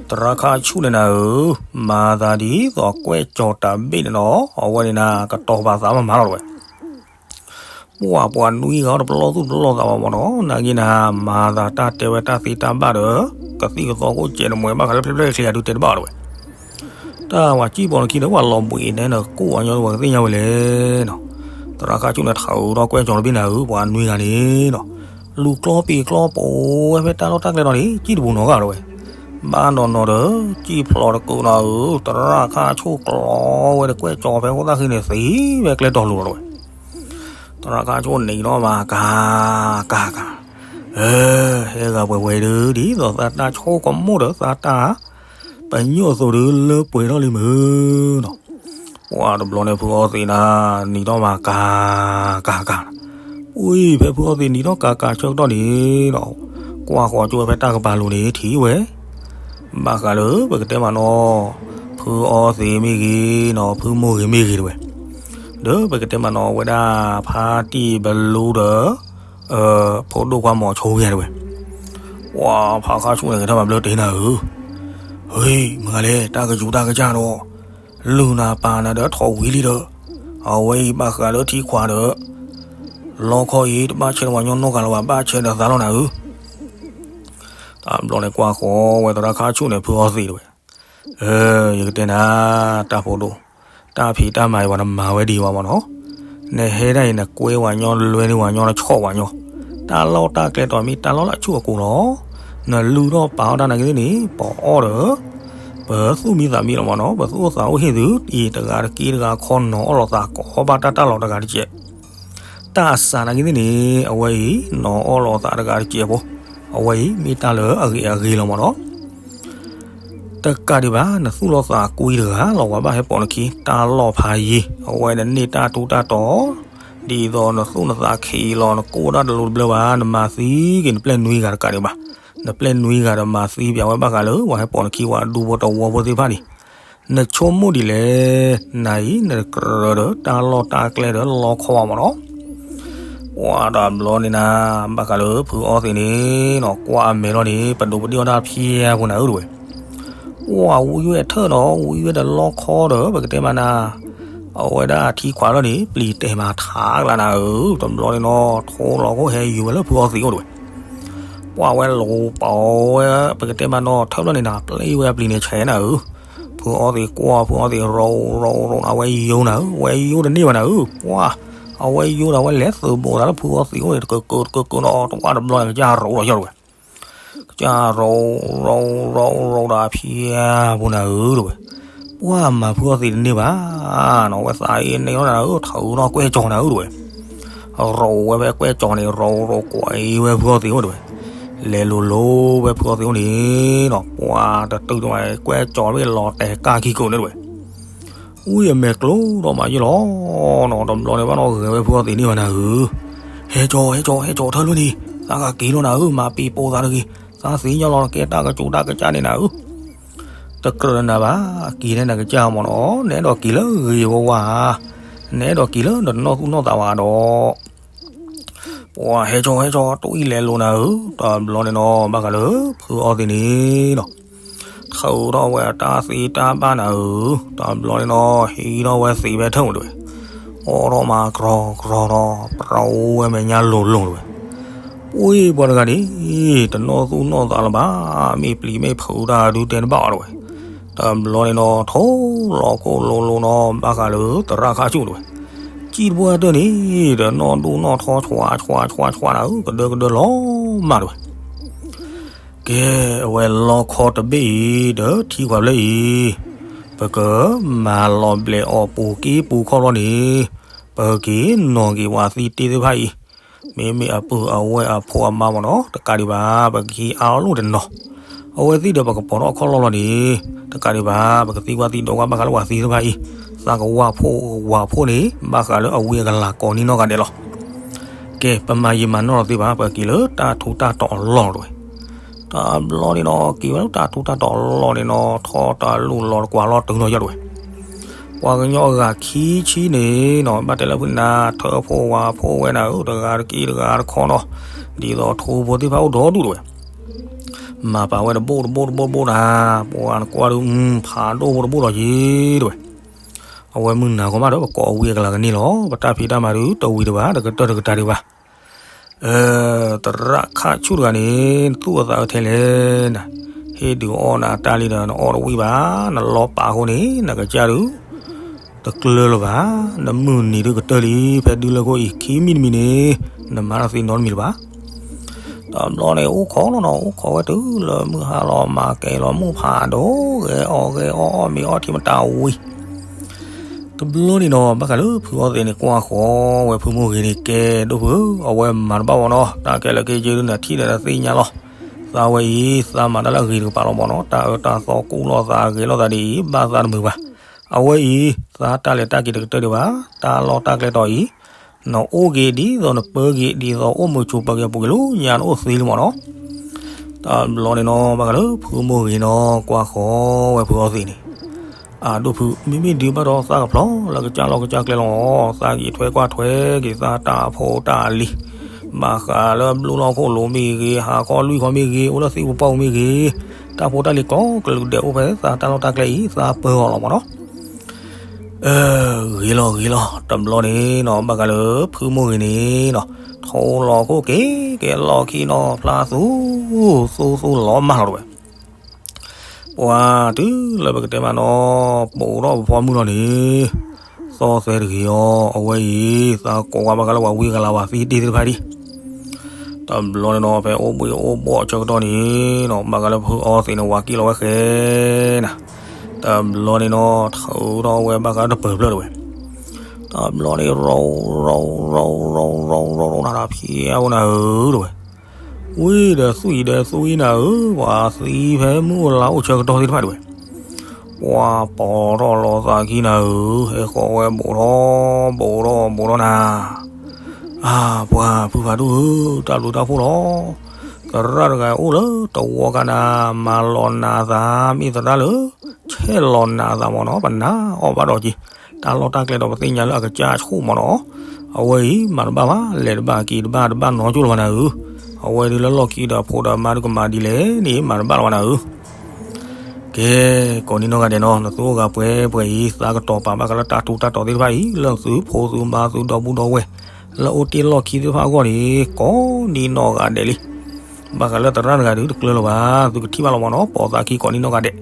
သရၣ်ခါဆူၣ်န့ၣ်နၤဧၢ, မၤသးဒ်သိးကွဲးကၠီၤတၢ်ဘ့ၣ်န့ၣ်နီၤ အဝဲန့ၣ်နၤ ကတီၤပာ်သးမးမးလီၤတဲဝဲ, ပှၤပှၤနွံဂၤတပလီၢ်သူၣ်တပလီၢ်သးဘၣ်မးနီၤ နာ်က့နၤ မၤသးတၢ်တဲဝဲတၢ်သ့တၢ်ဘၣ်ဒီး ကသံၣ်ကသီကိၣ်စဲးတမှဲၤဘၣ်ဃးလၢဖျဲၣ်ဖျဲၣ်ချ့အဒုးတဲတဘၣ်တဲဝဲ တၢ်ဝဲစံၣ်ပိာ်နခံဒီး ပှၤလီၤဘှံးန့ၣ်နကိၣ်ဝဲညီဒီး ပှၤကသ့ၣ်ညါဝဲလဲၣ်နီၤ, သရၣ်ခါဆူၣ်န့ၣ် ထးအုးထီၣ်ကွဲးကၠီၤတဘ့ၣ်နၤဧၢ, ပှၤနွံဂၤန့ၣ်နီၤ, လူၤကျီပံၤကျီပိာ်ဝဲဖဲတၢ်လီၢ်တၢ်ကျဲနီၤန့ၣ် စံၣ်တပူၤနီၤဂၤတဲဝဲ, ဘၣ်နီၤနီၤဒီး စံၣ်ဖျိးတကုးနီၤဧၢ, သရၣ်ခါဆူၣ်ကျီဝဲဒီးကွဲးကၠီၤဖဲအဃိသတးဃီန့ၣ် သံဝဲကျဲတီၤလိၤလီၤတဲဝဲ သရၣ်ခါဆူၣ်န့ၣ်နီၤမး ကၤ ကၤ ကၤ, အၢ ဟဲဂၤပှဲၤဝဲဒုး ဒ်သိးသးတၢ်ဆိကမိၣ်ဒီးသးတၢ် ပညိၣ်အသိးဒုးလၢပှဲၤထီၣ်လံမုၢ်နီၤ, ပှၤတဘျီန့ၣ် ဖုအီသံးနၤ နံၤထီၣ်မး ကၤ ကၤ ကၤ, ဝံၤဖဲဖုအီသံးနံၤထီၣ်ကၤကၤဆၢကတီၢ်န့ၣ်ဒီး ကွၢ်ဃီၤကၠိဝဲဖဲတၢ်ကပၤလိၤန့ၣ် ထံၣ်ဝဲ ဘၣ်ဃးလၢပကတဲမးနီၤ ဖုအီသံးမ့ၢ်ဂ့ၤနီၤ ဖုမိၢ်ဂ့ၤမ့ၢ်ဂ့ၤတဲဝဲ, ဒီးပကတဲမးနီၤ အဝဲဒၣ်ဖါတံၢ်ဘလူဒီး ဖိဒိၣ်ခွါမီၤဆိဂ့ၤတဲဝဲ, ပှၤဖးခါဆူၣ်န့ၣ်ဂဲၤထီၣ်ဘၣ်ဘျၢတ့ၢ်နၤဧၢ, ဟ့ မ့ၢ်ဂ့ၤလဲၣ် တၢ်ကယူၤတၢ်ကစၢ်ဒီး လုၢ်နၤပာ်နၤဒီးထီၣ်ဝံၤလံဒီး အဝဲအံၤဘၣ်ဃးလၢထံခွးဒီး လီခီအံၤ တဘၣ်ဆဲးဒီးပှၤညီနီတဂၤလၢၤဘၣ် ဘၣ်ဆဲးဒီးသးလီၤနၤဧၢ, တဘျီန့ၣ်ကွၢ်ဃီၤဝဲသရၣ်ခါဆူၣ်န့ၣ် ဖုအီသံးတဲဝဲ, ယကတဲနၤ တၢ်ဖိဒိၣ်, တၢ်ဖံးတၢ်မၤအံၤပှၤတမၤဝဲဒံးဘၣ်မးနီၤ, နဟဲဒၣ်အံၤ နကွဲဝဲညီ နလွဲန့ၢ်ဝဲညီ နဆီၣ်ဝဲညီ, တၢ်လီၢ်တၢ်ကျဲတီၤမ့ၢ်တၢ်လီၢ်လၢအဆူၣ်အကိၤလီၤ, နလုၢ်ထီၣ်ပာ်ထီၣ်တၢ်နာ်က့ၤသ့ၣ်န့ၣ် ပအီၣ်ဒီး ပသူၣ်မံသးမံလီၤမးနီၤ, ပသူၣ်အိၣ်သးအိၣ်ဟ့ၣ်သု အံၤတဂၤတက့တဂၤခီနီၤအီၣ်လီၤသးကိးဘၣ်တၢ်တၢ်လီၤတဂၤတကဲး တၢ်အစးနာ်က့သ့ၣ်န့ၣ် အဝဲအံၤ နီၢ်အီၣ်လီၤသးတဂၤတစဲးဖိ, အဝဲအံၤ မ့ၢ်တၢ်လၢအဂ့ၤအဂ့ၤလီၤမ့ၢ်နီၤ. တကးဒံးဘၣ် နသူၣ်လီၤသးကွံတဂၤလီၤ ပှၤဘၣ်ဟဲပိာ်နခံ တၢ်လီၢ်ဖးယံၤ, အဝဲနန့ၢ်တၢ်ထူးတၢ်တီၤ, ဒ်သိးနသူၣ်နသးခံးလီၤ နကိၢ်တၢ်တလိၤတဘျၢဘၣ်, နမၤသံက့ၤ နပျဲၢ်နွံဂၤတကးဒံးဘၣ်, နပျဲၢ်နွံဂၤဒီးမၤသံပၠးဝဲဘၣ်ဃးလၢ ပှၤဟဲပိာ်နခံ ပှၤဒူဖိတဝီဖိသ့ၣ်တဖၣ်န့ၣ်, နဆိကမိၣ်ဒ်လဲၣ်, နၤအံၤ နကြၢးဒီးတၢ်လီၢ်တၢ်ကျဲဒီးလီခီမ့ၢ်နီၤ. ပှၤတဘျီန့ၣ်နၤ, ဘၣ်ဃးလၢဖုအီသံးန့ၣ်နီၤ ကွၢ်အမဲာ်လီၤန့ၣ် ပဒိးပဒ့ၣ်အီၣ်တၢ်ဖျဲးဖိနၤဧၢတဝဲ. ပှၤဝံယွဲၢ်ထၢၣ်နီၤ ဝံယွဲၢ်ဒီးလီခီဒီး ပကတဲမးနၤ, အဝဲဒၣ်ထံခွးလီၤန့ၣ် ပျံၤတဲာ်မးထးကလါနၤဧၢ, တဘျီန့ၣ်နီၤ ထိလီၤခိၣ်ဟဲယူၤဝဲလၢဖုအီသံးအိၣ်တဝဲ. ပှၤဝဲလိၤပာ်ဝဲ ပကတဲမးနီၤ ထၢၣ်လီၤန့ၣ်နၤ ပျံၤဝဲအပျံၤန့ၣ်ဆဲးနၤဧၢ. ဖုအီသံးကွၢ် ဖုအီသံးရိရိရိနၤ အဝဲယိနၤဧၢ, ဝဲယိတန့ၢ်ဘၣ်နၤဧၢ, ပှၤ အဝဲယိဒီးဝဲလဲၤသုးဘိးသးလၢဖုအီသံးအိၣ်န့ၣ် တကၢၢ်ကၢၢ်တကၢၢ်ကၢၢ်နီၤ တဝၣ်တဘျီန့ၣ် ကစၢ်ရိဒီးယီၢ်တဝဲ. ကစၢ်ရိရိရိရိဒီးဖျဲးဖိနၤဧၢတဝဲ. ပှၤမၤဖုအီသံးတန့ၢ်ဘၣ်နီၤ ဝဲသးအံၤန့ၢ်လီၤနၤဧၢ ထုးနီၢ်ကွဲၢ်ကၠီၤနၤဧၢတဝဲ. ရိဝဲဖဲကွဲၢ်ကၠီၤန့ၣ် ရိရိကွဲးဝဲဖုအီသံးအိၣ်တဝဲ. လဲၤလိၤလိၤဝဲဖုအီသံးအိၣ်န့ၣ်နီၤ ပှၤတတုၤတဝဲ ကွဲၢ်ကၠီၤမ့ၢ်လီၤတဲာ်ကၢ်ခံကိးန့ၣ်တဝဲ. ဝံအမဲာ်ကျိဒီးမးယ့ၢ်လီၤနီၤ တဘျီန့ၣ်ဘၣ်နီၤ ဂဲၤဝဲဖုအီသံးန့ၢ်ဘၣ်နၤဧၢ. ဟဲကၠီ ဟဲကၠီ ဟဲကၠီထၢၣ်လွံၢ်နံၤ သးကက့ၤလီၤနၤဧၢ မၤပ့ၤပိာ်သးတဂ့ၤ သးသ့ၣ်ညါလီၤ ကဲတၢ်ကစိၤတၢ်ကစၢ်န့ၣ်နၤဧၢ. တကြၢးနၤဘၣ် အက့ၤန့ၣ်နကစၢ်မ့ၢ်နီၤ နအဲၣ်ဒိးက့ၤလၢဂ့ၤဝဲဝါဧါ, နအဲၣ်ဒိးက့ၤလၢနတနီၢ်သူၣ်နီၢ်သးဝဲဒီး ပှၤဟဲကၠီ ဟဲကၠီ တဝံၣ်လဲၤလိၤနၤဧၢ, တဘျီန့ၣ်နီၤ ဘၣ်ဃးလၢဖုအီသံးန့ၣ်နီၤ ထုးထီၣ်ဝဲတၢ်သ့တၢ်ဘၣ်နၤဧၢ, တဘျီန့ၣ်နီၤ ဟံးထီၣ်ဝဲသံးဖဲထၢၣ်မုၢ်တဝဲ, အိးထီၣ်မၤကြီကြီဒီး ပြဝဲမဲာ်ညါလိၤလိၤတဝဲ. ပှ့ၤပှၤတဂၤန့ၣ် တနီၢ်သူၣ်နီၢ်သးလၢၤဘၣ်, မ့ၢ်ပျံၤမ့ၢ်ဖုးတၢ်ဒုးတဲတဘၣ်အီၤတဝဲ. တဘျီန့ၣ်နီၤ ထိလီၤခိၣ်လိၤလိၤနီၤ ဘၣ်ဃးလၢသရၣ်ခါဆူၣ်တဝဲ. ကံၣ်တပှၢ်တၢၢ်န့ၣ် တနီၢ်ဒိၣ်နီၢ်ထီ ဆွးဆွးဆွးဆွးနၤဧၢ, ကဒၢကဒၢလီၤမၢ်တဝဲ. ကဲ, အဝဲလီခီတဘ့ၣ်အံၤ ဒီးထံခွးဖျၢၣ်အံၤ, ပကမၤလီၤဘျဲးအီၤပူၤက့ပူၤခီၣ်ဘျီန့ၣ်, ပက့ၤနီၣ်က့ၤပှၤသံတ့သ့ၣ်တဖၣ်အံၤ, မ့မ့ၢ်အပုၢ်အဝဲၢ်အဖိအမါမ့ၢ်နီၤ, တကးဒံးဘၣ် ပကဟံးအါအီၤလိၣ်တနီၤ, အဝဲသ့ၣ်ဒီးပကပိာ်ထီၣ်အခီၣ်လီၢ်လီၤန့ၣ်, တကးဒံးဘၣ် ပကသံကွၢ်သံဒိးကွၢ်ဘၣ်ဃးလၢပှၤသံသ့ၣ်တဖၣ်အံၤ, သးကဝၢ်ဖှိၣ်ဝးဖှိၣ်န့ၣ် ဘၣ်ဃးလၢအဝံအကလၤကိးနံၤနီၢ်ဂၤဒဲးလီၤ. ကဲ, ပမၤယံာ်မၤနီၢ်လီၤသ့ဘၣ်, ပက့ၤလၢတၢ်ထူးတၢ်တီၤအလီၢ်တဝဲ. တဘျီန့ၣ်နီၤ က့ၤဝဲလၢတၢ်ထူးတၢ်တီၤအလီၢ်န့ၣ်နီၤ ထီၣ်တၢ်လူၢ်လီၤတကွၢ်လီၤတုၤနီၤယီၢ်တဝဲ. ပှၤကညီအဂၤခံဆံန့ၣ်နီၤ ဘၣ်တဲလၢဖုနၤ ထၢဖှိၣ်ဝးဖှိၣ်ဝဲနၤဧၢ တဂၤတက့ၢ်တဂၤတခီနီၤ, ဒ်သိးထူဖိသ့ၣ်တဖၣ်အိၣ်ဒီဒူၣ်တဝဲ. မၤပာ်ဝဲတဘိၣ်တဘိၣ်တဘိၣ်တဘိၣ်နၤ, ပှၤနကွၢ်ဒုး ဖးဒိၣ်ဖိတဘိၣ်ဒီးယ့ၢ်တဝဲ. အဝဲမုၢ်နၤခီမးဒီး ပကိးအဝံအကလၤကန့ၢ်လီၤ, ပတၢ်ဖံးတၢ်မၤဒုး တဝံၤတဘၣ် တကတၢၢ်တကတၢၢ်ဒံးဘၣ်. သရၣ်ခါဆူၣ်တဂၤန့ၣ် သူၣ်အသးအၢထဲလဲၣ်နၤ, ဟ့ၣ်ဒုးအီၣ်နၤတၢ်လံဒီး နအီၣ်တဝံၣ်ဘၣ်, နလီၤပာ်အဃိန့ၣ် နကစၢ်ဒုး တကျၢၤလၢၤဘၣ်, နမုၢ်နံၤဒုးကတၢၢ်လံ, ဖဲဒုလၢခိၣ်အံၤ ခံမံၤတမံၤန့ၣ် နမၤတၢ်သ့နီတမံၤလၢၤဘၣ်. တဘျီန့ၣ် အိၣ်ခိးလီၤနီၤ, အိၣ်ခိးဝဲတုၤလၢမုၢ်ဟါလီၤ မၤကဲၤလီၤမုၢ်ဖးဒိၣ်, ဂဲၤအီၣ်ဂဲၤအီၣ်အီၣ်မ့ၤအီထံမတၤဝံၤ တဘျီန့ၣ်နီၤ ဘၣ်ဃးလၢဖုအီသံးန့ၣ် ကွၢ်ဃီဝဲဖုမိၢ်ဂ့ၤန့ၣ် ကဲဒိၣ်ဖုဧၢ, အဝဲမၤတဘၣ်ဝဲနီၤ, တၢ်ကဲလၢက့ၤက့ၤဒုး နထံၣ်ဒီးနသ့ၣ်ညါလီၤ. သးဝဲအံၤ သးမၤတၢ်လၢအဂ့ၤတကပၤလီၤမ့ၢ်နီၤ, တၢ်အၢတၢ်သီကူၣ်လိာ်သးဂဲၤလိာ်သးဒ်အံၤ ဘၣ်သးတမုာ်ဘၣ်. အဝဲအံၤ သးတၢ်လဲၤတၢ်က့ၤတကတၢၢ်ဒံးဘၣ်, တၢ်လီၢ်တၢ်ကျဲတီၤအံၤ နအိၣ်က့ၤဒ်သိးနပၢက့ၤ ဒ်သိးအိၣ်မုာ်ဆိးပၢၤက့ၤအပူၤက့ၤလၢညါ နအိၣ်သ့လံမ့ၢ်နီၤ. တဘျီန့ၣ်နီၤ ဘၣ်ဃးလၢဖုမိၢ်ဂ့ၤနီၤ ကွၢ်ဃီဝဲဖုအီသံးန့ၣ်, အဒိၣ်ဖု မ့မ့ၢ်ဒုးဘၣ်ဒီးသးကဖျီလၢကစၢ်လီၢ်ကစၢ်ကျဲလီၤ, သးက့ၤထွဲကွၢ်ထွဲက့ၤသးတၢ်အဖိတၢ်အလံၤ, ဘၣ်ဃးလၢဘျုးလီၢ်ခိၣ်လိၤမ့ၢ်ဂ့ၤ, ဟးခီလွံၢ်ခီမ့ၢ်ဂ့ၤ, အိၣ်လၢသံၣ်ပူၤပီၣ်ပူၤမ့ၢ်ဂ့ၤ, တၢ်ဖိတၢ်လံၤကိးကလုာ်ဒဲးအိၣ်ဖဲသးတၢ်လီၢ်တၢ်ကျဲအံၤ သးပၢအီၤလီၤမ့ၢ်နီၤ. ဂ့ၤလီၤဂ့ၤလီၤ တဘျီန့ၣ်နီၤ ဘၣ်ဃးလၢဖုမိၢ်ဂ့ၤန့ၣ်နီၤ ထိလီၤခိၣ်က့ၤက့ၤလီၢ်ခံနီၤ ဖျါသူသူသူလီၤမၢ်လီၤတဝဲ. ပှၤတုၤလၢပကတဲမးနီၤ ပိာ်ထီၣ်ပဖီမုၢ်လီၤန့ၣ် သီၣ်သဲတဂ့ၤအီၤ အဝဲအံၤ သးကိးဝဲဘၣ်ဃးလၢပှၤဝံအကလၤဝဲသံတ့သ့ၣ်တဖၣ်ဒံး တဘျီန့ၣ်နီၤ ဖဲအိၣ်ဘှံးအိၣ်ဘှီၣ်ဆၢကတီၢ်န့ၣ်နီၤ ဘၣ်ဃးလၢဖုအီသံးန့ၣ် ဝၤကံၣ်လီၤဝဲဃဲနၤ, တဘျီန့ၣ်နီၤ ထုးထီၣ်ဝဲဘၣ်ဃးတပၢၤဖျၢၣ်တဝဲ, တ တဘျီန့ၣ် ရီ ရီ ရီ ရီ ရီ ရီ ရီ နၤဒီးဖျဲးဝဲနၤဧၢ တဲဝဲ. ဝံၤဒီးသွံၣ်ဒီးသွံၣ်နၤဧၢ, ပှၤသံဖဲမုၢ်အိၣ်လါအိၣ်ဆၢကတီၢ်သ့ၣ်တဖၣ်တဲဝဲ. ပှၤပိာ်ထီၣ်လီၤသးခံနၤဧၢ, ဟဲဃီၤဝဲဘူးထီၣ်ဘူးထီၣ်ဘူးထီၣ်နၤ. အါ ပှၤဖုဖးဒိၣ်ဧၢ, တၢ်ဘျုးတၢ်ဖှိၣ်လီၤ. သရၣ်တဂၤအိၣ်လၢတဝီကနၤ, မၤလီၤနၤအသး, မ့ၢ်သရၣ်လၢ ဆဲးလီၤနၤအသးမ့ၢ်နီၤ, ပနာ်အီၤဘၣ်ဒီးက့ၤ, တၢ်လီၢ်တၢ်ကျဲဒီးပသ့ၣ်ညါလၢအကစၢ်ဆိၣ်မ့ၢ်နီၤ. အဝဲအံၤ မၤတဘၣ်ဘၣ်, လဲၤတဘၣ်က့ၤတဘၣ်တဘၣ်နီတကၠိၢ်လၢၤဘၣ်နၤဧၢ. အဝဲဒုးလၢလီၢ်ခံဒီးဖိဒီးမါဒုးကမၤဒ်လဲၣ်န့ၣ် မၤတဘၣ်လၢၤဘၣ်နၤဧၢ. ကဲ, ကိးနံၤနီၢ်ဂၤဒဲးနီၤ, နသုအိၣ်ဂၤပှဲၤပှဲၤအံၤ သးကတီၤပာ်ဘၣ်ဃးလၢတၢ်ထူးတၢ်တီၤသ့ၣ်တဖၣ်အံၤ လၢနသုဖိသုမါသုဒီပုၢ်ဒီဝဲၢ် လၢအိၣ်တ့ၢ်လီၢ်ခံသ့ၣ်တဖၣ်အဂီၢ်န့ၣ် ကိးနံၤနီၢ်ဂၤဒဲးလံ. ဘၣ်ဃးလၢသရၣ်တဂၤဒုးတကျၢၤလၢၤဘၣ်, သုကထံၣ်ဘၣ်လီၤမ့ၢ်နီၤ, ပိာ်သးခံကိးနံၤနီၢ်ဂၤဒဲး.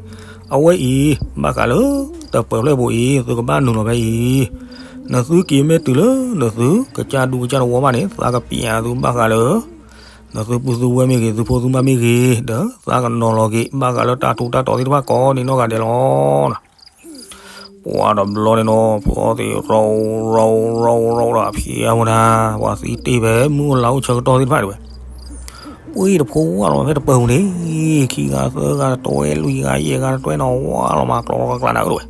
အဝဲအံၤ ဘၣ်ဃးလၢတပၢၤဖျၢၣ်ပူၤအံၤ သုကဘၣ်နုာ်လီၤဖဲအံၤ, နသုက့ၤမ့ၢ်တုၤလၢနသုကစၢ်ဒူကစၢ်တဝီဘၣ်န့ၣ် သးကပျးသုဘၣ်ဃးလၢ နသုပုၢ်သုဝဲၢ်မ့ၢ်ဂ့ၤ, သုဖိသုမါမ့ၢ်ဂ့ၤ, ဒီးသးကနီၤလီၤက့ၤဘၣ်ဃးလၢတၢ်ထူးတၢ်တီၤသ့ၣ်တဖၣ်ကိးနံၤနီၢ်ဂၤဒဲးလီၤ. ပှၤတဘျီန့ၣ်နီၤ, ဖုအီသံး ရီ ရီ ရီ ဒီးဖျဲးဝဲဒၣ်, ပှၤသံတ့ၢ်ဖဲမုၢ်အိၣ်လါအိၣ်ဆၢကတီၢ်သ့ၣ်တဖၣ်တဲဝဲ. ပှ့ၤတဖိဝဲလီၤဖဲတပၢၤပူၤန့ၣ်, ခံဂၤသၢဂၤတတွဲ, လွံၢ်ဂၤယဲၢ်ဂၤတတွဲနီၤ, ဝဲလီၤမၤကျီကျါနၤဧၢတဲဝဲ.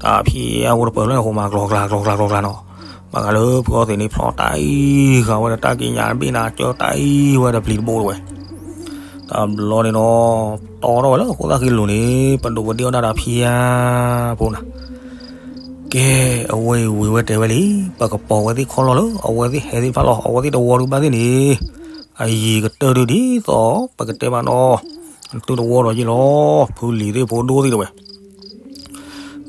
တၢ်ဖျဲးဝဲတပၢၤလၢန့ၣ် ဃိမၤကျီကျါကျီကျါကျီကျါနီၤ. ဘၣ်ဃးလၢဖုအီသံးန့ၣ် ဖျီတၢ်အံၤဃာ်ဝဲဒီးတၢ်ကံးညာ်တဘ့ၣ်နၤ, ကၢတၢ်အံၤဝဲဒီးပျံၤတဘိတဲဝဲ. တဘျီန့ၣ်နီၤ, တီထီၣ်ဝဲလၢအဃိသၣ်ဃ့လိၤန့ၣ် ပဒိၣ်ပဒ့ၣ်အီၣ်ဒၣ်ဒီးဖျဲးဖိနၤ. ကဲ, အဝဲအံၤဝံၤဝဲတဲဝဲလံ, ပကပိာ်ဝဲသ့ၣ်ခီလီၢ်လၢ အဝဲသ့ၣ်ဟဲသ့ၣ်တဖၣ်လီၤ, အဝဲသ့ၣ်တဝီဒုးဘၣ်သ့ၣ်န့ၣ်, အယံၤကတၢၢ်ဒုးဒ်သိး ပကတဲဘၣ်နီၤ, နသုတဝီဒီးယ့ၢ်လီၤ, ဖုလံၤသ့ၣ်ဖိဒိၣ်သ့ၣ်တဲဝဲ.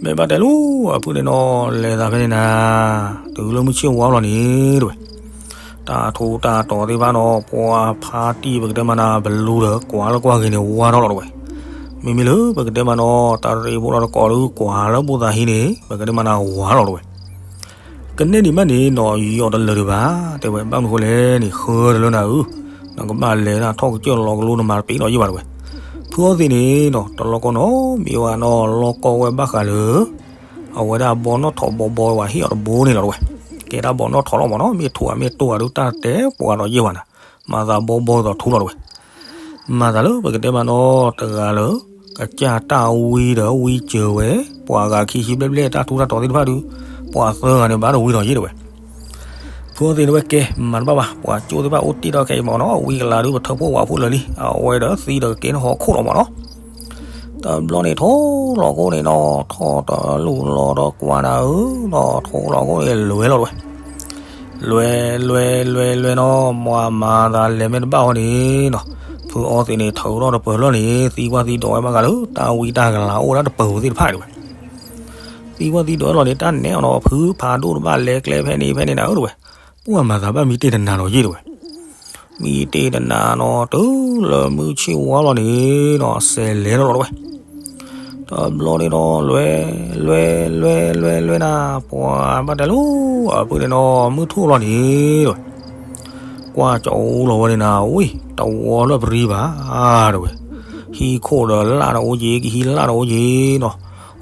မ့ၢ်ဘၣ်တဲလီၤ, အဖုန့ၣ်နီၤ, လဲၤသးဖဲန့ၣ်နၤ, တုၤလၢမုၢ်ဆ့ၣ်ဝါလီၤန့ၣ်တဲဝဲ. တၢ်ထူးတၢ်တီၤသ့ၣ်တဖၣ်နီၤ, ပှၤဖါတံၢ်ပကတဲမးနၤ ဘလူဒီးကွၢ်လၢကွၢ်ဂ့ၤန့ၣ် ဝါထီၣ်လီၤတဲဝဲ. မ့မ့ၢ်လၢပကတဲမးနီၤ, တၢ်ရ့ဖိဒီးတကိးဒုးကွၢ်လၢဘိသးဟံးန့ၣ် ပကတဲမးနၤဝါလီၤတဲဝဲ. ကနဲၣ်ဒံးဘၣ်န့ၣ်နီၤ, ယီၢ်တလၢာ်ဒံးဘၣ်တဲဝဲ, ဘၣ်မနုၤဃိလဲၣ်န့ၣ် ဃၢတလၢနၤဧၢ, နကဘၣ်လဲၤဒၣ်ထီၣ်ကစၢၢ်လီၤကလိ နမၤတပ့ၤနီၤယ့ၢ်ဘၣ်တဲဝဲ. ဖုအီသံးန့ၣ်နီၤ, တလီၢ်ကီနီၤ, မ့ၢ်ဝဲနီၤ, လီၢ်ကီဝဲဘၣ်ဃးလၢ အဝဲဒၣ်ဘီနီၣ်ထိးဘီဘီဝဲဟ့ၣ်အီၤတဘိန့ၣ်လီၤတဲဝဲ. ကဲဒၣ်ဘီနီၣ်ထိးလီၤမ့ၢ်နီၤ, မ့ၢ်ထူးဧါမ့ၢ်တိၢ်ဧါဒုး တၢ်တဲပှၤဒီးယ့ၢ်ဘၣ်နၤ, မၤသးဘီဘီသိးထူလီၤတဲဝဲ. မၤသးလၢပကတဲမးနီၤ, တဂၤလၢ ကစၢ်တၢ်ဝံဒီးဝံစၢၤဝဲ, ပှၤဂၤခံဆံဘျဲၣ်ဘျဲၣ်တၢ်ထူးတၢ်တီၤသ့ၣ်တဖၣ်ဒုး, ပှၤသၢဂၤန့ၣ်ဘၣ်ဒီးဝံဒီးယ့ၢ်တဲဝဲ. ဖုအီသံးန့ၣ်ဝဲ ကဲ, မၤတဘၣ်ဘၣ်, ပှၤကၠိသ့ၣ်တဖၣ်အိၣ်တ့ၢ်ထီၣ်ခဲအံၤမ့ၢ်နီၤ, ဝံကလၤဒုး ပထၢဖှိၣ်ဝးဖှိၣ်လၢာ်လံ, အဝဲဒီးသံဒီးကကဲထီၣ်ဟီၣ်ခိၣ်လီၤမ့ၢ်နီၤ. တဘျီန့ၣ် ထိးလီၤကိၣ်န့ၣ်နီၤ, ထိးတလူၢ်လီၤဒီးကွၢ်နၤဧၢနီၤ, ထိးလီၤကိၣ်န့ၣ် လဲၤလီၤတဲဝဲ. လဲၤ လဲၤ လဲၤ လဲၤနီၤ, မၤမၤသးလဲၤမ့ၢ်တဘၣ်အီၤန့ၣ်နီၤ, ဖုအီသံးန့ၣ် ထုးထီၣ်တပၢၤလီၢ်န့ၣ် သံကွၢ်သံဒိးဝဲဘၣ်ဃးလၢ တၢ်ဝံတၢ်ကလၤအိၣ်ဒၣ်တပၢၤပူၤသ့ၣ်တဖၣ်တဲဝဲ. သံကွၢ်သံဒိးဝဲလီၤန့ၣ် တၢ်နဲအီၤနီၤ, ဖုဖးဒိၣ်တဘၣ်လဲၤကျဲဖဲန့ၣ်ဖဲန့ၣ်နၤဧၢတဲဝဲ. ပှၤမၤသးဘၣ်မံတ့ၢ်တနၤလီၤယ့ၢ်တဲဝဲ. မံတ့ၢ်တနၤနီၤ, တုၤလၢမုၢ်ဆ့ၣ်ဝါလီၤန့ၣ်နီၤ, စဲးလဲၤလီၤလီၤတဲဝဲ. တဘျီန့ၣ်နီၤ, လဲၤ လဲၤ လဲၤ လဲၤ လဲၤနၤ, ပှၤဘၣ်တဲလီၤ, အဖုန့ၣ်နီၤ, မုၢ်ထူၣ်လီၤန့ၣ်တဲဝဲ. ကွၢ်ကၠီလီၤဝဲန့ၣ်နၤ, ဝံၤ တဝီလၢပရံဘၣ်တဲဝဲ. ဟံၣ်ခိၣ်ဒီးလၢ်တအိၣ်က့ၤ, ကဟံးလၢ်တအိၣ်က့ၤနီၤ,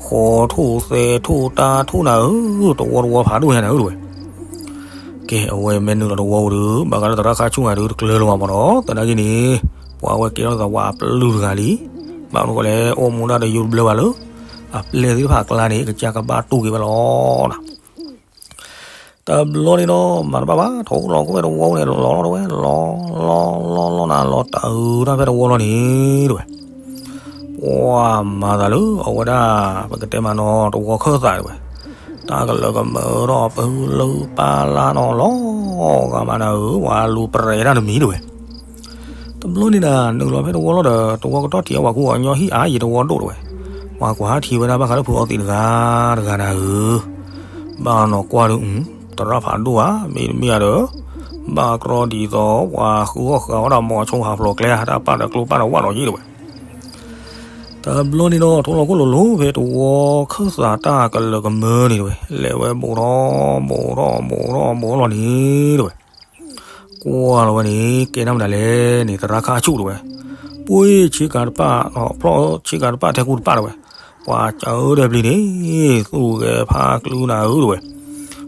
ဃီထူၣ်သဲထူၣ်တၢ်ထူၣ်နၤဧၢ, တဝီတဝီဖးဒိၣ်ညါနၤဧၢတဲဝဲ. ကဲ, အဝဲမ့ၢ်နုာ်လီၤတဝီပူၤဒီး ဘၣ်ဃးလၢသရၣ်ခါဆူၣ်ဂၤဒုး တကျၢၤလၢၤဘၣ်မ့ၢ်နီၤ, သနာ်က့န့ၣ် ပှၤဝဲကဲထီၣ်သးဝးအပျုၢ်တဂၤလံ. ဘၣ်မနုၤဃိလဲၣ်, အိၣ်မူဒၣ်ဒီးယိတဘျၢဘၣ်လၢ အပျဲၢ်သ့ၣ်တဖၣ်အကျါန့ၣ် ကစၢ်ကဘၣ်တူၢ်က့ၤဝဲလီၤနၤ. တဘျီန့ၣ်နီၤ, မၤတဘၣ်ဘၣ်, ထိးလီၤကိၣ်ဖဲတဝီန့ၣ် လီၤလီၤတဲဝဲ, လီၤ လီၤ လီၤ လီၤနၤ, လီၤတၢ်အုးတၢ်ဖဲတဝီလီၤန့ၣ်တဲဝဲ. ပှၤမၤသးလၢအဝဲဒၣ် ပကတဲမးနီၤ, တဝီခၢၣ်သးတဲဝဲ. တၢ်ကလၢာ်ကမၢထီၣ် ပဟုလၢပၢ်လၢ်နီၤ, လီၤဂာ်မးနၤဧၢ, ပှၤလူၤပြဲးတၢ်တမံၤတဲဝဲ. တဘျီန့ၣ်နၤ, နုာ်လီၤဖဲတဝီလီၤဒီး တဝီကတီၢ်ထံးအဝဲကူၣ်အီၤညီဟံၣ်အါယံၤတဝီဒိၣ်တဲဝဲ. ပှၤကွၢ်ဟးထံၣ်ဝဲဒၣ်ဘၣ်ဃးလၢဖုအီသံးတဂၤတဂၤနၤဧၢ. ဘၣ်နီၤကွၢ်ဒီး သရၣ်ဖးဒိၣ်ဧါ, မ့တမ့ၢ်ဧါဒီး ဘၣ်ကြီဒ်သိး ပှၤဃုအီၣ်ဃုအီဒၣ်မီၤဆိဟးဖျိးကျဲဧါ, တၢ်ပာ်ဒီးကျိပာ်ဒီးဝးဒီးယ့ၢ်တဲဝဲ. တဘျီန့ၣ်နီၤ, ထိးလီၤကိၣ်လိၤလိၤဖဲတဝီခၢၣ်သးတၢ်ကလၢာ်ကမၢန့ၣ်တဲဝဲ, လဲၤဝဲဘူးထီၣ်ဘူးထီၣ်ဘူးထီၣ်ဘူးထီၣ်လီၤန့ၣ်တဲဝဲ. ကွၢ်လီၤဝဲန့ၣ် ကဲနၣ်မတၤလဲၣ်န့ၣ် သရၣ်ခါဆူၣ်တဲဝဲ. ပှ့ၤဆ့ကၤတပၣ်, ဖျီၣ်ဆ့ကၤတပၣ် ထဲကူတပၣ်တဲဝဲ. ပှၤကၢအၢဒီးပျံၤန့ၣ် သူၣ်ဂဲၤဖးကလုနၤဧၢတဲဝဲ.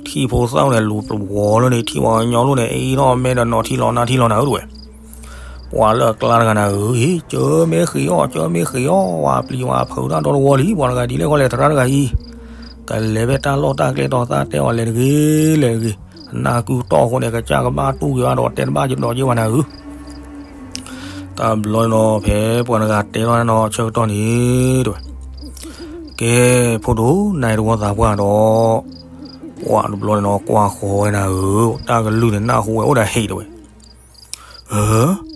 ထံၣ်ဖိသၣ်န့ၣ် လူၤပဝီၤလၢန့ၣ် ထံၣ်ဝဲကညီလိၤန့ၣ် အ့ၣ်ထီၣ်မဲဒီးနီၤထံလီၤနါထံလီၤနၤဧၢတဝဲ. ပှၤလၢအကျါတဂၤနၤဧၢ, ဟ့ၣ် ကၢမ့ၢ်ဃ့အီၣ် ကၢမ့ၢ်ဃ့အီၣ် ဝၤပျံၤဝၤဖုးတၢ်ဒီတဝီလံ ပှၤတဂၤဒ်လဲၣ်ဃီလဲၣ် သရၣ်တဂၤအံၤ, ကလဲၤဖဲတၢ်လီၢ်တၢ်ကျဲတီၤသၣ်တဲအီၤလဲၤတဂ့ၤ လဲၤတဂ့ၤ, အနၢ်ကုၢ်တီၢ်အဃိန့ၣ် ကစၢ်ကဘၣ်တူၢ်က့ၤဘၣ်ဒီး တဲတဘၣ်ကဒီးက့ၤဝဲနၤဧၢ တဘျီန့ၣ်နီၤ ဖဲပှၤတဂၤတဲထီၣ်နီၤဆၢကတီၢ်န့ၣ် တဝဲ, ကဲ ဖိဒိၣ်နၤတဝီသးပှၢ်ဒီး ပှၤတဘျီန့ၣ်နီၤ ကွၢ်ဃီၤဝဲနၤဧၢ, တၢ်ကလုၢ်န့ၣ်နၢ်ဟူဝဲအိၣ်ဒီးဟ့ၣ်တဝဲ,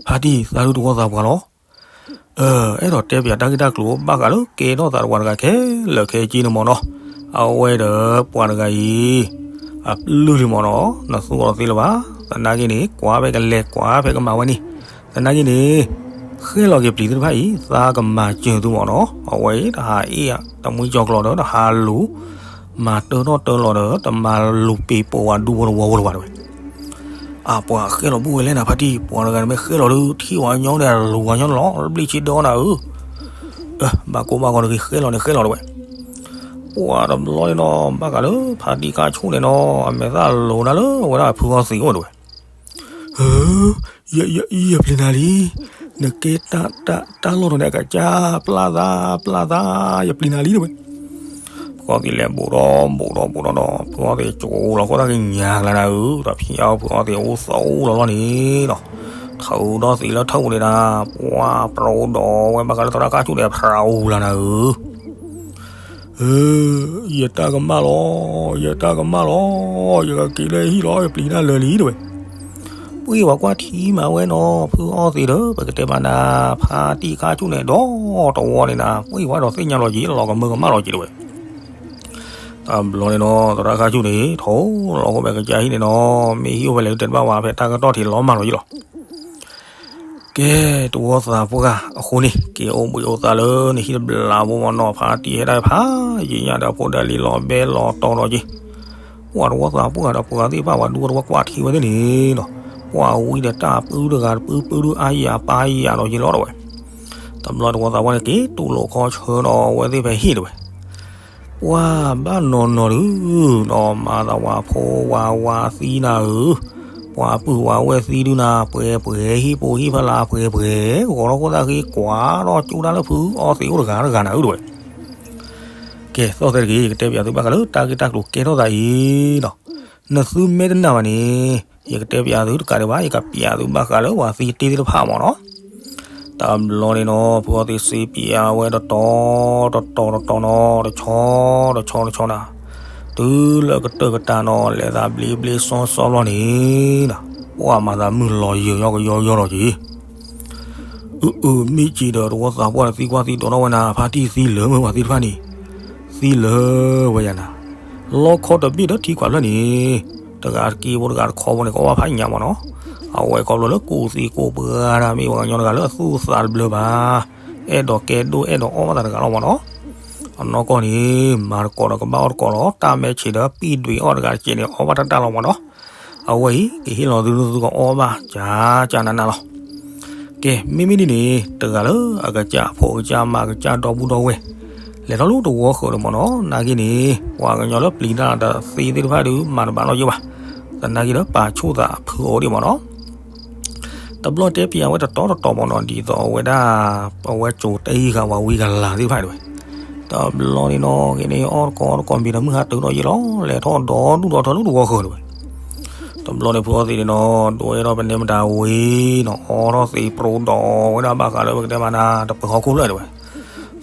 ဖါတံၢ်သးဒုတဝီသးပှၢ်လီၤ, အဲၣ်ဒိးတဲပၠးတၢ်ဂ့ၢ်တၢ်ကျိၤဘၣ်ဃးလၢကဲထီၣ်သးတဝီတဂၤခဲလၢာ်ခဲဆ့န့ၣ်မ့ၢ်နီၤ, အဝဲဒီးပှၤတဂၤအံၤ အပျုၢ်လံမ့ၢ်နီၤ, နသူအီၤသ့လၢၤဘၣ်, သနာ်က့န့ၣ် ကွၢ်ဖဲကလဲၤကွၢ်ဖဲကမၤဝဲန့ၣ်, သနာ်က့န့ၣ် ဃဲၣ်လီၤက့ၤပျံၤသ့ၣ်တဖၣ်အံၤ သးကမၤစၢၤသုမ့ၢ်နီၤ, အဝဲအံၤတဟးအ့ၣ်တမှံကၠီၤကျီၤဒီးတဟးလူၤ မၤတၢထီၣ်တၢလီၤဒီး တမၤလူၤပ့ၤပိာ်ဝဲဒူဖိတဝီဖိလၢၤဘၣ်တဝဲ. အပှၤဃဲၣ်လီၤဘူၣ်ဝဲလဲၣ်နၤဖါတံၢ်, ပှၤတဂၤန့ၣ်မ့ၢ်ဃဲၣ်လီၤဒီး ထံၣ်ဝဲညီန့ၣ် လူၤဝဲညီန့ၣ်လီၤ, ဘျ့ဆ့ဒၢနၤဧၢ, ဘၣ်ကိးဘၣ်ဂီၤတဂ့ၤ ဃဲၣ်လီၤန့ၣ်ဃဲၣ်လီၤတဝဲ. ပှၤတဘျီန့ၣ်နီၤ ဘၣ်ဃးလၢဖါတံၢ်ခါဆူၣ်န့ၣ်နီၤ အမဲာ်သၣ်လိၤနၤလၢဝဲဒၣ်ဖုအီသံးအိၣ်တဝဲ ယပျံၤနၤလံ, နကဲတၢ်လီၢ်တတီၤန့ၣ် အကစၢ်ပျၢ်သးပျၢ်သး ယပျံၤနၤလံတဝဲ. ဖုအီသံးလဲၤဘူးဒီးဘူးဒီးဘူးဒီးဒီး ဖုအီသံးကၠိလီၤဃိသၣ်ကညးကလၤနၤဧၢ, ဒီးဖံးအီဖုအီသံးအိၣ်သီအိၣ်လီၤလီၤန့ၣ်ဒီး ထုးဒီးသံးလၢထုးန့ၣ်နၤ, ပှၤပြိဒီးဝဲဘၣ်ဃးလၢသရၣ်ခါဆူၣ်န့ၣ် ဖြးအူလၤနၤဧၢ ယတၢ်ကမၣ်လီၤ, ယတၢ်ကမၣ်လီၤ, ယကက့ၤလၢဟံၣ်လီၤ, ယပျံၤတၢ်လၢာ်လံတဝဲ. ပှ့ၤဝဲကွၢ်ထံမးဝဲနီၤ ဖုအီသံးဒီး ပကတဲမးနၤ ဖါတံၢ်ခါဆူၣ်န့ၣ် ဒီတဝီန့ၣ်နၤ ပှ့ၤဝဲဒီးသ့ၣ်ညါလီၤက့ၤ လီၤကမၢကမၣ်လီၤက့ၤတဝဲ. တဘျီန့ၣ်နီၤ သရၣ်ခါဆူၣ်န့ၣ် ထိးလီၤဃိဖဲကစၢ်ဟံၣ်န့ၣ်နီၤ မ့ၢ်ဟံၣ်အိၣ်ဖဲလဲၣ်တဲတဘၣ်ဝဲ ဖဲတၢ်ကတီၢ်ထံးလီၤမၢ်လီၤက့ၤလီၤ. ကဲ တဝီသးပှၢ်အဃိန့ၣ် က့ၤအိၣ်ဘှံးအိၣ်သါလၢနဟံၣ်တဘျီဖိမ့ၢ်နီၤ ဖါတံၢ်ဟဲဒၣ်ဖးယံာ်ညါဒီးဖိဒၣ်လံလီၤဘဲလီၤတီၤဒီးက့ၤ ပှၤတဝီသးပှၢ်ဒီးပှၤသ့ၣ်တဖၣ် ပှၤဒူတဝီကွၢ်ထံဝဲသ့ၣ်န့ၣ်နီၤ ပှၤဝံၤဒီးတၢ်ပုၢ်တဂၤတပုၢ်ပုၢ်ဒုးအါယၤပၢ်ယၤဒီးက့ၤလီၤတဝဲ. တဘျီတဝီသးပှၢ်န့ၣ် က့ၤတူၢ်လိာ်ခီဆၢဒီးအဝဲသ့ၣ်ဖဲဟံၣ်တဝဲ ပှၤဘၣ်နီၤနီၤဒုးနီၤ မၤသးဝၤဖိဝၤဝါသံနၤဧၢ, ပှၤပုၢ်ဝၤဝဲၢ်သံဒုးနၤ ပှဲၤပှဲၤ ဟံၣ်ဖိဟံၣ်ဖီလာ်ပှဲၤပှဲၤ ဂီၤထီၣ်ခိၣ်သၣ်ဃ့ကွၢ်ထီၣ်ကၠိတၢ်လၢဖုအီသံးအိၣ်တဂၤတဂၤနၤဧၢတဝဲ. ကဲ သီၣ်သဲတဂ့ၤ ယကတဲပၠးသုဘၣ်ဃးလၢတၢ်ဂ့ၢ်တၢ်ကျိၤကဲထီၣ်သးအံၤနီၤ, နသုမ့ၢ်တနာ်ဘၣ်န့ၣ် ယကတဲပၠးသုတကးဒံးဘၣ် ယကပၠးသုဘၣ်ဃးလၢပှၤသံတ့သ့ၣ်တဖၣ်မ့ၢ်နီၤ တဘျီန့ၣ်နီၤ ဖုအီသံးစ့ပၠးဝဲတတီၤတတီၤတတီၤနီၤ တဆီတဆီတဆီနၤ, တုၤလၢကတၢၢ်ကတၢၢ်နီၤ လဲၤသးဘျ့ဘျ့စီစီဘျီန့ၣ်နီၤ ပှၤမၤသးမုၢ်လီၤယၢၤယီကယီယီလီၤက့ၤ အုအု မ့ၢ်က့ၤဒီးတဝီသးပှၢ်န့ၣ်သံကွၢ်သံဒိးထီၣ်ဝဲနၤ ဖါတံၢ်သံလၢာ်မ့ၢ်ပှၤသံတဖၣ်န့ၣ်, သံလၢာ်ဝဲယၤနၤ, လီခီတဘ့ၣ်ဒီးထံခွးဖျၢၣ်န့ၣ်, တဂၤတက့ၢ်ဖိတဂၤတခီဖိန့ၣ် ကအီၣ်ဘၣ်ဖးညါမ့ၢ်နီၤ, အဝဲခီဖျိလၢကူၣ်သံကူၣ်ပှၢ်ဒၣ်မ့ၢ်ပှၤကညီတဂၤလၢအသူၣ်အသးတဘျၢဘၣ်, အဲၣ်ဒိးကဲဒိၣ်အဲၣ်ဒိးအီၣ်ဘၣ်သးတဂၤလီၤမ့ၢ်နီၤ, အနီၢ်ကီၢ်န့ၣ် မၤတကိးဒီးကဘၣ်အီၣ်တကိးလီၤ တၢ်မဲဆံးဒီးပံၣ်ဒွံးအီၣ်တဂၤတကဲးန့ၣ် အီၣ်ဘၣ်တၢ်တၢ်လီၤမ့ၢ်နီၤ, အဝဲအံၤ ကဟ့ၣ်လီၤသုသုကအီၣ်ဘၣ် ကၢ်ကၢ်နးနးလီၤ. ကဲ မ့မ့ၢ်ဒ်န့ၣ် တဂၤလၢအကစၢ်ဖိကစၢ်မါကစၢ်ဒီပုၢ်ဒီဝဲၢ် လဲၤထီၣ်လၢတဝီဃၢၤဒီးမ့ၢ်နီၤ နာ်က့န့ၣ် ပှၤကညီလၢပျံၤတၢ်ဒီးသ့သ့ၣ်တဖၣ်ဒုး မၤတဘၣ်နီတယိာ်ဘၣ်, သနာ်က့ဒီးပာ်ဆူၣ်သးအဖုအအိၣ်ဒံးမ့ၢ်နီၤ တဘျီတဲပၠးဝဲတတီၤတတီၤမ့ၢ်နီၤ ဒ်သိးအဝဲဒၣ် အဝဲကၠိၤတ့ဂၤဝၤဝံၤကလၤသ့ၣ်တဖၣ်ဒၣ်ဝဲ, တဘျီန့ၣ်နီၤ က့န့ၣ်အီၣ်တကိးအီၣ်တကိးမ့ၢ်ဒီးမုၢ်ဟါတုၤဒီးယံာ်လီၤ လဲၤထီၣ်ဒီဒူၣ်ဒီထၢလၢတဝီဃၢၤဒၣ်ဝဲ, တဘျီန့ၣ်ဖုအီသံးန့ၣ်နီၤ ဒိးအဲၣ်ထီၣ်ပနဲမတၤဝံၤနီၤ အီထီၣ်သံးပြိဒီးဝဲဒၣ်ဘၣ်ဃးလၢပကတဲမးနၤ တပၢၤဟီၣ်ခိၣ်ဖျၢၣ်ဒၣ်ဝဲ,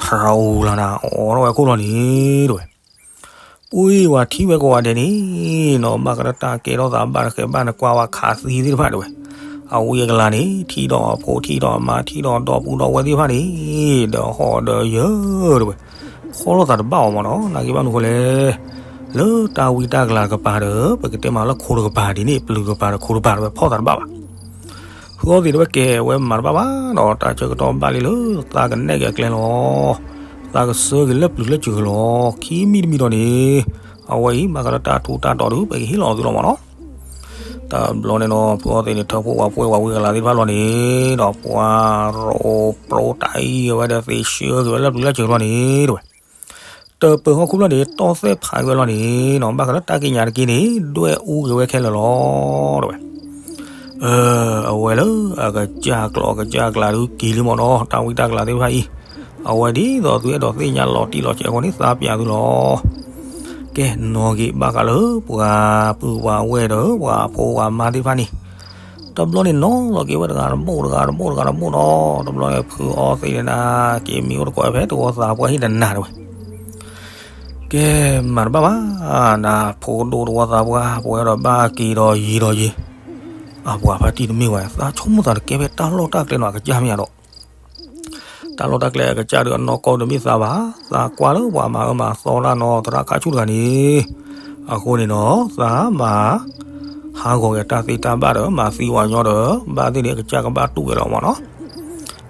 ဖြးအူလၤနၤ အီထီၣ်ဝဲခိၣ်လီၤန့ၣ်ဒၣ်ဝဲ ပှ့ၤဝဲထံၣ်ဝဲကိးဂၤဒဲးန့ၣ်နီၤ ဘၣ်ဃးဒီးတၢ်ကဲထီၣ်သးဘၣ်တဃဲးဘၣ်နကွၢ်ဝဲခးသံသ့ၣ်တဖၣ်ဒၣ်ဝဲ, အဝံၤအကလၤန့ၣ် ထံၣ်ဒီးအဖိထံၣ်ဒီးအမါထံၣ်ဒီးဒီပုၢ်ဒီဝဲၢ်သ့ၣ်တဖၣ်န့ၣ် ဒီးဟီၣ်ဒီးယၢၤဒၣ်ဝဲ, ဃီလိာ်သးတဘၣ်အီၤမ့ၢ်နီၤ နာ်က့ဘၣ်မနုၤဃိလဲၣ်, လၢတၢ်ဝံတၢ်ကလၤတကပၤဒီး ပကတဲမးလၢခိတကပၤဒ်န့ၣ် ပျုၤတကပၤဒီးခိတကပၤဒၣ်ဝဲ ဖီၣ်သးတဘၣ်ဘၣ် ဖုအီသံးဒၣ်ဝဲကဲဝဲမၤတဘၣ်ဘၣ်ဒီး တၢ်ဆၢကတီၢ်ဘၣ်လံလၢ သးကနဲၣ်က့ၤအကျဲလီၤ, သးကဆှၢက့ၤလၢပျုၤလၢစၢၤလီၤ, ခံမံၤတမံၤဒီးန့ၣ် အဝဲအံၤ ဘၣ်ဃးဒီးတၢ်ထူးတၢ်တီၤဒုး ပကဟ့ၣ်လီၤသုလီၤမ့ၢ်နီၤ. တဘျီန့ၣ်နီၤ ဖုအီသံးန့ၣ် ထၢဖှိၣ်ဝၤဖှိၣ်ဝၤဝံၤကလၤသ့ၣ်တဖၣ်လီၤန့ၣ်ဒီး ပှၤရိပြိတၢ်အံၤဝဲဒီးသ့ၣ်ဆှၢက့ၤဝဲလၢပျုၤလၢစၢၤလီၤန့ၣ်တဝဲ တပၢၤဟီၣ်ခိၣ်ဖျၢၣ်န့ၣ် တီၢ်သဲၣ်ဖးဝဲလီၤန့ၣ်နီၤ, ဘၣ်ဃးလၢတၢ်ကံးညာ်တက့ၢ်န့ၣ် ဒွဲၣ်အူက့ၤဝဲခဲလၢာ်လီၤ တဲဝဲ. အဝဲလၢအကစၢ်ကျိာ်အကစၢ်ကျးဒုးက့ၤလံမ့ၢ်နီၤ, တၢ်ဝံတၢ်ကလၤသ့ၣ်တဖၣ်အံၤ, အဝဲဒ်သိးသုအဲၣ်ဒိးသ့ၣ်ညါလီၤတံၢ်လီၤဆဲးအဃိန့ၣ် သးပျးသုလီၤ. ကဲ, နီၣ်ဂံၢ်ဘၣ်ဃးလၢပှၤပုၢ်ပှၤဝဲၢ်ဒီးပှၤဖိပှၤမါသ့ၣ်တဖၣ်န့ၣ်, တဘျီန့ၣ်နီၤလီၤက့ၤဝဲတဂၤတဘိၣ်တဂၤတဘိၣ်တဂၤတဘိၣ်နီၤ, တဘျီန့ၣ်ဖုအီသံးန့ၣ်နၤ က့ၤမံအိၣ်တကိးဖဲတဝီသးပှၢ်ဟံၣ်တနၤတဲဝဲ. ကဲ, မၤတဘၣ်ဘၣ်, နဖိဒိၣ်တဝီသးပှၢ် ပဝဲဒီးဘၣ်က့ၤဒီးယံၤဒီးယံၤ, အပှၤဖါတံၢ်တမ့ၢ်ဝဲ သးဆိကမိၣ်သးတကဲဖဲတၢ်လီၢ်တၢ်ကျဲနီၤ အကစၢ်မ့ၢ်ဧါဒီး, တၢ်လီၢ်တၢ်ကျဲအကစၢ်ဒုးအနီၢ်ကီၢ်တမ့ၢ်သးဘၣ်, သးကွၢ်လၢပှၤမၤအၢမၤသီတၢ်နီၤ သရၣ်ခါဆူၣ်တဂၤန့ၣ်, အဃိန့ၣ်နီၤ သးမၤ ဟးဂီၤက့ၤတၢ်သ့တၢ်ဘၣ်ဒီး မၤသံဝဲညီဒီး ဘၣ်သ့ၣ်န့ၣ် အကစၢ်ကဘၣ်တူၢ်ဝဲလီၤမ့ၢ်နီၤ.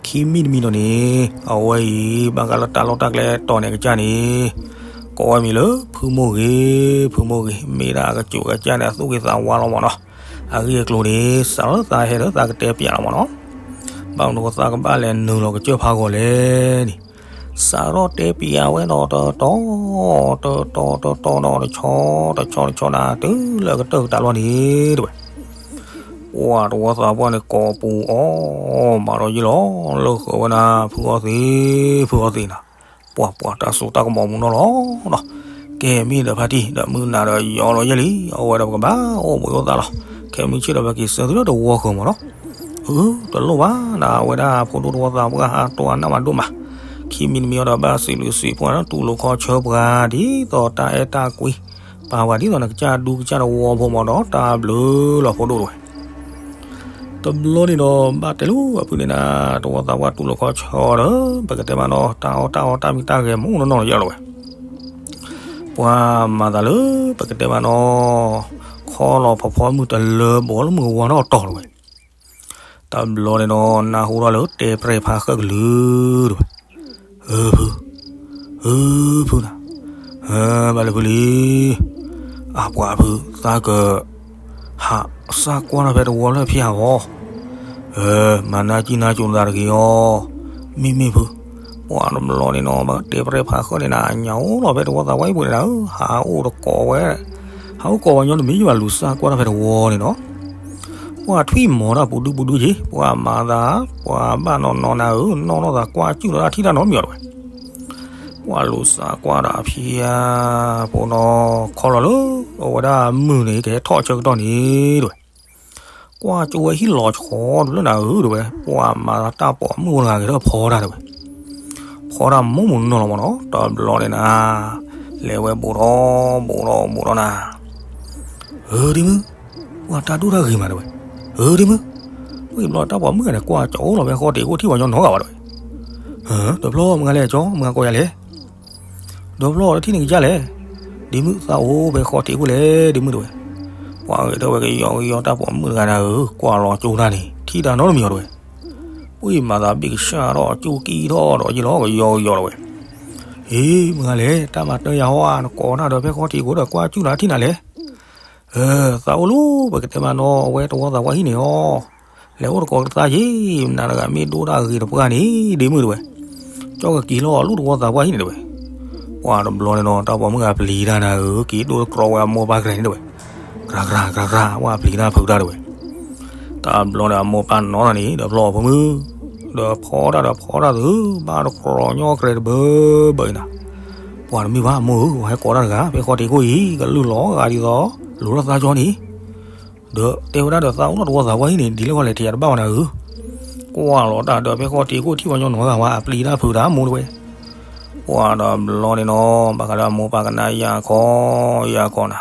ခံမံၤတမံၤဒီးန့ၣ် အဝဲအံၤ ဘၣ်ဃးလၢတၢ်လီၢ်တၢ်ကျဲတီၤန့ၣ်အကစၢ်န့ၣ်, ကိးဝဲမံၤလၢ ဖုမိၢ်ဂ့ၤ, ဖုမိၢ်ဂ့ၤ, မ့ၢ်ဒၣ်အကစၢ်ကစၢ်န့ၣ် အသူၣ်ဂ့ၤသးဝါလီၤမ့ၢ်နီၤ. အဂ့ၢ်အကျိၤန့ၣ် စးထီၣ်လၢသးဟဲဒီးသးကတဲပျးလီၤမ့ၢ်နီၤ. ဘၣ်မနုၤဃိသးကဘၣ်လဲၤနုာ်လီၤကစၢၢ်ဖးဂီၤလဲၣ်န့ၣ်, စးထီၣ်တဲပျးဝဲဒီးတတီၤ တတီၤ တတီၤဒီးတဆီ တဆီ တဆီနၤ တုၤလၢအကတၢၢ်ကတၢၢ်လီၤန့ၣ်တဲဝဲ. ပှၤတဝီသးပှၢ်န့ၣ် ကိးပူၤအီၣ်မးဒီးယ့ၢ်လီၤ လၢဃုာ်ဝဲဒၣ် ဖုအီသံး, ဖုအီသံးနၤ, ပှၤ ပှၤတၢ်စိတၢ်ကမီၤမူနီၢ်လီၤနီၤ. ကဲ မ့ၢ်ဒီးဖါတံၢ် ဒီးမုၢ်နၤဒီးယီၤလီၤယဲၢ်လံ, အဝဲဒီးပကဘၣ်အိၣ်ဘှံးအိၣ်သါလီၤ. ခဲမုၢ်ဆ့ၣ်ဒီးပက့ၤဆၢသုလၢတဝီဃၢၤမ့ၢ်နီၤ. အၢ တလိၣ်ဘၣ်နၤ အဝဲဒၣ်ဖိဒိၣ်တဝီသးပှၢ် ဟးတိၢ်အနၢ်မၤဒိၣ်မး, ခံမံၤတမံၤအံၤဒီးဘၣ်စံးဘျုးစံးဖှိၣ်နၤ တူၢ်လိာ်ခီဆၢပှၤ ဒ်သိးတၢ်အဲၣ်တၢ်ကွံ ပာ်ဝဲဒ်သိးနကစၢ်ဒူကစၢ်တဝီဖိမ့ၢ်ဒီး တၢ်ဘျုးလီၤဖိဒိၣ်တဝဲ. တဘျီန့ၣ်ဒီး ဘၣ်တဲလၢအဖုန့ၣ်နၤ တဝီသးပှၢ်တူၢ်လိာ်ခီဆၢဒီး ပကတဲမးနီၤ တၢ်အီၣ်တၢ်အီတၢ်မံတၢ်ဂဲၤ မူနီၢ်နီၢ်လီၤယဲၢ်လီၤဝဲ. ပှၤမၤသးလၢ ပကတဲမးနီၤ ခီလီၤဖီဖီမုၢ်တလၢ ဘီလၢမုၢ်ကဝီၤနီၢ်တီၤလီၤဝဲ. တဘျီန့ၣ်ဒီး နၢ်ဟူထီၣ်လၢတဲပြဲၢ်ဖးဃၢၣ်ကလုာ်တဝဲ. အၢ ဖု, အၢ ဖုနၤ, ဘၣ်လၢဖုလံ, အပှၤဖု သးက ဟးစၢ်ကွၢ်ထီၣ်ဖဲတဝီလၢဖဲအီၤ, မၤနၢ်ကံၣ်နၢ်ကိၤသးတဂ့ၤအီၤ, မ့မ့ၢ်ဖု, ပှၤတဘျီန့ၣ်နီၤ ဘၣ်တဲပြဲၢ်ဖးဃၢၣ်န့ၣ်နၤ ညၣ်အိၣ်လီၤဖဲတဝီသးပှၢ်အံၤပူၤန့ၣ်နၤဧၢ, ဟးအိၣ်တကိးဝဲ, ဟးအိၣ်ကိးဝဲညီတမံၤဘၣ် လူၤစၢ်ကွၢ်ထီၣ်ဖဲတဝီန့ၣ်နီၤ. ပှၤထွံၣ်မီၤတၢ်ပူၤဒုပူၤဒုက့ၤ ပှၤမၤသး, ပှၤဘၣ်နီၢ်နီၢ်နၤဧၢ, နီၢ်နီၢ်သးကွၢ်စူၣ်လီၤတၢ်ထံၣ်တၢ်နီတမံၤအီၤတဝဲ. ပှၤလူၤစၢ်ကွၢ်ဒီးအဖံအဖိနီၤ, ခီလီၤလၢ အဝဲဒၣ်မုၢ်န့ၣ် ကဟဲထီၣ်ဆၢကတီၢ်န့ၣ်တဝဲ. ကွၢ်ကၠိဝဲဟံၣ်လီၤဆီတဘျီနၤဧၢတဝဲ, ပှၤမၤတၢ်ပိာ်မုၣ်အိၣ်တဂၤဂ့ၤထီၣ်ဖီတၢ်တဝဲ. ဖီတၢ်မူမူနီၢ်လီၤမ့ၢ်နီၤ, တဘျီန့ၣ်နၤ, လဲၤဝဲဘူးထီၣ်ဘူးထီၣ်ဘူးထီၣ်နၤ. အၢ ဒ့မုၣ်, ပှၤတၢ်ဒိၣ်တၢ်ဂ့ၤမးတဝဲ. အၢ ဒ့မုၣ်, ဝံၤဘျီတၢ်ပိာ်မုၣ်ဂၤန့ၣ် ကွၢ်ကၠိလီၤဖဲဃီတ့ၢ်ခိၣ်ထံၣ်ပှၤညီနီတဂၤဘၣ်တဝဲ. ဒီးဖျီမုၢ်ဂၤလဲၣ်ကၠီ မုၢ်ဂၤကိးယၤလဲၣ် ဒီးဖျီအီၤတထံၣ်န့ၣ်ကစၢ်လဲၣ်. ဒ့မုၣ်သးအိၣ်ဖဲဃီတ့ၢ်ခိၣ်လဲၣ် ဒ့မုၣ်တဝဲ. ပှၤဂဲၤထၢၣ်ဝဲကယီကယီတၢ်ပိာ်မုၣ်တဂၤနၤဧၢ, ကွၢ်လီၤကၠိတၢ်န့ၣ် ထံၣ်တၢ်နီတမံၤအီၤတဝဲ. ပှၤမၤသးဘၣ်ကစၢ်ထီၣ်ကၠိကံထီၣ်ဒီးယ့ၢ်လီၤကယီကယီတဝဲ. ဟ့ၣ် မုၢ်ဂၤလဲၣ် တၢ်မၤတၢ်ယၤဟီဧါ နကိးတၢ်ဒီးဖဲဃီတ့ၢ်ခိၣ်ဒီးကွၢ်ကၠူၣ်နၤထံၣ်နၤလဲၣ်. သးအိၣ်လီၤ ပကတဲမးနီၤ အဝဲတဝီသးပှၢ်ဟံၣ်န့ၣ်အီၤ လဲၤအိၣ်တကိးတသးယ့ၢ် နၤတဂၤမ့ၢ်ဒိၣ်တၢ်ဂ့ၤတပှၢ်န့ၣ် ဒ့မုၣ်တဝဲ. ကၠီကက့ၤလီၤလူၤတဝီသးပှၢ်ဟံၣ်န့ၣ်တဝဲ. ပှၤတဘျီန့ၣ်နီၤ တၢ်ပိာ်မုၣ်ဂၤပျံၤတၢ်နၤဧၢ က့ၤဒိၣ်တကြီဝဲအမိၢ်ပၢ်ကြဲးန့ၣ်တဝဲ. ကြၤကြၤကြၤကြၤ ဝဲပျံၤတၢ်ဖုးတၢ်တဝဲ. တဘျီန့ၣ်အမိၢ်ပၢ်နီၢ်တၢ်န့ၣ် ဒီးဖျီအီၤဖိမုၣ်, ဒီးဖီတၢ်ဒီးဖီတၢ်သု ဘၣ်တကြီညီကြဲးတဘၢဘၢအံၤနၤ. ပှၤတမ့ၢ်ဘၣ်မိၢ်ဧၢ ပှၤဟဲကိးတၢ်တဂၤ ဖဲဃီတ့ၢ်ခိၣ်အံၤ ကလုၢ်လီၤဂာ်ဒ်သိး လိၤထီၣ်သးကၠီန့ၣ် ဒီးတဲဝဲဒၣ်ဒီးသးအိၣ်လီၤတဝီသးပှၢ်ဟံၣ်န့ၣ် ဒ်လဲၣ်ဂီၢ်လဲၣ်ထဲယတဘၣ်ဝဲနၤဧၢ. ကွၢ်လီၤတၢ်ဒီးဖဲဃီတ့ၢ်ခိၣ်ထံၣ်ပှၤညီနီၢ်ဂၤဝဲ အပျံၤတၢ်ဖုးတၢ်မိၢ်တဝဲ. ပှၤဒီးဘျီန့ၣ်နီၤ ဘၣ်ဃးဒီးအမိၢ်ပၢ်ကနၣ်ယၤခီ ယၤခီနၤ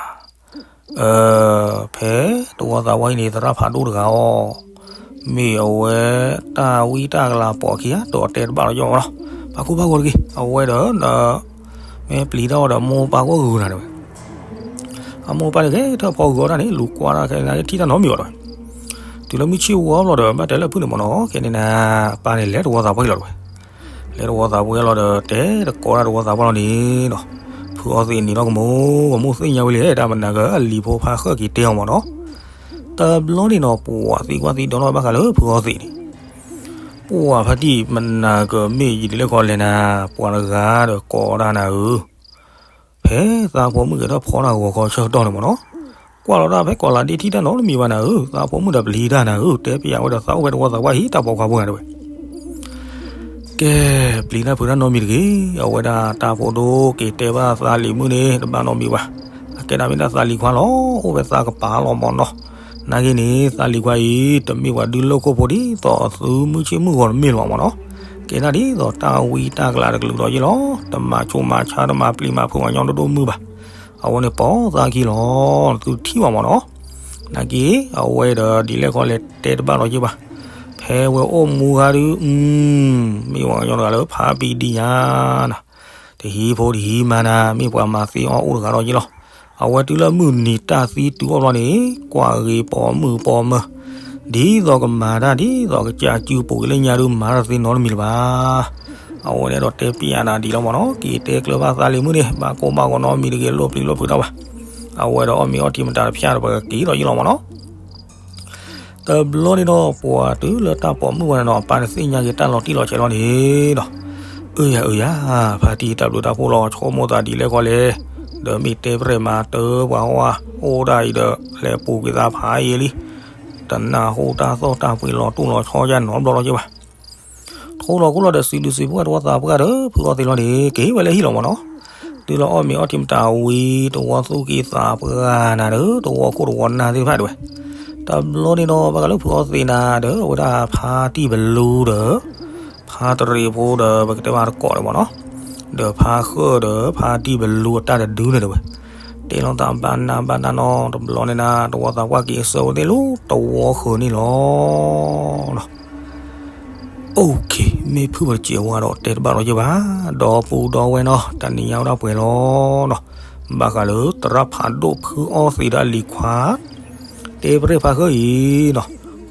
ဖဲတဝီသးပှၢ်ဟံၣ်န့ၣ် သရၣ်ဖးဒိၣ်တဂၤအီၤ မ့ၢ်အဝဲတၢ်ဝံတၢ်ကလၤပိာ်ခံဂၤ ဒီးတဲတဘၣ်လီၤယီၢ်လီၤ. ပာ်ခူပာ်ဂီၤတဂ့ၤ အဝဲဒီး မ့ၢ်ပျံၤတၢ်အီၤဒီးမိၢ်ပၢ်ဂီၢ်ဂုာ်နၤတဝဲ. အမိၢ်ပၢ်န့ၣ်ကဲထၢၣ်ဖီဂုာ်အီၣ်တၢ်န့ၣ် လူၤကွၢ်တၢ်ခဲန့ၣ် ထံၣ်တၢ်နီတမံၤဘၣ်တဝဲ. တုၤလၢမုၢ်ဆ့ၣ်ဝါဘျီဒီး ဘၣ်တဲလၢဖုန့ၣ်မ့ၢ်နီၤ ခဲန့ၣ်နၤ ပၢ်န့ၣ်လဲၤတဝီသးပှၢ်ဟံၣ်လီၤတဝဲ. လဲၤတဝီသးပှၢ်ဟံၣ်လီၤဒီး တဲတကိးတၢ်တဝီသးပှၢ်လီၤန့ၣ်ဒီး ဖုအီသံးန့ၣ်လီၤကမိၢ် ကမိၢ်သ့ၣ်ညါဝဲလံ တၢ်မနၤကအလံၤဖိဖးဃၢၣ်က့ၤတဲအီၤမ့ၢ်နီၤ. တဘျီန့ၣ်နီၤ ပှၤသံကွၢ်သံဒိးထီၣ်ဘၣ်ဃးလၢဖုအီသံးန့ၣ် ပှၤဖါတံၢ်မနၤကမ့ၢ်ယံာ်ဒ်လဲၣ်ခီလဲၣ်နၤ ပှၤတဂၤဒီးကိးတၢ်နၤဧၢ. ဖဲသးဖိမုၣ်ကဲထီၣ်ဖီတၢ်ဂီၤခီဆၢကတီၢ်န့ၣ်မ့ၢ်နီၤ, ကွၢ်လီၤတၢ်ဖဲကီးလးဒ့ထံၣ်တၢ်နီတမံၤဘၣ်နၤဧၢ, သးဖိမုၣ်ဒီးပျံၤတၢ်နၤဧၢ, တဲပယဝဲဒီးသးအိၣ်ဖဲတဝီသးပှၢ်ဟံၣ်တၢ်ပိာ်ခွါဖိနၤတဲဝဲ. ကဲ, ပျံၤတၢ်ဖုးတၢ်နီတမံၤတဂ့ၤ, အဝဲဒၣ်တၢ်ဖိဒိၣ်က့ၤတဲဘၣ်သးလံၤမုၣ်န့ၣ် တဘၣ်နီတမံၤဘၣ်. အကဲဒၣ်မ့ၢ်ဒၣ်သးလံၤခွါလီၤ, အိၣ်ဖဲသးကပၤလီၤမ့ၢ်နီၤ. နာ်က့န့ၣ် သးလံၤခွါအံၤ တမ့ၢ်ပှၤဒုးလိာ်ခိၣ်ဖိဒ်သိးသုမုၢ်ဆ့ၣ်မုၢ်ဂီၤတမ့ၢ်လၢၤဘၣ်မ့ၢ်နီၤ. ကဲဒၣ်ဒ်သိးတၢ်ဝံတၢ်ကလၤတကလုာ်ဒီးယ့ၢ်လီၤ. တမၤဆိမၤဆါ တမၤပျံၤမၤဖုးပှၤညီဒိၣ်ဒိၣ်မုၢ်ဘၣ်. အဝဲန့ၣ်ပိာ်သးခံလီၤ, သုထံၣ်ဘၣ်မ့ၢ်နီၤ. နာ်က့ အဝဲဒီးဒ်လဲၣ်ခီလဲၣ်တဲတဘၣ်လီၤက့ၤဘၣ်. ဖဲဝဲအိၣ်မူဂၤဒုး မ့ၢ်ပှၤကညီတဂၤလၢဖးပံဒံညါနၤ, တဟံးဖိတဟံးမါနၤ, မ့ၢ်ပှၤမၤသ့အီၣ်အိၣ်တဂၤဒီးယ့ၢ်လီၤ. အဝဲတုၤလၢမုၢ်နံၤတၢ်သံတုၤအီၣ်ဘျီန့ၣ် ကွၢ်ဂ့ၤပိာ်မုၣ်ပိာ်မၢၤ, ဒ်သိးကမၤတၢ်ဒ်သိးကစၢ်စုပူၤက့ၤလၢညါဒုး မၤတၢ်တသ့နီတမံၤလၢၤဘၣ်. အဝဲန့ၣ်ဒီးတဲပျးနၤဒ်လီၤမ့ၢ်နီၤ, က့ၤတဲကျၢၤဘၣ်သးလံၤမုၣ်န့ၣ် ဘၣ်ကိၢ်ဘၣ်ဂီၤနီတမံၤတဂ့ၤ, လိၣ်ပျံၤလိၣ်ဖုးတၢ်ဘၣ်. အဝဲဒီးအီၣ်မ့ၤအီထံမတၤတဖၠၣ်ဒီး ပကက့ၤဒီးယ့ၢ်လီၤမ့ၢ်နီၤ. တဘျီန့ၣ်ဒီး ပှၤတုၤလၢတၢ်ပိာ်မုၣ်ဝဲန့ၣ်နီၤ ပၢ်တသ့ၣ်ညါက့ၤတၢ်လီၤတံၢ်လီၤဆဲးလီၤန့ၣ်ဒီး, အၢယၤအၢယၤ, ဖါတံၢ်တၢ်ဘျုးတၢ်ဖှိၣ်လီၤ ဆိကမိၣ်သးဒ်လဲၣ်ဃီလဲၣ်, ဒီးမ့ၢ်တဲပြဲၢ်မၤတၢ်ပှၤဟီၣ်ဝါအိၣ်ဒၣ်အံၤဒီး လဲၤပူၤကွံာ်သးဖးယံာ်လံ, တနၢ်ဟူတၢ်သီၣ်တၢ်ပှ့ၤလီၤတူၢ်လီၤဆီယါနီတဘျီလီၤက့ၤဘၣ်. ထိလီၤခိၣ်လီၤဒီးစံးဘျုးစံးဖှိၣ်ဝဲတဝီသးပှၢ်ဒီး ဖုအီသံးလီၤန့ၣ် က့ၤဝဲလၢဟံၣ်လီၤမ့ၢ်နီၤ. တုၤလီၤအီၣ်မ့ၤအီထံမတၤဝံၤ တဝီသူၣ်က့ၤသးပှၢ်နၤဒီး တဝီခိၣ်တဝီနၢ်သ့ၣ်တဖၣ်တဲဝဲ. တဘျီန့ၣ်ဒီး ဘၣ်ဃးလၢဖုအီသံးနၤဒီး အဝဲဒၣ်ဖါတံၢ်ပလူဒီး ဖါတရံးဖိဒီး ပကတဲဘၣ်တကိးဒီးမ့ၢ်နီၤ, ဒီးဖါဃၢၣ်ဒီး ဖါတံၢ်ပလူအတၢ်တဒုန့ၣ်တဲဝဲ. တဲလိာ်သးဘၣ်နၢ်ဘၣ်နၢ်နီၤ တဘျီန့ၣ်နၤ တဝီသးပှၢ်က့ၤအဆၢဝဲသ့ၣ်လၢတဝီဃၢၤန့ၣ်လီၤ. OK, မ့ၢ်ဖုၣ်ပတစဲးဝါဒီးတဲတဘၣ်လီၤက့ၤဘၣ်, ဒီပုၢ်ဒီဝဲၢ်နီၤ တနံၤညါဝဲဒၣ်ပှဲၤလီၤနီၤ. ဘၣ်ဃးလၢသရၣ်ဖးဒိၣ်ဖုအီသံးဒီးအလံၤခွါ တဲပြဲၢ်ဖါဃၢၣ်အံၤနီၤ,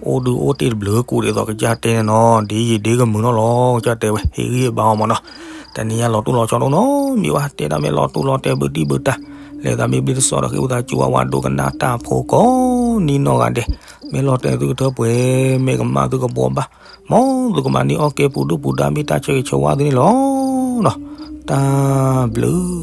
အိၣ်ဒုးအိၣ်တ့ၢ်တဘျုးကူၣ်ဒ်သိးကစၢ်တဲန့ၣ်နီၤ ဒ်ယံာ်ဒ်ကမုာ်နီၤလီၤ ကစၢ်တဲဝဲ ဟ့ၣ်ဂံၢ်ဟ့ၣ်ဘါအီၤမ့ၢ်နီၤ. တနံၤညါလီၤတူၢ်လီၤဆီဒိၣ်နီတမံၤဘၣ်, တဲဒၣ်မ့ၢ်လီၤတူၢ်လီၤတဲာ်ဘုတံၢ်ဘုတၢ်, လဲၤသးမ့ၢ်ဘျ့တစီဒီး ဃ့ဝံသးစူၤဝဲဒိကနၣ်တၢ်ဖိကိးနံၤနီၢ်ဂၤဒဲး, မ့ၢ်လီၤတဲာ်သုကထၢပှဲၤ မ့ၢ်ကမၣ်သုကဘှီဘၣ်, မ်သုကမၤန့ၢ်အီၣ်ကဲပူၤဒုၣ်ပူၤဒါ မ့ၢ်တၢ်ဆၢဂ့ၤဆၢဝါသုန့ၣ်လီၤ. တၢ်ဘျုး